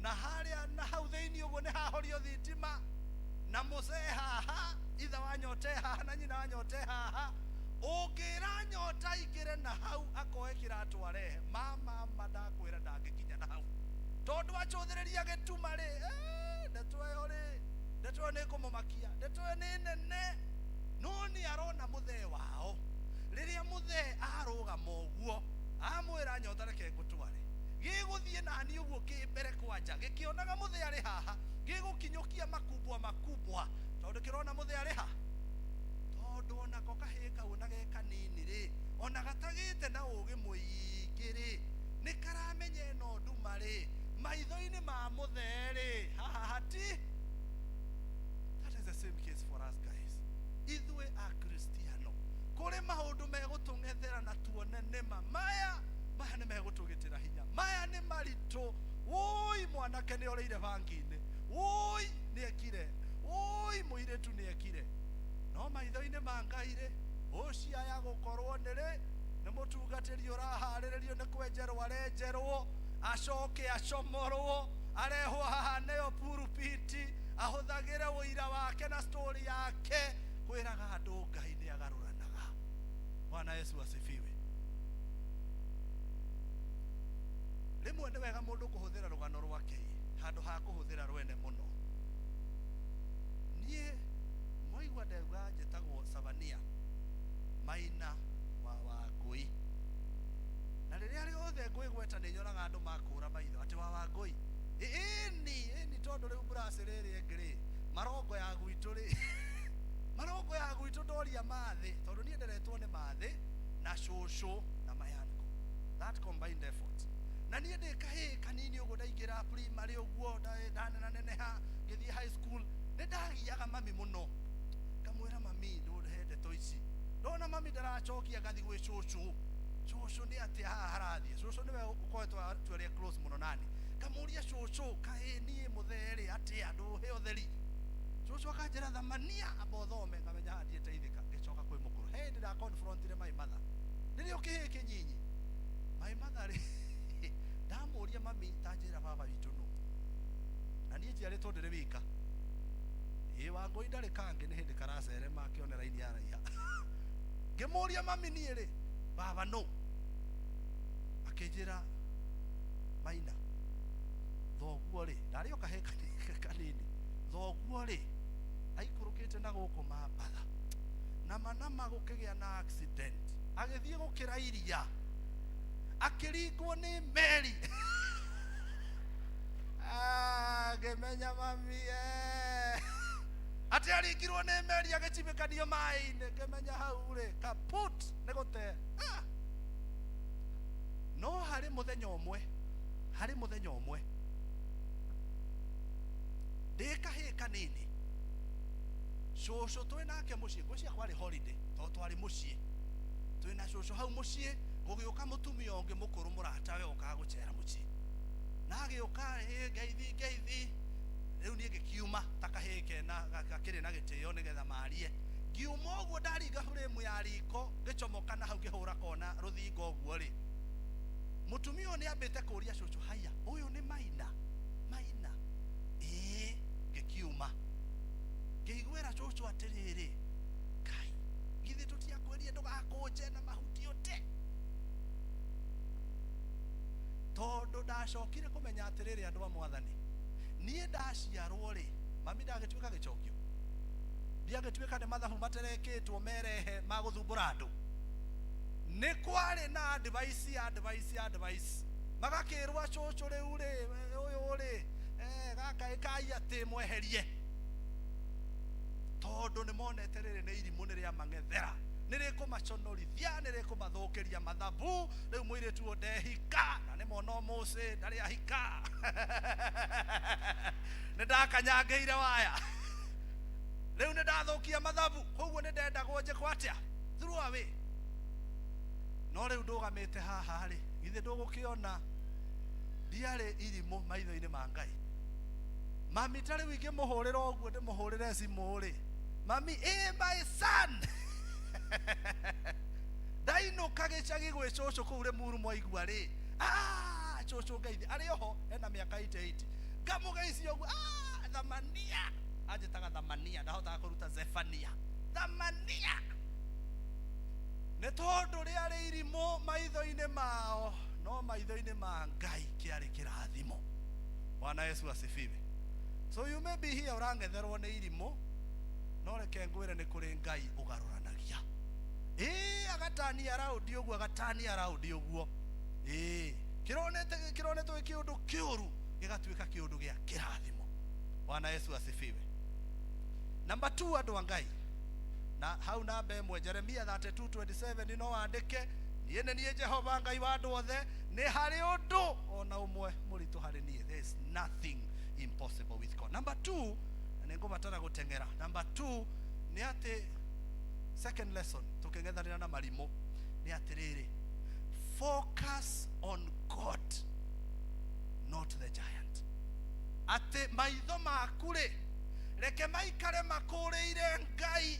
na harĩa na hau thĩinĩ ũguo nĩ hahorio thitima, na mũcee haha, ithe wa Nyote haha na nyina wa Nyote haha, ũngĩra Nyota aingĩre na hau akoe kĩratũ arehe, mama ma ndakwĩra ndangĩkinya na hau, tondũ acũthĩrĩria gĩtuma rĩ, ndeto ĩyo rĩ, ndeto ĩyo nĩ ĩkũmũmakia, ndeto ĩyo nĩ nene. No nĩ arona mũthee wao, rĩrĩa mũthee arũgama ũguo amwĩra, "Nyota, reke ngũtware," gĩgũthiĩ nani ũguo kĩ mbere kwanja gĩkĩonaga mũthee arĩ haha, gĩgũkinyũkia makubwa makubwa, tondũ kĩrona mũthee arĩ ha, tondũ onako kahĩĩ kau ona ge kanini rĩ, ona gatagĩte na ũgĩ mũingĩ rĩ, nĩ karamenya ĩno nduma rĩ, maitho-inĩ ma mũthee rĩ, haha hati. That is the same case for us guys. Ithuĩ Akristiano kũrĩ maũndũ megũtũng'ethera na tuone nĩma maya, maya nĩ megũtũgĩtĩra hinya, maya nĩ maritũ, wũi, mwanake nĩ orĩire bangi-inĩ, wũi, nĩ ekire, wũi, mũirĩtu nĩ ekire, no maitho-inĩ ma Ngai rĩ, ũciaya gũkorwo nĩ rĩ nĩ mũtungatĩri ũraharĩrĩrio nĩ kwenjerwo, arenjerwo acoke acomorwo, arehwo haha neo purupiti, ahũthagĩre ũira wake na story yake kwĩraga andũ Ngai nĩ agarũranaga. Bwana Yesu asifiwe. Rĩmwe nĩ wega mũndũ kũhũthĩra rũgano rwake handũ ha kũhũthĩra rwene mũno. Niĩ mwaigua ndauga njĩtagwo Sabania Maina wa Wangũi, na rĩrĩa rĩothe ngwĩgweta nĩ nyonaga andũ makũra maitho atĩ wa Wangũi, ĩni ĩni, tondũ rĩu mburacĩ rĩrĩ ĩngĩ rĩ, marongo ya gwitũ rĩ, marongo ya gwitũ, ndoria mathĩ, tondũ niĩ nderetwo nĩ mathĩ na cũcũ na mayanko, that combined effort. Na niĩ ndĩ kahĩĩ kanini ũguo, ndaingĩra primary ũguo, ndanenaneneha ngĩthiĩ high school, nĩ ndagiaga mami mũno, ngamwĩra, "Mami, ndũhe ndeto ici." Ndona mami ndaracokia, ngathi gwĩ cũcũ. "Cũcũ, nĩ atĩa haha harathiĩ?" Cũcũ nĩwe ũkoretwo twarĩa close mũno nani. Ngamũria, "Cũcũ, kaĩ niĩ mũthee-rĩ, atĩa, ndũhe ũtheri?" Cũcũ akanjĩra, "Thamania, amba ũthome." Ngamenya haha ndiĩteithĩka. Ngĩcoka kwĩ mũkũrũ. He hĩndĩ ndaconfrontire my mother rĩrĩa ũkĩhĩĩ kĩnyinyi. My mother rĩ, ndamũria, "Mami, ta njĩra baba witũ nũ?" Na niĩ njiarĩtwo ndĩrĩ wika, ĩ, Wangũi ndarĩ kangĩ, nĩ hĩndĩ karacerema akĩone raini yaraiha. Ngĩmũria, "Mami, niĩ rĩ, baba nũ?" Akĩnjĩra, "Maina, thoguo rĩ," ndarĩ o kahĩĩ kanini, "thoguo rĩ aikũrũkĩte na gũkũ Mambatha na manama, gũkĩgĩa na accident, agĩthiĩ gũkĩra iria, akĩringwo nĩ meri." Ah, ngĩmenya mami, atĩ aringirwo nĩ meri agĩcibĩkanio maĩ-inĩ. Ngĩmenya hau rĩ, kaput, nĩ gũte. Ah. No Harĩ mũthenya ũmwe, harĩ mũthenya ũmwe ndĩ kahĩĩ kanini, cũcũ twĩ nake mũciĩ, ngwĩciria kwarĩ holiday tondũ twarĩ mũciĩ twĩ na cũcũ hau mũciĩ. Gũgĩũka mũtumia ũngĩ mũkũrũ, mũratawe okaga gũcera mũciĩ, na agĩũka, "Ĩ, ngeithi, ngeithi." Rĩu niĩ ngĩkiuma ta kahĩĩ kena gakĩrĩ na gĩtĩo nĩgetha marie. Ngiuma ũguo, ndaringa buremu ya riko, ngĩcomoka na hau, ngĩhũra kona rũthingo ũguo rĩ, mũtumia ũyũ nĩ ambĩte kũria cũcũ, "Haya, ũyũ nĩ Maina? Maina?" "Ĩĩ." Ngĩkiuma, ngĩiguĩra cũcũ atĩrĩrĩ, "Kai, githĩ tũtiakwĩrie ndũgakũnje na mahuti ũte?" Tondũ ndacokire kũmenya atĩrĩrĩ, andũ a Mwathani, niĩ ndaciarwo rĩ, mami ndagĩtuĩka gĩcokio, ndiagĩtuĩka nĩ mathabu materekĩtwo merehe ma gũthumbũra andũ. Nĩ kwarĩ na advice, advice, advice, magakĩrwo cũcũ, "Rĩu rĩ, ũyũ rĩ, gaka ĩkai atĩ mweherie," tondũ nĩ monete rĩrĩ nĩ irimũ, nĩ rĩa mang'ethera, nĩ rĩkũmaconorithia, nĩ rĩkũmathũkĩria mathabu. Rĩu mũirĩtu ũyũ ndehika, na nĩ mona ũmũcĩ ndarĩ ahika, nĩ ndakanyangĩire waya, rĩu nĩ ndathũkia mathabu. Koguo nĩ ndendagwo njĩkwo atĩa? Throw away. No rĩu ndũgamĩte haha rĩ, githĩ ndũgũkĩona ndiarĩ irimũ maitho-inĩ ma Ngai? Mami ta rĩu ingĩmũhũrĩra ũguo, ndĩmũhũrĩre thimũ rĩ, "Mami." "Ĩ, my son." Ndainũka gĩcagi gwĩ cũcũ kũu Rĩmuru, mwaigua rĩ, "Ah, cũcũ, ngeithi." Arĩ oho ena mĩaka 88. Ngamũgeithia ũguo, "Ah, Thamania." Anjĩtaga Thamania, ndahotaga kũruta Zefania. Thamania, nĩ tondũ rĩarĩ irimũ maitho-inĩ mao, no maitho-inĩ ma Ngai kĩarĩ kĩrathimo. Bwana Yesu asifiwe. So you may be here ũrang'etherwo nĩ irimũ, no reke ngwĩre nĩ kũrĩ Ngai ũgarũranagia, ĩĩ, agatania raundi ũguo, agatania raundi ũguo, ĩĩ, kĩronete kĩronetwo gĩ kĩũndũ kĩũru gĩgatuĩka kĩũndũ gĩa kĩrathimo. Bwana Yesu asifiwe. Number 2, andũ a Ngai, na hau namba 1, Jeremia 32:27, no wandĩke, "Niĩ nĩ niĩ Jehova Ngai wa andũ othe, nĩ harĩ ũndũ ona ũmwe mũritũ harĩ niĩ?" There is nothing impossible with God. Number 2, na nĩ ngũbatara gũteng'era, number 2 nĩ atĩ, second lesson tũkĩng'ethanĩra na marimũ nĩ atĩrĩrĩ, focus on God, not the giant. Atĩ maitho maku rĩ, reke maikare makũrĩire Ngai,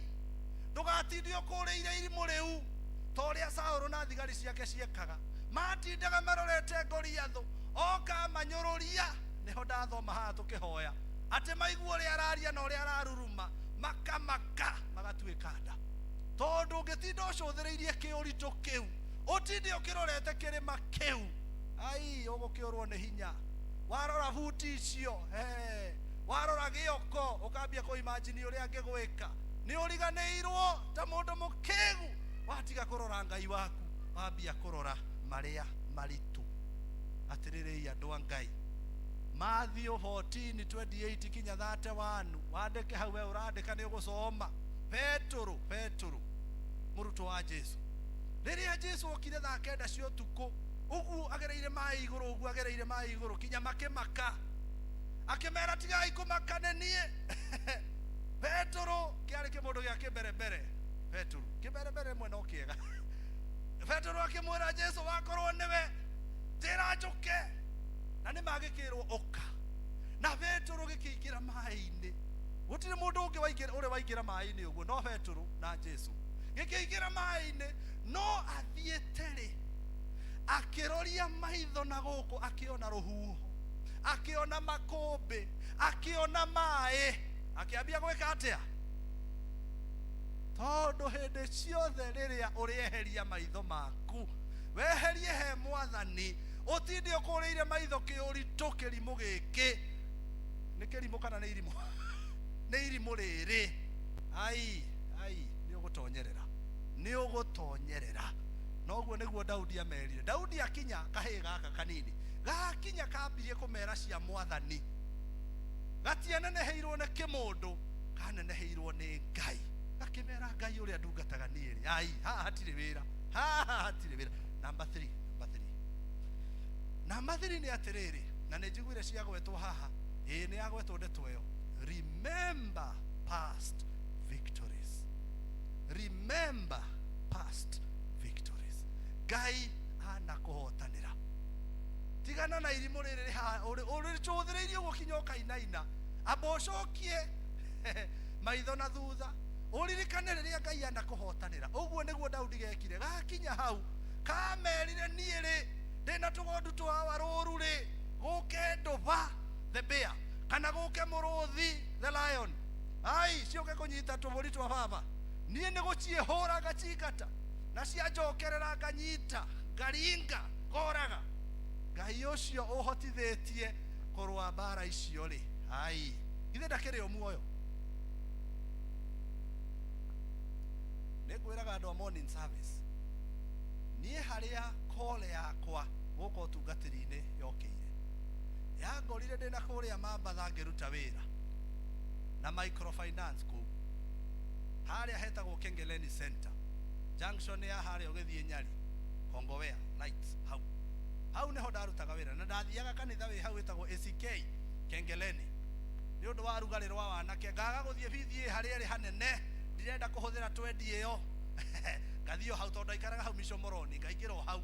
ndũgatinde ũkũrĩire irimũ rĩu, ta ũrĩa Saũlũ na thigari ciake ciekaga, matindaga marorete Goliathũ oka manyũrũria. Nĩho ndathoma haha tũkĩhoya atĩ maigua ũrĩa araria na ũrĩa araruruma, makamaka, magatuĩka nda. Tondũ ũngĩtinda ũcũthĩrĩirie kĩũritũ kĩu, ũtinde ũkĩrorete kĩrĩma kĩu, ai, ũgũkĩũrwo nĩ hinya. Warora buti icio, he warora gĩoko, ũkambia kũimagine ũrĩa angĩgwĩka, nĩ ũriganĩirwo ta mũndũ mũkĩgu. Watiga kũrora Ngai waku, wambia kũrora marĩa maritũ. Atĩrĩrĩi andũ a Ngai, Matthew 14:28 kinya 31, wandĩke hau. We ũrandĩka, nĩ ũgũcoma. Petũrũ, Petũrũ mũrutwo wa Jesu, rĩrĩa Jesu okire thaa 9 cia ũtukũ ũguo, agereire maĩ igũrũ ũguo, agereire maĩ igũrũ kinya makĩmaka, akĩmera, "Tigai kũmaka, nĩ niĩ." Petũrũ kĩarĩ kĩmũndũ gĩa kĩmberembere. Petũrũ kĩmberembere rĩmwe no kĩega. Petũrũ akĩmwĩra Jesu, "Wakorwo nĩwe, njĩra njũke." Na nĩ magĩkĩrwo, "Ũka." Na Petũrũ gĩkĩingĩra maĩ-inĩ. Gũtirĩ mũndũ ũngĩ ũrĩ waingĩra maĩ-inĩ ũguo no Petũrũ na Jesu. Gĩkĩingĩra maĩ-inĩ, no athiĩte rĩ, akĩroria maitho na gũkũ, akĩona rũhuho, akĩona makũmbĩ, akĩona maĩ, akĩambia gwĩka atĩa? Tondũ hĩndĩ ciothe rĩrĩa ũrĩeheria maitho maku, weherie he Mwathani, ũtinde ũkũrĩire maitho kĩũritũ kĩrimũ gĩkĩ, nĩ kĩrimũ kana nĩ irimũ, nĩ irimũ rĩrĩ, ai ai, nĩ ũgũtonyerera, nĩ ũgũtonyerera. Noguo nĩguo Daudi amerire. Daudi akinya kahĩĩ gaka kanini gakinya, kambirie kũmera cia Mwathani. Gatianeneheirwo nĩ kĩmũndũ, kaneneheirwo nĩ Ngai. Gakĩmera, "Ngai ũrĩa ndungataga niĩ rĩ, ai, haha hatirĩ wĩra, haha hatirĩ wĩra." Number 3, number 3. Na mathiri nĩ atĩrĩrĩ, na nĩ njiguire ciagwetwo haha, ĩĩ nĩ yagwetwo ndeto ĩyo. Remember past victories. Remember past victories. Ngai anakũhotanĩra. Tigana na irimũ rĩrĩ rĩ haha, ũrĩcũthĩrĩirie ũguo kinya ũkainaina. Amba ũcokie maitho na thutha, ũririkane rĩrĩa Ngai anakũhotanĩra. Ũguo nĩguo Daudi gekire. Gakinya hau, kamerire niĩ rĩ, ndĩna tũgondu twa warũru rĩ, gũke nduba the bear, kana gũke mũrũthi the lion, ai ciũke kũnyita tũbũri twa baba. Niĩ nĩ gũciĩhũra ngacingata, na cianjokerera nganyita, ngaringa, ngoraga. Ngai ũcio ũhotithĩtie kũrũa mbara icio rĩ, ai ithe ndakĩrĩ o muoyo. Nĩ ngwĩraga andũ a morning service, niĩ harĩa kole yakwa gũka ũtungatĩri-inĩ yokĩire, yangorire ndĩna kũrĩa Mambatha ngĩruta wĩra na microfinance kũu harĩa hetagwo Kengeleni Center, junction ya harĩa ũgĩthiĩ Nyali, Kongowea lights, hau hau nĩho ndarutaga wĩra, na ndathiaga kanitha wĩ hau wĩtagwo ACK Kengeleni. Nĩ ũndũ wa rugarĩ rwa wanake, ngaga gũthiĩ bithi harĩa ĩrĩ hanene, ndirenda kũhũthĩra twendi ĩyo. Ngathiĩ o hau tondũ ndaikaraga hau Micomoroni, ngaingĩra o hau.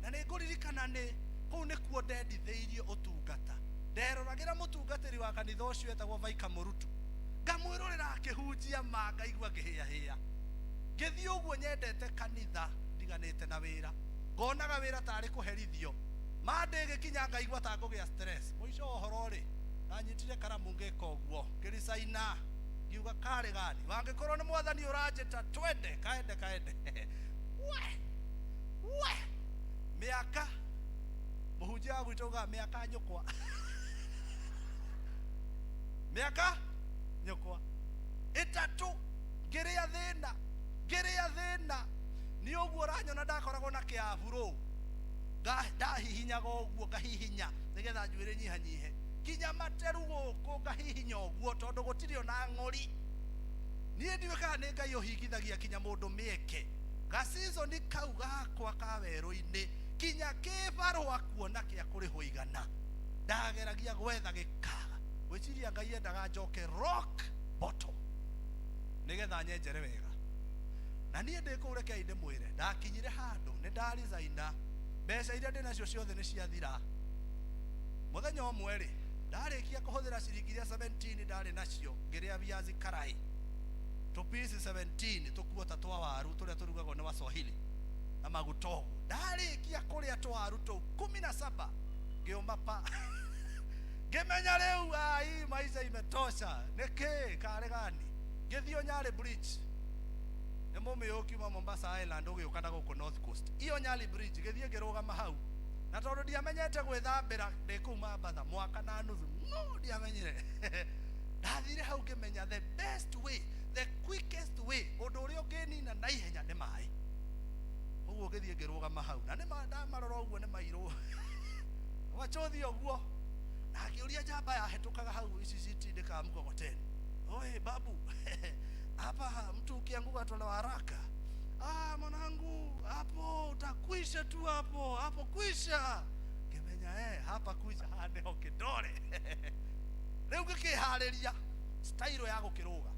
Na nĩ ngũririkana nĩ kũu nĩkuo ndendithĩirio ũtungata. Nderoragĩra mũtungatĩri wa kanitha ũcio etagwo Vaika Mũrutu, ngamwĩrorera akĩhunjia ma, ngaigua ngĩhĩahĩa. Ngĩthiĩ ũguo nyendete kanitha, ndiganĩte na wĩra, ngonaga wĩra tarĩ kũherithio. Ma ndĩgĩkinya ngaigua ta ngũgĩa stress. Mũico wa ũhoro rĩ, ndanyitire karamu ngĩka ũguo, ngĩricaina, ngiuga karĩ gani, wangĩkorwo nĩ mwathani ũranjĩta twende, kaende kaende. We we mĩaka mũhunjia wa gwitũ ugaga mĩaka nyũkwa, mĩaka nyũkwa ĩtatũ ngĩrĩa thĩna, ngĩrĩa thĩna. Nĩ ũguo ũranyona ndakoragwo na kĩaburo, ndahihinyaga ũguo, ngahihinya nĩgetha njuĩrĩ nyihanyihe, kinya materu gũkũ ngahihinya ũguo, tondũ gũtirĩ ona ng'ori. Niĩ ndiũĩ kana nĩ Ngai ũhingithagia kinya mũndũ mĩeke. Gacizoni kau gakwa ka werũ-inĩ, kinya kĩbarũa kuona kĩa kũrĩhwo igana, ndageragia gwetha gĩkaga. Gwĩciria Ngai endaga njoke rock bottom nĩgetha nyenjere wega. Na niĩ ndĩ kũu, rekei ndĩmwĩre, ndakinyire handũ nĩ ndarizaina, mbeca iria ndĩ nacio ciothe nĩ ciathira. Mũthenya ũmwe rĩ, ndarĩkia kũhũthĩra ciringi iria 17 ndarĩ nacio, ngĩrĩa viazi karai tũpisi 17 tũkuota twa waru tũrĩa tũrugagwo nĩ Waswahili na maguta ũguo. Ndarĩkia kũrĩa twaru tũu 17, ngĩũma pa. Ngĩmenya rĩu ai maisha imetosha. Nĩkĩ karĩ gani? Ngĩthiĩ Nyali Bridge, nĩ mũmĩũki kuma Mombasa Island ũgĩũka na gũkũ North Coast, iyo Nyali Bridge, ngĩthiĩ ngĩrũgama hau. Na tondũ ndiamenyete gwĩthambĩra ndĩ kũu Mambatha mwaka na nuthu, no ndiamenyire. Ndathire hau ngĩmenya the best way, the quickest way, ũndũ ũrĩa ũngĩnina na ihenya nĩ maĩ. Ũguo ngĩthiĩ ngĩrũgama hau, na nĩ ndamarora ũguo nĩ mairũ wachothi ũguo, na ngĩũria njamba yahetũkaga hau ici citindĩkaga mkokoteni, oi babu, hapa mtu ukianguka tolewa haraka. Ah, mwanangu, hapo utakwisha tu, hapo hapo kwisha. Ngĩmenya hapa kwisha haneho kĩndore. Rĩu ngĩkĩharĩria style ya gũkĩrũga,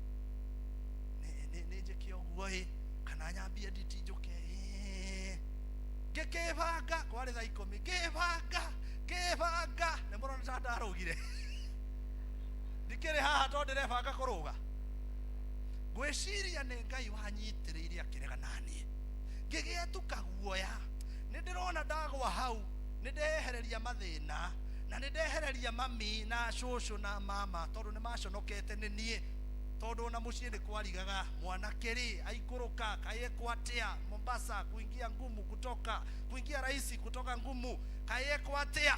nĩ njĩke ũguo ĩ, kana nyambie nditinjũke ĩ. Ngĩkĩbanga, kwarĩ thaa 10, ngĩbanga, ngĩbanga, nĩ mũrona ta ndarũgire. Ndikĩrĩ haha tondũ ndĩrebanga kũrũga. Ngwĩciria nĩ Ngai wanyitĩrĩire akĩrega naniĩ. Ngĩgĩetuka guoya, nĩ ndĩrona ndagwa hau, nĩ ndehereria mathĩna, na nĩ ndehereria mami na cũcũ na mama, tondũ nĩ maconokete nĩ niĩ. Tondũ ona mũciĩ nĩ kwarigaga mwanake rĩ aikũrũka kaĩ ekwo atĩa Mombasa, kuingia ngumu kutoka, kuingia rahisi kutoka ngumu, kaĩ ekwo atĩa,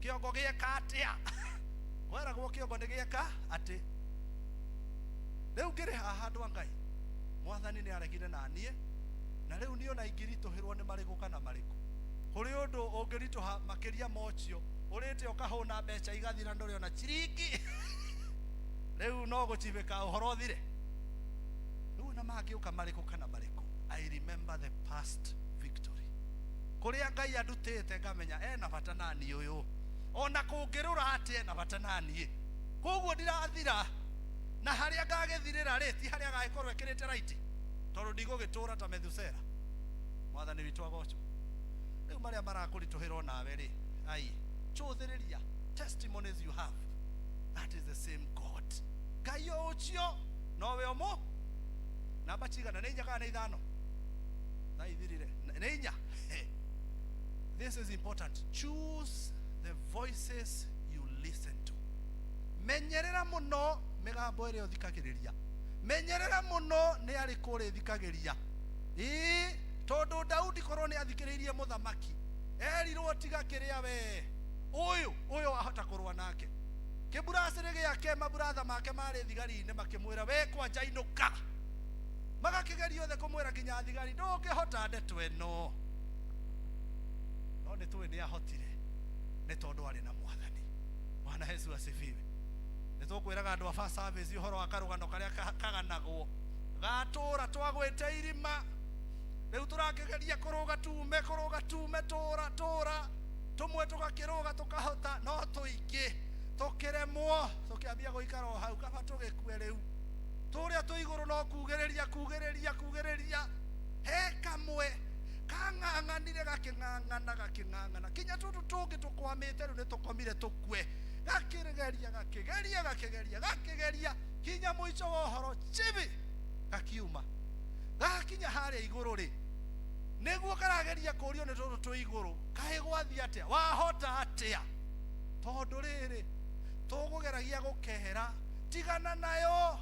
kĩongo gĩeka atĩa. Kweragwo kĩongo nĩ gĩeka atĩ. Rĩu ngĩrĩ haha andũ a Ngai, mwathani nĩ aregire na niĩ, na rĩu niĩ ona ingĩritũhĩrwo nĩ marĩkũ kana marĩkũ. Kũrĩ ũndũ ũngĩritũha makĩria ma ũcio, ũrĩte ũkahũna mbeca igathira ndũrĩ ona ciringi. Rĩu no gũchibĩka ũhoro ũthire. Rĩu ona mangĩũka marĩkũ kana marĩkũ, I remember the past victory. Kũrĩa Ngai andutĩte ngamenya ena bata naniĩ ũyũ. Ona kũngĩrũra atĩ ena bata naniĩ. Koguo ndirathira na harĩa ngagĩthirĩra rĩ ti harĩa agagĩkorwo ekĩrĩte raiti tondũ ndigũgĩtũra ta Methusela. Mwathani witũ agocwo. Rĩu marĩa marakũritũhĩra onawe rĩ, ai cũthĩrĩria testimonies you have. That is the same God. Ngai o ũcio nowe ũmũ. Namba cigana? Nĩ inya kana nĩ ithano? Thaa ithirire. Nĩ inya. This is important. Choose the voices you listen to. Menyerera mũno mĩgambo ĩrĩa ũthikagĩrĩria. Menyerera mũno nĩ arĩkũ ũrĩthikagĩria. Ĩĩ, tondũ Daudi korwo nĩ athikĩrĩirie mũthamaki, erirwo tiga kĩrĩa we ũyũ ũyũ wahota kũrũa nake. Kĩburacĩrĩ gĩake maburatha make marĩ thigari-inĩ makĩmwĩra we kwanja inũka. Magakĩgeria othe kũmwĩra nginya thigari ndũngĩhota ndeto ĩno. No nĩ tũĩ nĩ ahotire nĩ tondũ arĩ na mwathani. Bwana Yesu asifiwe. Nĩ tũkwĩraga andũ a first service ũhoro wa karũgano karĩa kaganagwo gatũra twagwĩte irima rĩu tũrakĩgeria kũrũga tume kũrũga tume tũra tũra tũmwe tũgakĩrũga tũkahota no tũingĩ tũkĩremwo tũkĩambia gũikara o hau kaba tũgĩkue rĩu tũrĩa twĩ igũrũ no kugĩrĩria kugĩrĩria kugĩrĩria he kamwe kang'ang'anire gakĩng'ang'ana gakĩng'ang'ana kinya tũtũ tũngĩ tũkwamĩte rĩu nĩ tũkomire tũkue gakĩgeria gakĩgeria gakĩgeria gakĩgeria kinya mũico wa ũhoro chibi gakiuma gakinya harĩa igũrũ rĩ nĩguo karageria kũrio nĩ tũtũ twĩ igũrũ kaĩ gwathiĩ atĩa wahota atĩa tondũ rĩrĩ tũgũgeragia gũkehera tigana nayo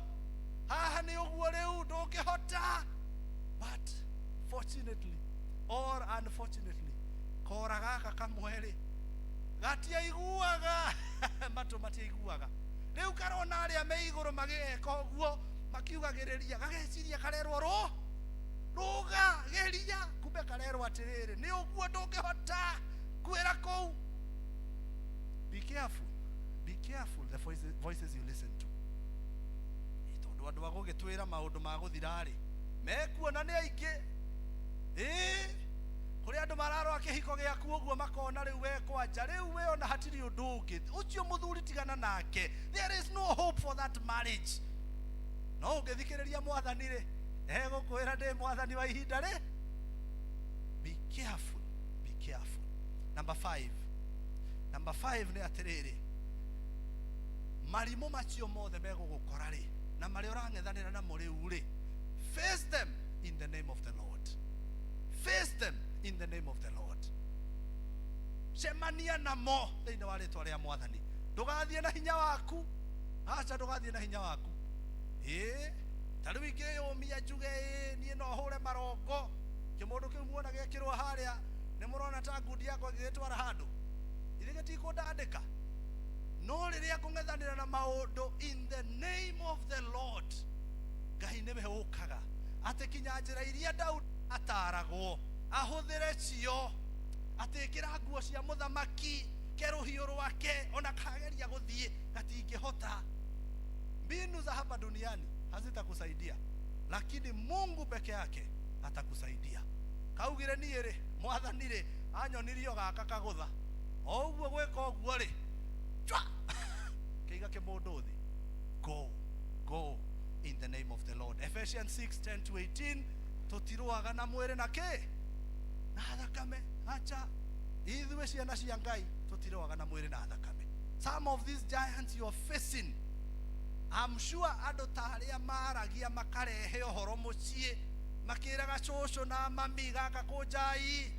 haha nĩ ũguo rĩu ndũngĩhota. But fortunately or unfortunately kora gaka kamwe rĩ gatiaiguaga matũ matiaiguaga rĩu karona arĩa me igũrũ magĩeka ũguo makiugagĩrĩria gageciria karerwo rũ rũga geria kumbe karerwo atĩrĩrĩ nĩ ũguo ndũngĩhota kwĩra kũu. Be careful, be careful the voices you listen to. Tondũ andũ a gũgĩtwĩra maũndũ ma gũthira rĩ mekuona nĩ aingĩ. Ĩĩ, kũrĩ andũ mararora kĩhiko gĩaku ũguo makona rĩu we kwanja rĩu we ona hatirĩ ũndũ ũngĩ ũcio mũthuri tigana nake, there is no hope for that marriage. No ũngĩthikĩrĩria mwathani rĩ egũkwĩra ndĩ mwathani wa ihinda rĩ. Be careful, be careful. Number 5, number 5 nĩ atĩrĩrĩ marimũ macio mothe megũgũkora rĩ na marĩa ũrang'ethanĩra namo rĩu rĩ, face them in the name of the Lord. Face them in the name of the Lord. Cemania namo thĩinĩ wa rĩtwa rĩa mwathani. Ndũgathiĩ na hinya waku, aca ndũgathiĩ na hinya waku. Ĩĩ, ta rĩu ingĩyũmia njuge ĩĩ niĩ no hũre marongo kĩmũndũ kĩu muona gĩekĩrwo harĩa nĩ mũrona ta ngundi yakwa ĩgĩgĩtwara handũ ithe gĩtikũndandĩka. No rĩrĩa ngũng'ethanĩra na maũndũ in the name of the Lord, Ngai nĩwe ũkaga atĩ kinya njĩra iria Daudi ataragwo ahũthĩre cio atĩ ĩkĩra nguo cia mũthamaki ke rũhiũ rwake ona kageria gũthiĩ gatingĩhota. Mbinu za hapa duniani hazitakusaidia, lakini Mungu peke yake atakusaidia. Kaugire niĩ rĩ mwathani rĩ anyonirio gaka kagũtha o ũguo gwĩka ũguo rĩ chwa kĩiga kĩmũndũ thĩ. Go, go in the name of the Lord. Ephesians 6:10 to 18 tũtirũaga na mwĩrĩ na kĩ na thakame. Acha ithuĩ ciana cia Ngai tũtirũaga na mwĩrĩ na thakame. Some of these giants you are facing, I'm sure andũ ta arĩa maragia makarehe ũhoro mũciĩ makĩraga cũcũ na mami gaka kũnjai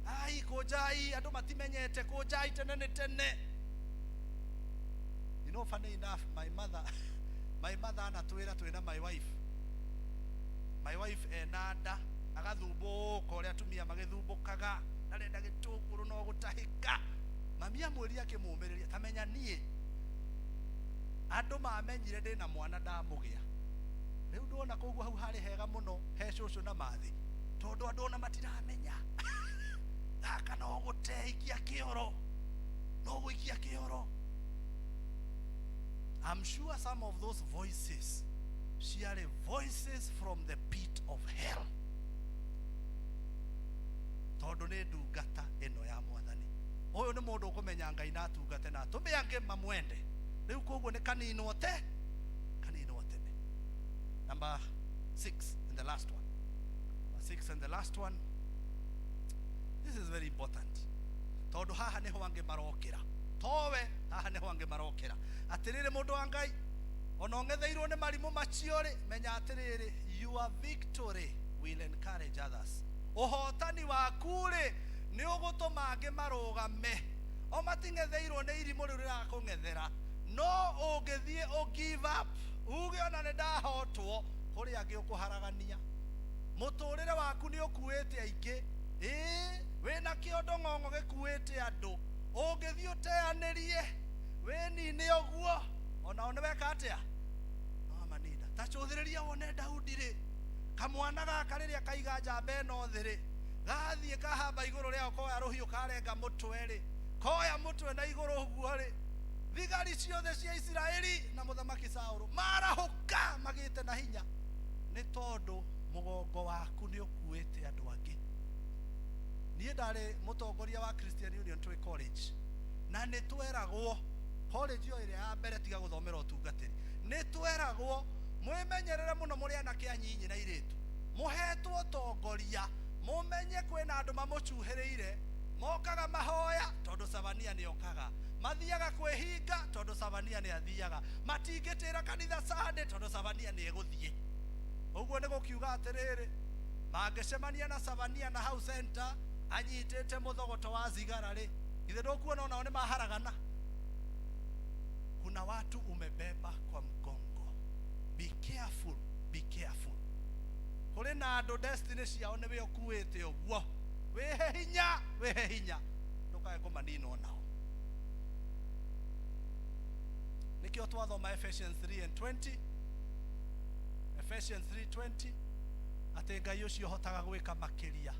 ai kũnjai andũ matimenyete kũnjai tene nĩ tene. You know, funny enough, my mother anatwĩra twĩna my wife. My wife ena nda agathumbũka ũrĩa atumia magĩthumbũkaga ndarenda gĩtũngũrũ no gũtahĩka. Mami amwĩrire akĩmũmĩrĩria ta menya niĩ andũ mamenyire ndĩna mwana ndamũgĩa rĩu ndona koguo hau harĩ hega mũno he cũcũ na mathĩ tondũ andũ ona matiramenya gaka no gũteikia kĩoro no gũikia kĩoro. I'm sure some of those voices ciarĩ voices from the pit of hell. Tondũ nĩ ndungata ĩno ya mwathani. Ũyũ nĩ mũndũ ũkũmenya Ngai na atungate na atũme angĩ mamwende. Rĩu koguo nĩ kaninwo te kaninwo tene. Number 6 and the last one. Number 6 and the last one. This is very important. Tondũ haha nĩho angĩ marokĩra. Towe haha nĩho angĩ marokĩra. Atĩrĩrĩ mũndũ wa Ngai, ona ũng'etheirwo nĩ marimũ macio rĩ, menya atĩrĩrĩ, your victory will encourage others. Ũhotani waku rĩ, nĩ ũgũtũma angĩ marũgame. O mating'etheirwo nĩ irimũ rĩu rĩrakũng'ethera. No ũngĩthiĩ ũ give up, uge ona nĩ ndahotwo, kũrĩ angĩ ũkũharagania. Mũtũrĩre waku nĩ ũkuĩte aingĩ. Ĩĩ, wĩna kĩondo ng'ong'o gĩkuĩte andũ. Ũngĩthiĩ ũteanĩrie, wĩnine ũguo, onao nĩ weka atĩa? No manina. Ta cũthĩrĩria wone Daudi rĩ, kamwana gaka rĩrĩa kaiga njamba ĩno thĩ rĩ, gathiĩ kahamba igũrũ rĩao koya rũhiũ karenga mũtwe rĩ, koya mũtwe na igũrũ ũguo rĩ, thigari ciothe cia Isiraeli na mũthamaki Saũlũ marahũka magĩte na hinya, nĩ tondũ mũgongo waku nĩ ũkuĩte andũ angĩ. Niĩ ndarĩ mũtongoria wa Christian Union twĩ college, na nĩ tweragwo college ĩyo ĩrĩa ya mbere tiga gũthomera ũtungatĩri, nĩ tweragwo mwĩmenyerere mũno mũrĩ anake anyinyi na airĩtu, mũhetwo ũtongoria, mũmenye kwĩna andũ mamũcuhĩrĩire, mokaga mahoya tondũ Savania nĩ okaga, mathiaga kwĩhinga tondũ Savania nĩ athiaga, matingĩtĩra kanitha Sunday tondũ Savania nĩ egũthiĩ. Ũguo nĩ gũkiuga atĩrĩrĩ, mangĩcemania na Savania na hau center anyitĩte mũthogoto wa cigara rĩ, githĩ ndũkuona onao nĩ maharagana? Kuna watu umebeba kwa mgongo. Be careful, be careful. Kũrĩ na andũ destiny ciao nĩwe ũkuĩte ũguo. Wĩhe hinya, wĩhe hinya, ndũkae kũmanina onao. Nĩkĩo twathoma Ephesians 3:20. Ephesians 3:20 atĩ Ngai ũcio ũhotaga gwĩka makĩria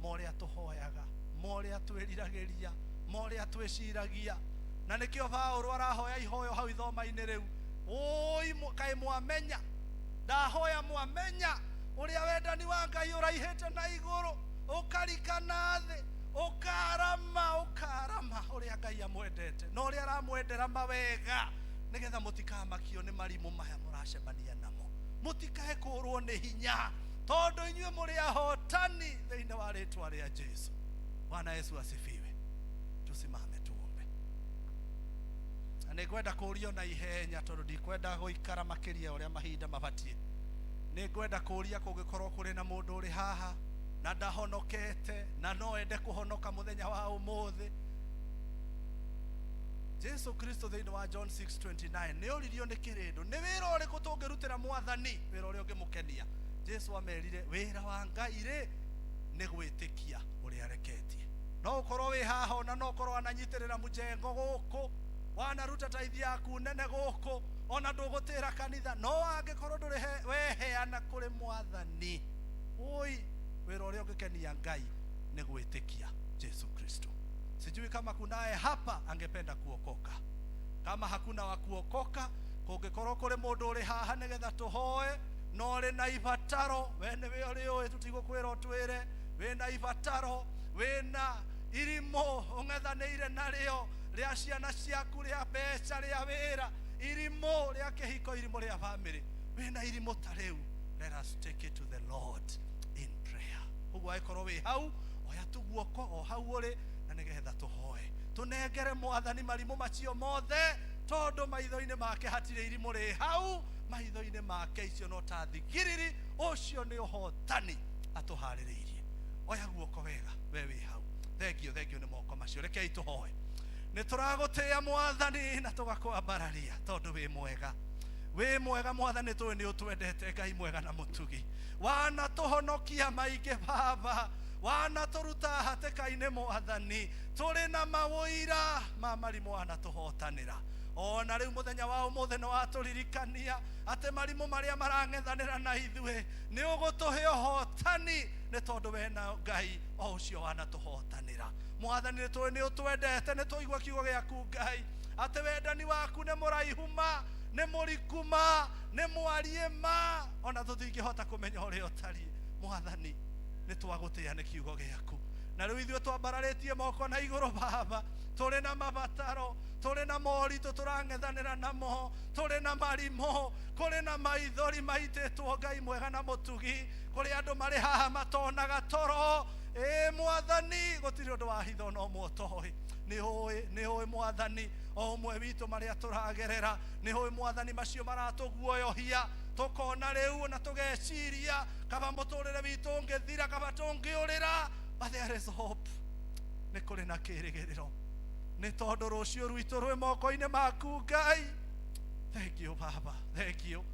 ma ũrĩa tũhoyaga, ma ũrĩa twĩriragĩria, ma ũrĩa twĩciragia. Na nĩkĩo Paũlũ arahoya ihoyo hau ithoma-inĩ rĩu, ũi kaĩ mwamenya, ndahoya mwamenya ũrĩa wendani wa Ngai ũraihĩte na igũrũ, ũkarika na thĩ, ũkarama, ũkarama ũrĩa Ngai amwendete na ũrĩa aramwendera mawega, nĩgetha mũtikamakio nĩ marimũ maya mũracemania namo, mũtikae kũrwo nĩ hinya, tondũ inyuĩ mũrĩ ahotani thĩinĩ wa rĩtwa rĩa Jesu. Bwana Yesu asifiwe. Tusimame tuombe. Na nĩngwenda kũũria na ihenya tondũ ndikwenda gũikara makĩria ũrĩa mahinda mabatiĩ. Nĩngwenda kũũria kũngĩkorwo kũrĩ na mũndũ ũrĩ haha na ndahonokete na no ende kũhonoka mũthenya wa ũmũthĩ. Jesu Kristo thĩinĩ wa John 6:29 nĩ oririo nĩ kĩrĩndũ, nĩ wĩra ũrĩkũ tũngĩrutĩra mwathani, wĩra ũrĩa ũngĩmũkenia? Jesu amerire, wĩra wa Ngai rĩ nĩ gwĩtĩkia ũrĩa areketie. No ũkorwo wĩ haha ona no ũkorwo wananyitĩrĩra mũjengo gũkũ, wanaruta taithi yaku nene gũkũ, ona ndũgũtĩra kanitha, no angĩkorwo ndũrĩ weheana kũrĩ mwathani, oi, wĩra ũrĩa ũngĩkenia Ngai nĩ gwĩtĩkia Jesu Kristo. Sijui kama kunaye hapa angependa kuokoka. Kama hakuna wa kuokoka, kũngĩkorwo kũrĩ mũndũ ũrĩ haha nĩgetha tũhoe, no ũrĩ na ibataro, we nĩwe ũrĩ ũĩ, tũtigũkwĩra ũtwĩre, wĩna ibataro, wĩna irimũ ũng'ethanĩire narĩo rĩa ciana ciaku, rĩa mbeca, rĩa wĩra, irimũ rĩa kĩhiko, irimũ rĩa bamĩrĩ, wĩna irimũ ta rĩu, let us take it to the Lord in prayer. Ũguo angĩkorwo wĩ hau, oya tu guoko o hau ũrĩ, na nĩgetha tũhoe, tũnengere mwathani marimũ macio mothe, tondũ maitho-inĩ make hatirĩ irimũ rĩ hau, maitho-inĩ make icio no ta thigiriri, ũcio nĩ ũhotani atũharĩrĩirie. Oya guoko wega, we wĩ hau. Thengio, thengio nĩ moko macio. Rekei tũhoe. Nĩ tũragũtĩĩa mwathani na tũgakwambararia tondũ wĩ mwega. Wĩ mwega mwathani, tũĩ nĩ ũtwendete, Ngai mwega na mũtugi. Wanatũhonokia maingĩ Baba, wanatũruta hatĩka-inĩ mwathani, tũrĩ na mawũira ma marimũ wanatũhotanĩra. Ona rĩu mũthenya wa ũmũthĩ nĩ watũririkania atĩ marimũ marĩa marang'ethanĩra na ithuĩ nĩ ũgũtũhe ũhotani, nĩ tondũ we na Ngai o ũcio wanatũhotanĩra. Mwathani, nĩ tũĩ nĩ ũtwendete, nĩ twaigua kiugo gĩaku Ngai, atĩ wendani waku nĩ mũraihu ma, nĩ mũriku ma, nĩ mwariĩ ma, ona tũtingĩhota kũmenya ũrĩa ũtariĩ. Mwathani, nĩ twagũtĩĩa nĩ kiugo gĩaku. Na rĩu ithuĩ twambararĩtie moko na igũrũ baba, tũrĩ na mabataro, tũrĩ na moritũ tũrang'ethanĩra namo, tũrĩ na marimũ, kũrĩ na maithori maitĩtwo Ngai mwega na mũtugi, kũrĩ andũ marĩ haha matonaga toro. Ĩ mwathani, gũtirĩ ũndũ wa hitho no ũmwe ũtoĩ. Nĩ ũĩ, nĩ ũĩ mwathani o ũmwe witũ marĩa tũragerera. Nĩ ũĩ mwathani macio maratũguoyohia, tũkona rĩu na tũgeciria kaba mũtũrĩre witũ ũngĩthira, kaba tũngĩũrĩra. But there is hope, nĩ kũrĩ na kĩrĩgĩrĩro, nĩ tondũ rũciũ rwitũ rwĩ moko-inĩ maku Ngai. Thank you baba, thank you,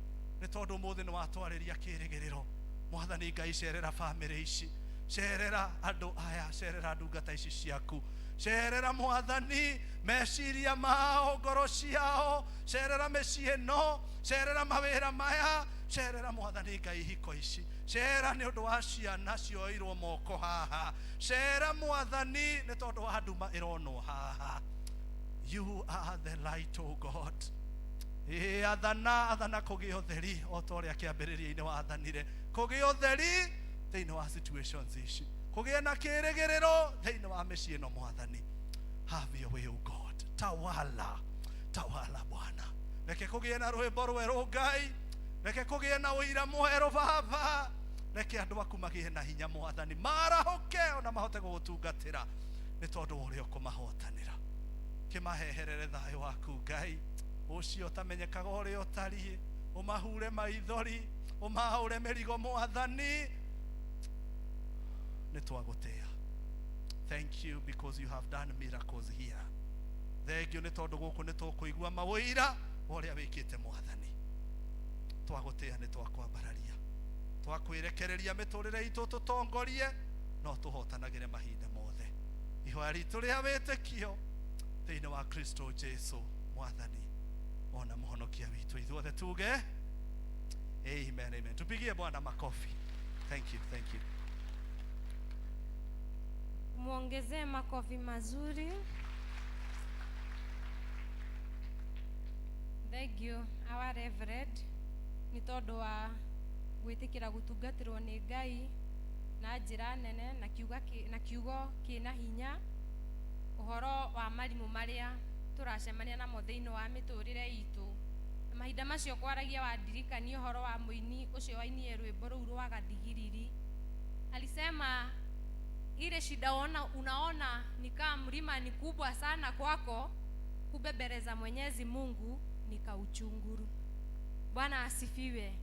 nĩ tondũ ũmũthĩ nĩ watwarĩria kĩrĩgĩrĩro. Mwathani Ngai, cerera bamĩrĩ ici, cerera andũ aya, cerera ndungata ici ciaku, cerera mwathani meciria mao, ngoro ciao, cerera mĩciĩ ĩno, cerera mawĩra maya, cerera mwathani Ngai hiko ici, cera nĩ ũndũ wa ciana cioirwo moko haha, cera mwathani nĩ tondũ wa nduma ĩronwo haha. You are the light, O God. Ĩ athana, athana kũgĩa ũtheri o ta ũrĩa kĩambĩrĩria-inĩ wathanire kũgĩa ũtheri thĩinĩ wa situations ici, kũgĩe na kĩrĩgĩrĩro thĩinĩ wa mĩciĩ ĩno. Mwathani, have your way, O God. Tawala, tawala Bwana. Reke kũgĩe na rwĩmbo rwerũ Ngai, reke kũgĩe na ũira mwerũ baba, reke andũ aku magĩe na hinya mwathani, marahũke ona mahote gũgũtungatĩra nĩ tondũ wa ũrĩa ũkũmahotanĩra. Kĩmaheherere thayũ waku Ngai ũcio ũtamenyekaga ũrĩa ũtariĩ, ũmahure maithori, ũmaũre mĩrigo mwathani. Nĩ twagũtĩa. Thank you because you have done miracles here. Thank you nĩ tondũ gũkũ nĩ tũkũigua mawĩira wa ũrĩa wĩkĩte mwathani. Twagũtĩa, nĩ twakwambararia, twakwĩrekereria mĩtũrĩre itũ, tũtongorie no tũhotanagĩre mahinda mothe. Ihoya ritũ rĩa wĩtĩkio thĩinĩ wa Kristo Jesu mwathani ona mũhonokia witũ, ithuothe tuge amen. Amen. Tupigie Bwana makofi. Thank you, thank you. Muongezee makofi mazuri. Thank you, our Reverend, nĩ tondũ wa gwĩtĩkĩra gũtungatĩrwo nĩ Ngai na njĩra nene na kiuga na kiugo kĩna hinya, ũhoro wa marimũ marĩa tũracemania namo thĩinĩ wa mĩtũrĩre itũ. Na mahinda macio kwaragia wandirikania ũhoro wa mũini ũcio wainire rwĩmbo rũu rwa gathigiriri. Alisema ile shida unaona ni kama mlima ni kubwa sana kwako, kumbe mbele za Mwenyezi Mungu ni kauchunguru. Bwana asifiwe.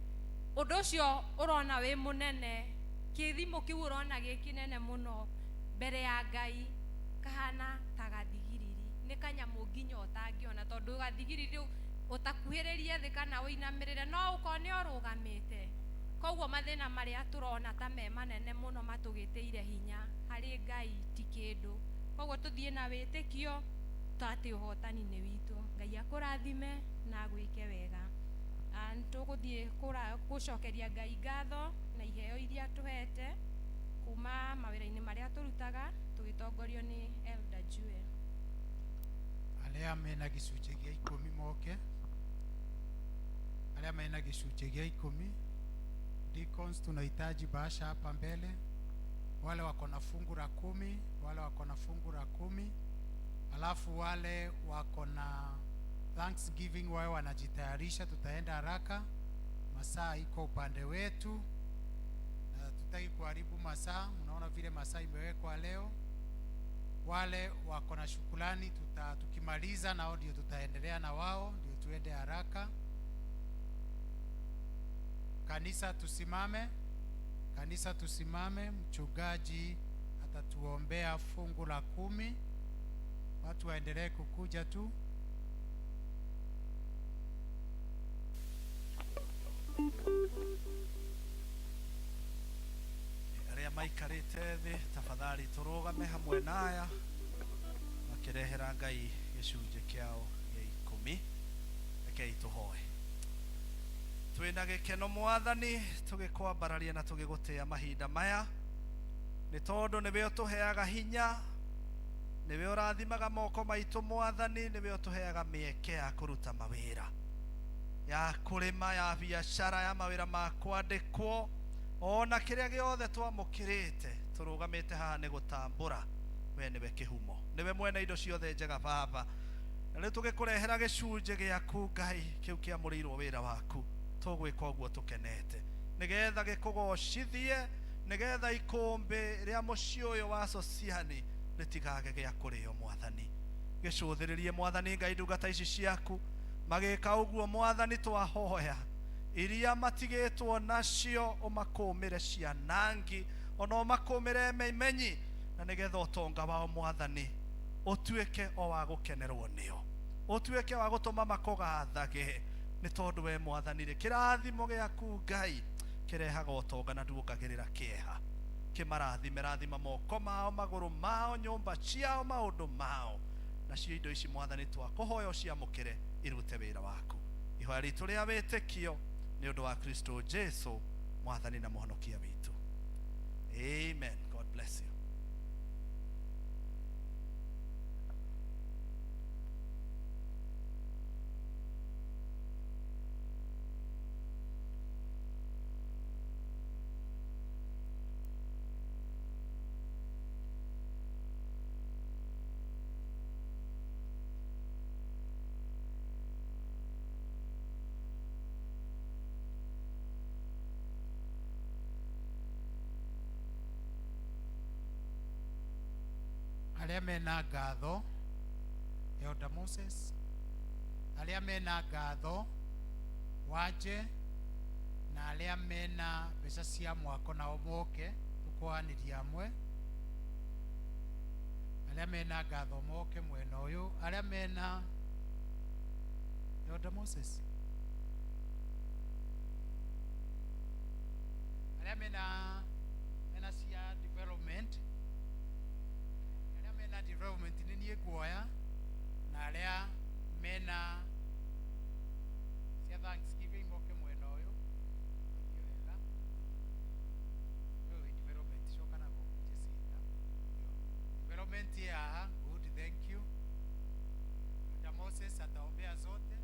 Ũndũ ũcio ũrona wĩ mũnene, kĩthimo kĩu ũrona gĩ kĩnene mũno, mbere ya Ngai kahana ta gathigiriri, nĩ kanyamũ nginya ũtangĩona, tondũ gathigiriri ũtakuhĩrĩrie thĩ kana ũinamĩrĩre no ũkorwo nĩ ũrũgamĩte. Koguo mathĩna marĩa tũrona ta me manene mũno matũgĩtĩire hinya, harĩ Ngai ti kĩndũ. Koguo tũthiĩ na wĩtĩkio ta atĩ ũhotani nĩ witũ. Ngai akũrathime na agwĩke wega. Nĩtũgũthiĩ gũcokeria Ngai ngatho na iheo iria tũhete kuma mawĩra-inĩ marĩa tũrutaga tũgĩtongorio nĩ Elder Jewel. Arĩa mena gĩcunjĩ gĩa 10 moke, arĩa mena gĩcunjĩ gĩa 10. Deacons, tunahitaji bahasha hapa mbele. Wale wako na fungu la 10, wale wako na fungu la 10, alafu wale wako na thanksgiving wawe wanajitayarisha. Tutaenda haraka, masaa iko upande wetu na tutaki kuharibu masaa. Unaona vile masaa imewekwa leo. Wale wako na shukrani, tukimaliza nao ndio tutaendelea na wao, ndio tuende haraka. Kanisa tusimame, kanisa tusimame. Mchungaji atatuombea fungu la 10. Watu waendelee kukuja tu. Arĩa maikarĩte thĩ, tafadhali tũrũgame hamwe na aya makĩrehera Ngai gĩcunjĩ kĩao gĩa 10. Rekei tũhoe. Twĩna gĩkeno mwathani, tũgĩkwambararia na tũgĩgũtĩa mahinda maya, nĩ tondũ nĩwe ũtũheaga hinya, nĩwe ũrathimaga moko maitũ mwathani, nĩwe ũtũheaga mĩeke ya kũruta mawĩra, ya kũrĩma, ya biacara, ya mawĩra ma kwandĩkwo, ona kĩrĩa gĩothe twamũkĩrĩte. Tũrũgamĩte haha nĩ gũtambũra we nĩwe kĩhumo, nĩwe mwene indo ciothe njega Baba. Na rĩu tũgĩkũrehera gĩcunjĩ gĩaku Ngai kĩu kĩamũrĩirwo wĩra waku, tũgwĩka ũguo tũkenete nĩgetha gĩkũgocithie, nĩgetha ikũmbĩ rĩa mũciĩ ũyũ wa Sosiani rĩtigage gĩa kũrĩo Mwathani. Gĩcũthĩrĩrie Mwathani Ngai ndungata ici ciaku magĩka ũguo Mwathani, twahoya iria matigĩtwo nacio ũmakũmĩre cianangi, ona ũmakũmĩre memenyi, na nĩgetha ũtonga wao Mwathani ũtuĩke o wa gũkenerwo nĩo, ũtuĩke wa gũtũma makũgathage, nĩ tondũ we Mwathani rĩ, kĩrathimo gĩaku Ngai kĩrehaga ũtonga na nduongagĩrĩra kĩeha. Kĩmarathime, rathima moko mao, magũrũ mao, nyũmba ciao, maũndũ mao, nacio indo ici Mwathani twakũhoya ũciamũkĩre irute wĩra waku. Ihoya ritũ rĩa wĩtĩkio nĩ ũndũ wa Kristo Jesu Mwathani na Mũhonokia witũ. Amen. God bless you. Arĩa mena ngatho, Elder Moses, arĩa mena ngatho wanje, na arĩa mena mbeca cia mwako nao moke tũkwanĩria amwe. Arĩa mena ngatho moke mwena ũyũ, arĩa mena Elder Moses, arĩa mena cia development, arĩa mena development nĩ niĩ nguoya, na arĩa mena cia thanksgiving moke mwena ũyũ. Tũthiĩ wega. Wewe development coka na gũkũ Jacinta. Development ya haha, good, thank you. Elder Moses ataombea zote.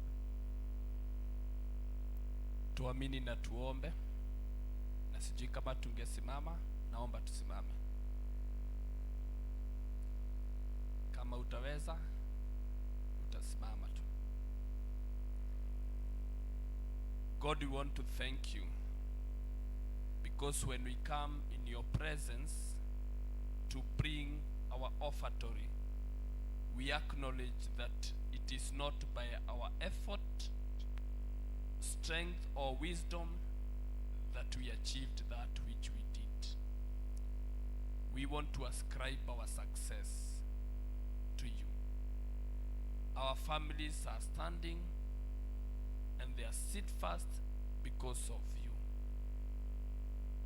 Tuamini na tuombe, na sijui kama tungesimama, naomba tusimame. Kama utaweza, utasimama tu. God, we want to thank you because when we come in your presence to bring our offertory, we acknowledge that it is not by our effort, strength, or wisdom that we achieved that which we did. We want to ascribe our success to you. Our families are standing and they are steadfast because of you.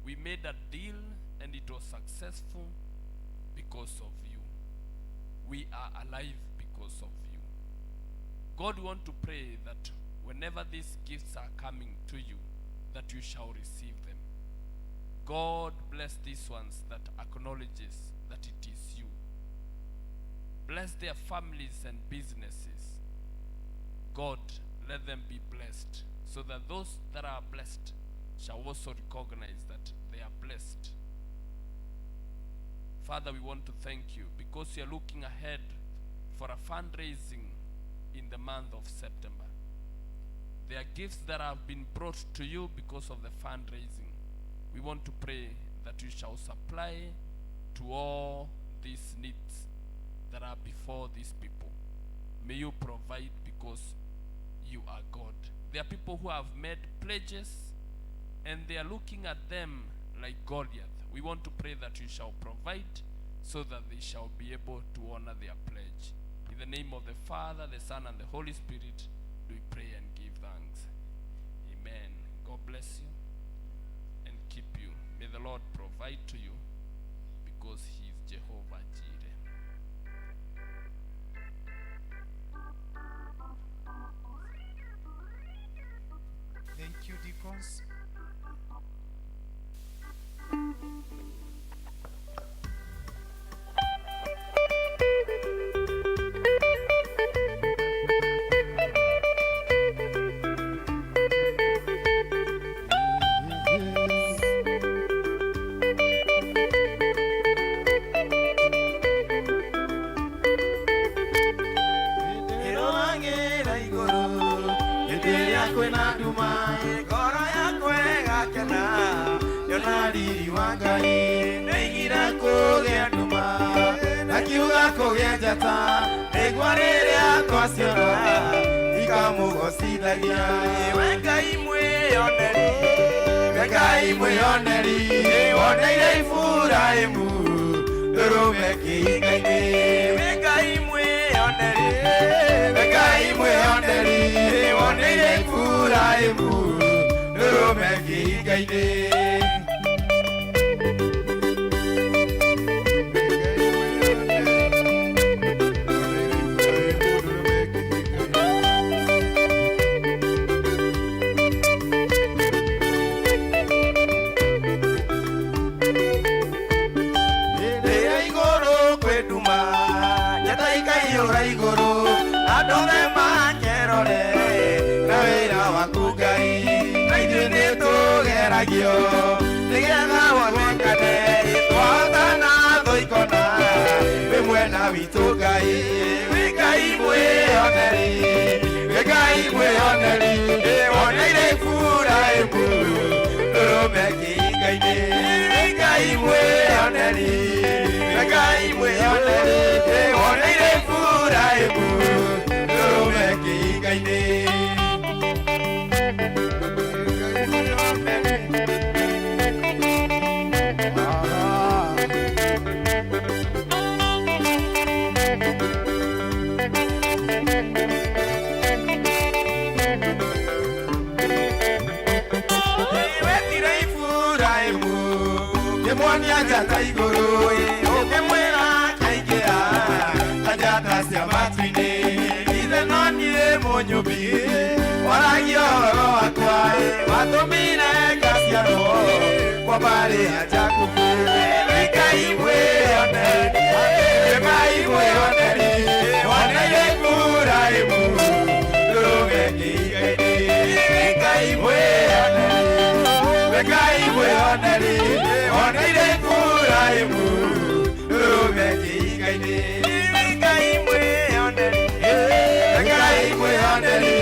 We made a deal and it was successful because of you. We are alive because of you. God, we want to pray that whenever these gifts are coming to you, that you shall receive them. God bless these ones that acknowledges that it is you. Bless their families and businesses. God, let them be blessed, so that those that are blessed shall also recognize that they are blessed. Father, we want to thank you because we are looking ahead for a fundraising in the month of September. There are gifts that have been brought to you because of the fundraising. We want to pray that you shall supply to all these needs that are before these people. May you provide because you are God. There are people who have made pledges and they are looking at them like Goliath. We want to pray that you shall provide so that they shall be able to honor their pledge. In the name of the Father, the Son, and the Holy Spirit, we pray and give thanks. Amen. God bless you and keep you. May the Lord provide to you because he is Jehovah Jireh. Thank you, deacons. Kwĩna nduma, ngoro yakwa ĩgakena yona riri wa Ngai. Nĩigire kũgĩa nduma na kiuga kũgĩa njata, nĩguo rĩrĩa twaciona ikamũgocithagia. We Ngai mwĩoneri, we Ngai mwĩoneri, woneire Iburahĩmu ndũrũme kĩhinga-inĩ. We Ngai mwĩoneri, we Ngai mwĩoneri, woneire Iburahĩmu ndũrũme kĩhinga-inĩ. Rĩrĩa igũrũ kwĩ nduma, njata ikaiyũra igũrũ, andũ othe makerore na wĩra waku Ngai. Na ithuĩ nĩtũgeragio nĩgetha wonekane, twahotana thũ ikona wĩ mwena witũ Ngai. Wĩ Ngai mwĩoneri, wĩ Ngai mwĩoneri, woneire Iburahĩmu ndũrũme kĩhinga-inĩ. Wĩ Ngai mwĩoneri, wĩ Ngai mwĩoneri, woneire Iburahĩmu ndũrũme kĩhinga-inĩ. Wetire Iburahĩmu kĩmuonia njata igũrũ, ũkĩmwĩra akaingĩra ta njata cia matu-inĩ. Ithe no niĩ mũnyũmbi waragia ũhoro wakwa, watũmire ngaciarwo kwa mbarĩ ya Jakubu. Wĩ Ngai mwĩoneri, wĩ Ngai mwĩoneri, woneire Iburahĩmu ndũrũme kĩhinga-inĩ. Wĩ Ngai mwĩoneri, wĩ Ngai mwĩoneri, woneire Iburahĩmu ndũrũme kĩhinga-inĩ. Wĩ Ngai mwĩoneri, wĩ Ngai mwĩoneri,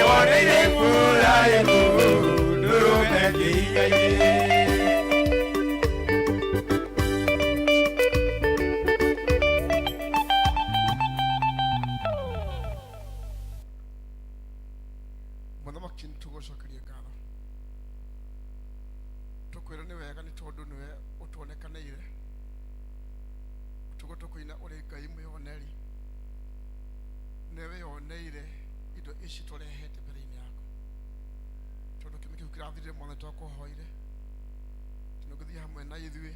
woneire Iburahĩmu ndũrũme kĩhinga-inĩ. Mũthamaki, nĩ tũgũcokeria ngatho, tũkwĩra nĩ wega nĩ tondũ nĩwe ũtuonekanĩire ũtukũ tũkũina ũrĩ Ngai mwĩoneri, nĩwe wĩyoneire indo ici tũrehete mbere-inĩ yaku, tondũ kĩmĩ kĩu kĩrathirire mothe twakũhoire tũnĩgũthiĩ hamwe na ithuĩ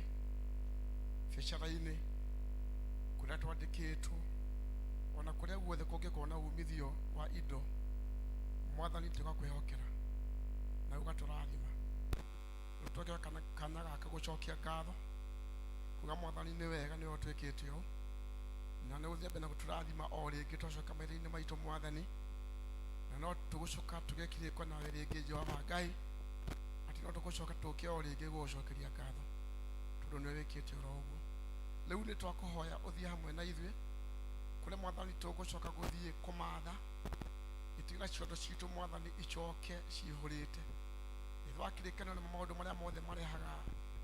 biacara-inĩ kũrĩa twandĩkĩtwo ona kũrĩa guothe kũngĩkorwo na umithio wa indo. Mwathani, tũgakwĩhokera na ũgatũrathima. Rĩu twekĩra kanya gaka gũcokia ngatho kuga Mwathani nĩ wega nĩwe ũtwĩkĩte ũũ na nĩ ũthiĩ mbere na gũtũrathima o rĩngĩ twacoka maitho-inĩ maitũ Mwathani, na no tũgũcoka tũgĩe kĩrĩko nawe rĩngĩ Jehova Ngai, atĩ no tũgũcoka tũke o rĩngĩ gũgũcokeria ngatho tondũ nĩwe wĩkĩte oro ũguo. Rĩu nĩ twakũhoya ũthiĩ hamwe na ithuĩ kũrĩa Mwathani tũgũcoka gũthiĩ kũmatha itigira ciondo citũ Mwathani icoke cihũrĩte. Nĩ twakĩrĩkanĩrwo nĩ maũndũ marĩa mothe marehaga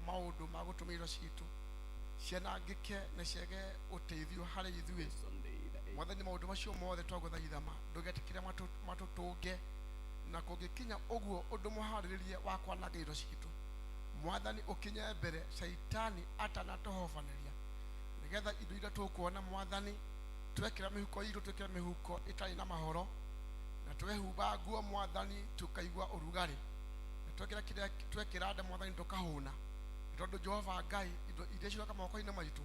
maũndũ ma gũtũma indo citũ cianangĩke na ciage ũteithio harĩ ithuĩ Mwathani. Maũndũ macio mothe twagũthaitha ma ndũgetĩkĩre matũtũnge, na kũngĩkinya ũguo ũndũ mũharĩrĩrie wa kwananga indo citũ Mwathani ũkinye mbere caitani atanatũhobanĩria, nĩgetha indo iria tũkuona Mwathani twekĩra mĩhuko itũ twĩkĩre mĩhuko ĩtarĩ na mahoro, na twehumba nguo Mwathani tũkaigua ũrugarĩ, na twekĩra kĩrĩa twekĩra nda Mwathani tũkahũna, nĩ tondũ Jehova Ngai indo iria ciroka moko-inĩ maitũ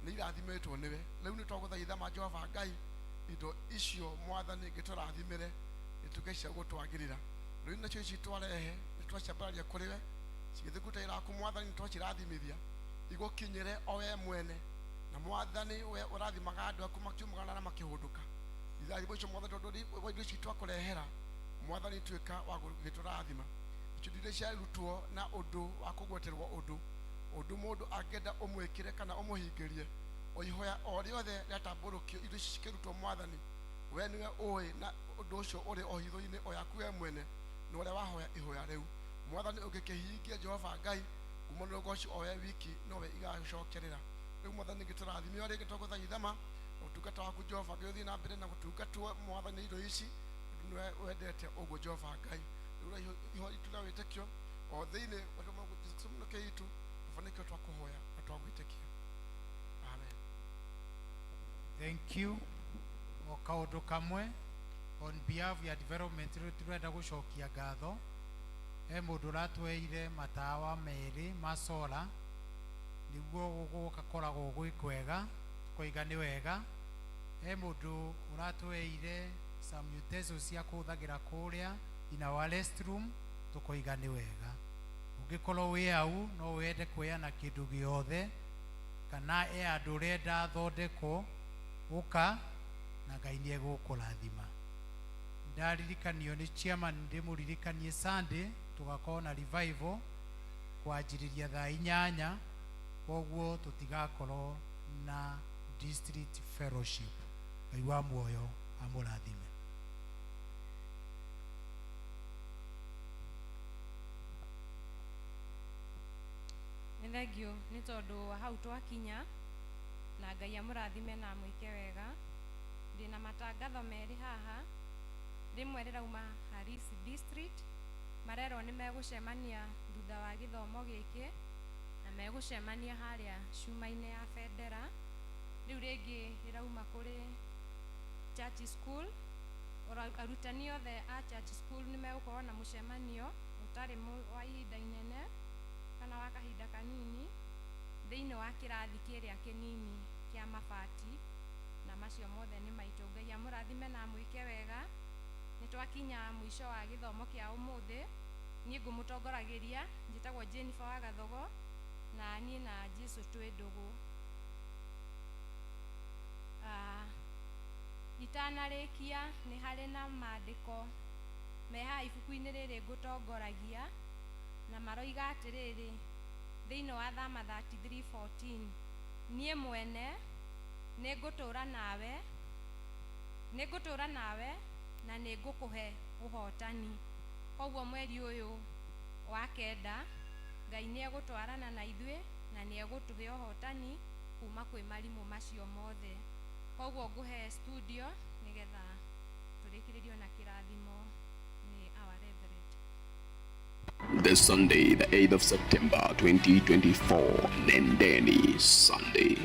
nĩ irathimĩtwo nĩwe. Rĩu nĩ twagũthaitha ma Jehova Ngai indo icio Mwathani ngĩtũrathimĩre ituĩke cia gũtwagĩrĩra. Rĩu nacio ici twarehe nĩ twacambararia kũrĩ we cigĩthĩ iraku Mwathani, nĩ twacirathimithia igũkinyĩre o we mwene, na Mwathani we ũrathimaga andũ aku makiumagara na makĩhũndũka. Irathimo icio Mwathani, tondũ indo ici twakũrehera Mwathani tuĩka wa gũgĩtũrathima. Indo iria ciarutwo na ũndũ wa kũgweterwo ũndũ ũndũ mũndũ angĩenda ũmwĩkĩre kana ũmũhingĩrie o ihoya o rĩothe rĩatambũrũkio, indo ici cikĩrutwo Mwathani We nĩwe ũĩ na ũndũ ũcio ũrĩ o hitho-inĩ o yaku we mwene nĩ ũrĩa wahoya ihoya rĩu. Mwathani ũngĩkĩhingia Jehova Ngai ngumo na ũgoci o we wiki nowe igacokerera. Rĩu Mwathani ngĩtũrathime o rĩngĩ twagũthaithama ũtungata waku Jehova Ngai ũthiĩ na mbere na gũtungatwo Mwathani indo ici tondũ nĩwe wendete ũguo Jehova Ngai. Rĩu ihoya itũ rĩa wĩtĩkio o thĩinĩ wa Jesu Kristo itũ baba nĩkĩo twakũhoya na twagwĩtĩkia. Amen. Thank you. O kaũndũ kamwe on behalf ya development rĩu tũrenda gũcokia ngatho he mũndũ ũratweire matawa merĩ ma solar nĩguo gũgakoragwo gwĩ kwega tũkoiga nĩ wega. He mũndũ ũratweire some utensils cia kũhũthagĩra kũrĩa in our restroom tũkoiga nĩ wega. Ũngĩkorwo wĩ hau no wende kuheana kĩndũ gĩothe kana e andũ ũrenda thondekwo ũka na Ngai nĩ egũkũrathima. Ndaririkanio nĩ chairman ndĩmũririkanie Sunday tũgakorwo na revival kwanjĩrĩria thaa 8 koguo tũtigakorwo na district fellowship. Ngai wa muoyo amũrathime. Nĩ thengio nĩ tondũ wa hau twakinya na Ngai amũrathime na amwĩke wega. Ndĩna matangatho merĩ haha, rĩmwe rĩrauma Harisi District, marerwo nĩ megũcemania thutha wa gĩthomo gĩkĩ na megũcemania harĩa cuma-inĩ ya bendera. Rĩu rĩngĩ rĩrauma kũrĩ Church School. Arutani othe a Church School nĩ megũkorwo na mũcemanio ũtarĩ wa ihinda inene kana wa kahinda kanini thĩinĩ wa kĩrathi kĩrĩa kĩnini kĩa mabati, na macio mothe nĩ maitũ. Ngai amũrathime na amwĩke wega. Nĩ twakinya mũico wa gĩthomo kĩa ũmũthĩ. Niĩ ngũmũtongoragĩria njĩtagwo Jennifer wa Gathogo na niĩ na Jesu twĩ ndũgũ. Itanarĩkia nĩ harĩ na maandĩko me haha ibuku-inĩ rĩrĩ ngũtongoragia na maroiga atĩrĩrĩ thĩinĩ wa Thama 33:14, niĩ mwene nĩngũtũũra nawe, nĩngũtũũra nawe na nĩngũkũhe ũhotani. Koguo mweri ũyũ wa 9 Ngai nĩegũtwarana na ithuĩ na nĩegũtũhe ũhotani kuma kwĩ marimũ macio mothe. Koguo ngũhe studio nĩgetha tũrĩkĩrĩrio na kĩrathimo nĩ our reverend. This Sunday, the 8th of September 2024, Nendeni Sunday.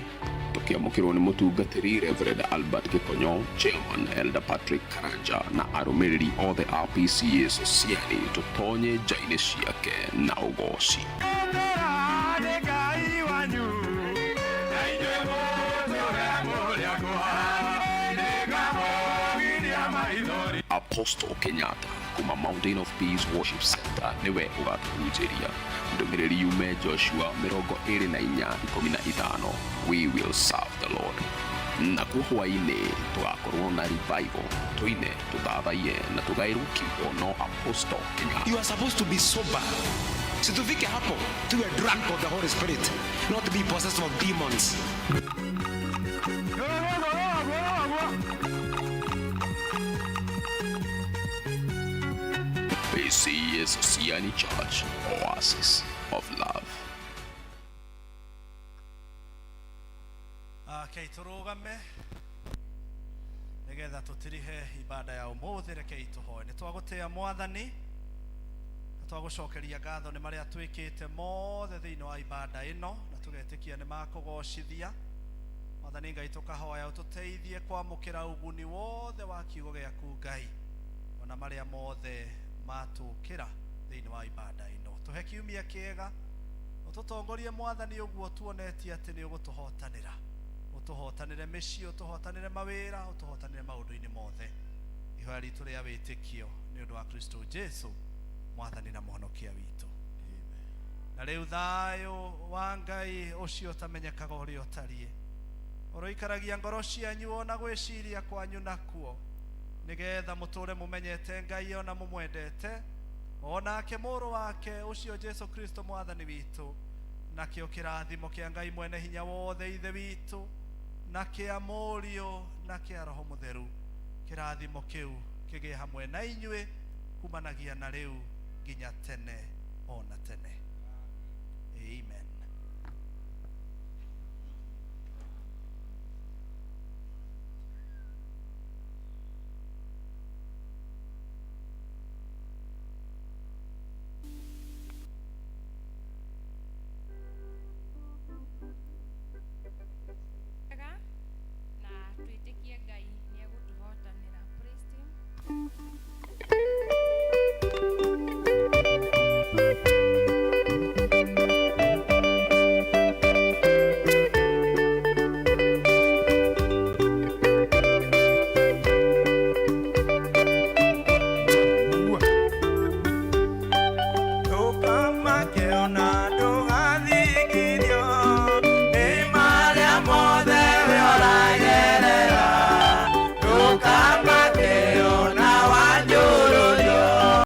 Tukiamũkĩrwo nĩ mũtungatĩri Reverend Albert Gĩkonyo, Chairman Elder Patrick Karanja na arũmĩrĩri othe a PCA Society tũtonye nja-inĩ ciake na ũgoci. Apostle Kenyatta kuma Mountain of Peace Worship Center niwe ũgatũhunjĩria ndũmĩrĩri yume Joshua 24:15, we will serve the Lord. Nakuo hwaĩ-inĩ tũgakorwo na revival tũine tũthathaiye na tũgaĩrwo kiugo no Apostle Kenyatta. You are supposed to be sober. Situfike hapo tuwe drunk of the Holy Spirit, not to be possessed of demons. PCA Society Church, Oasis of Love. Rekei tũrũgame nĩgetha tũtirihe ibada ya ũmũthĩ. Rekei tũhoe. Nĩ twagũtĩa Mwathani na twagũcokeria ngatho nĩ marĩa twĩkĩte mothe thĩinĩ wa ibada ĩno na tũgetĩkia nĩ makũgocithia. Mwathani Ngai, tũkahoya ũtũteithie kwamũkĩra ũguni wothe wa kiugo gĩaku Ngai, ona marĩa mothe matũkĩra thĩinĩ wa ibada ĩno. Tũhe kiumia kĩega, ũtũtongorie Mwathani ũguo tuonetie atĩ nĩ ũgũtũhotanĩra. Ũtũhotanĩre mĩciĩ, ũtũhotanĩre mawĩra, ũtũhotanĩre maũndũ-inĩ mothe. Ihoya ritũ rĩa wĩtĩkio nĩ ũndũ wa Kristo Jesu Mwathani na Mũhonokia witũ. Na rĩu thayũ wa Ngai ũcio ũtamenyekaga ũrĩa ũtariĩ ũroikaragia ngoro cianyu ona gwĩciria kwanyu nakuo, nĩgetha mũtũre mũmenyete Ngai ona mũmwendete, onake mũrũ wake ũcio Jesu Kristo Mwathani witũ, nakĩo kĩrathimo kĩa Ngai mwene hinya wothe Ithe witũ, na kĩa Mũriũ na kĩa Roho Mũtheru Kĩrathimo kĩu kĩgĩe hamwe na inyuĩ kumanagia na rĩu nginya tene ona tene. Amen.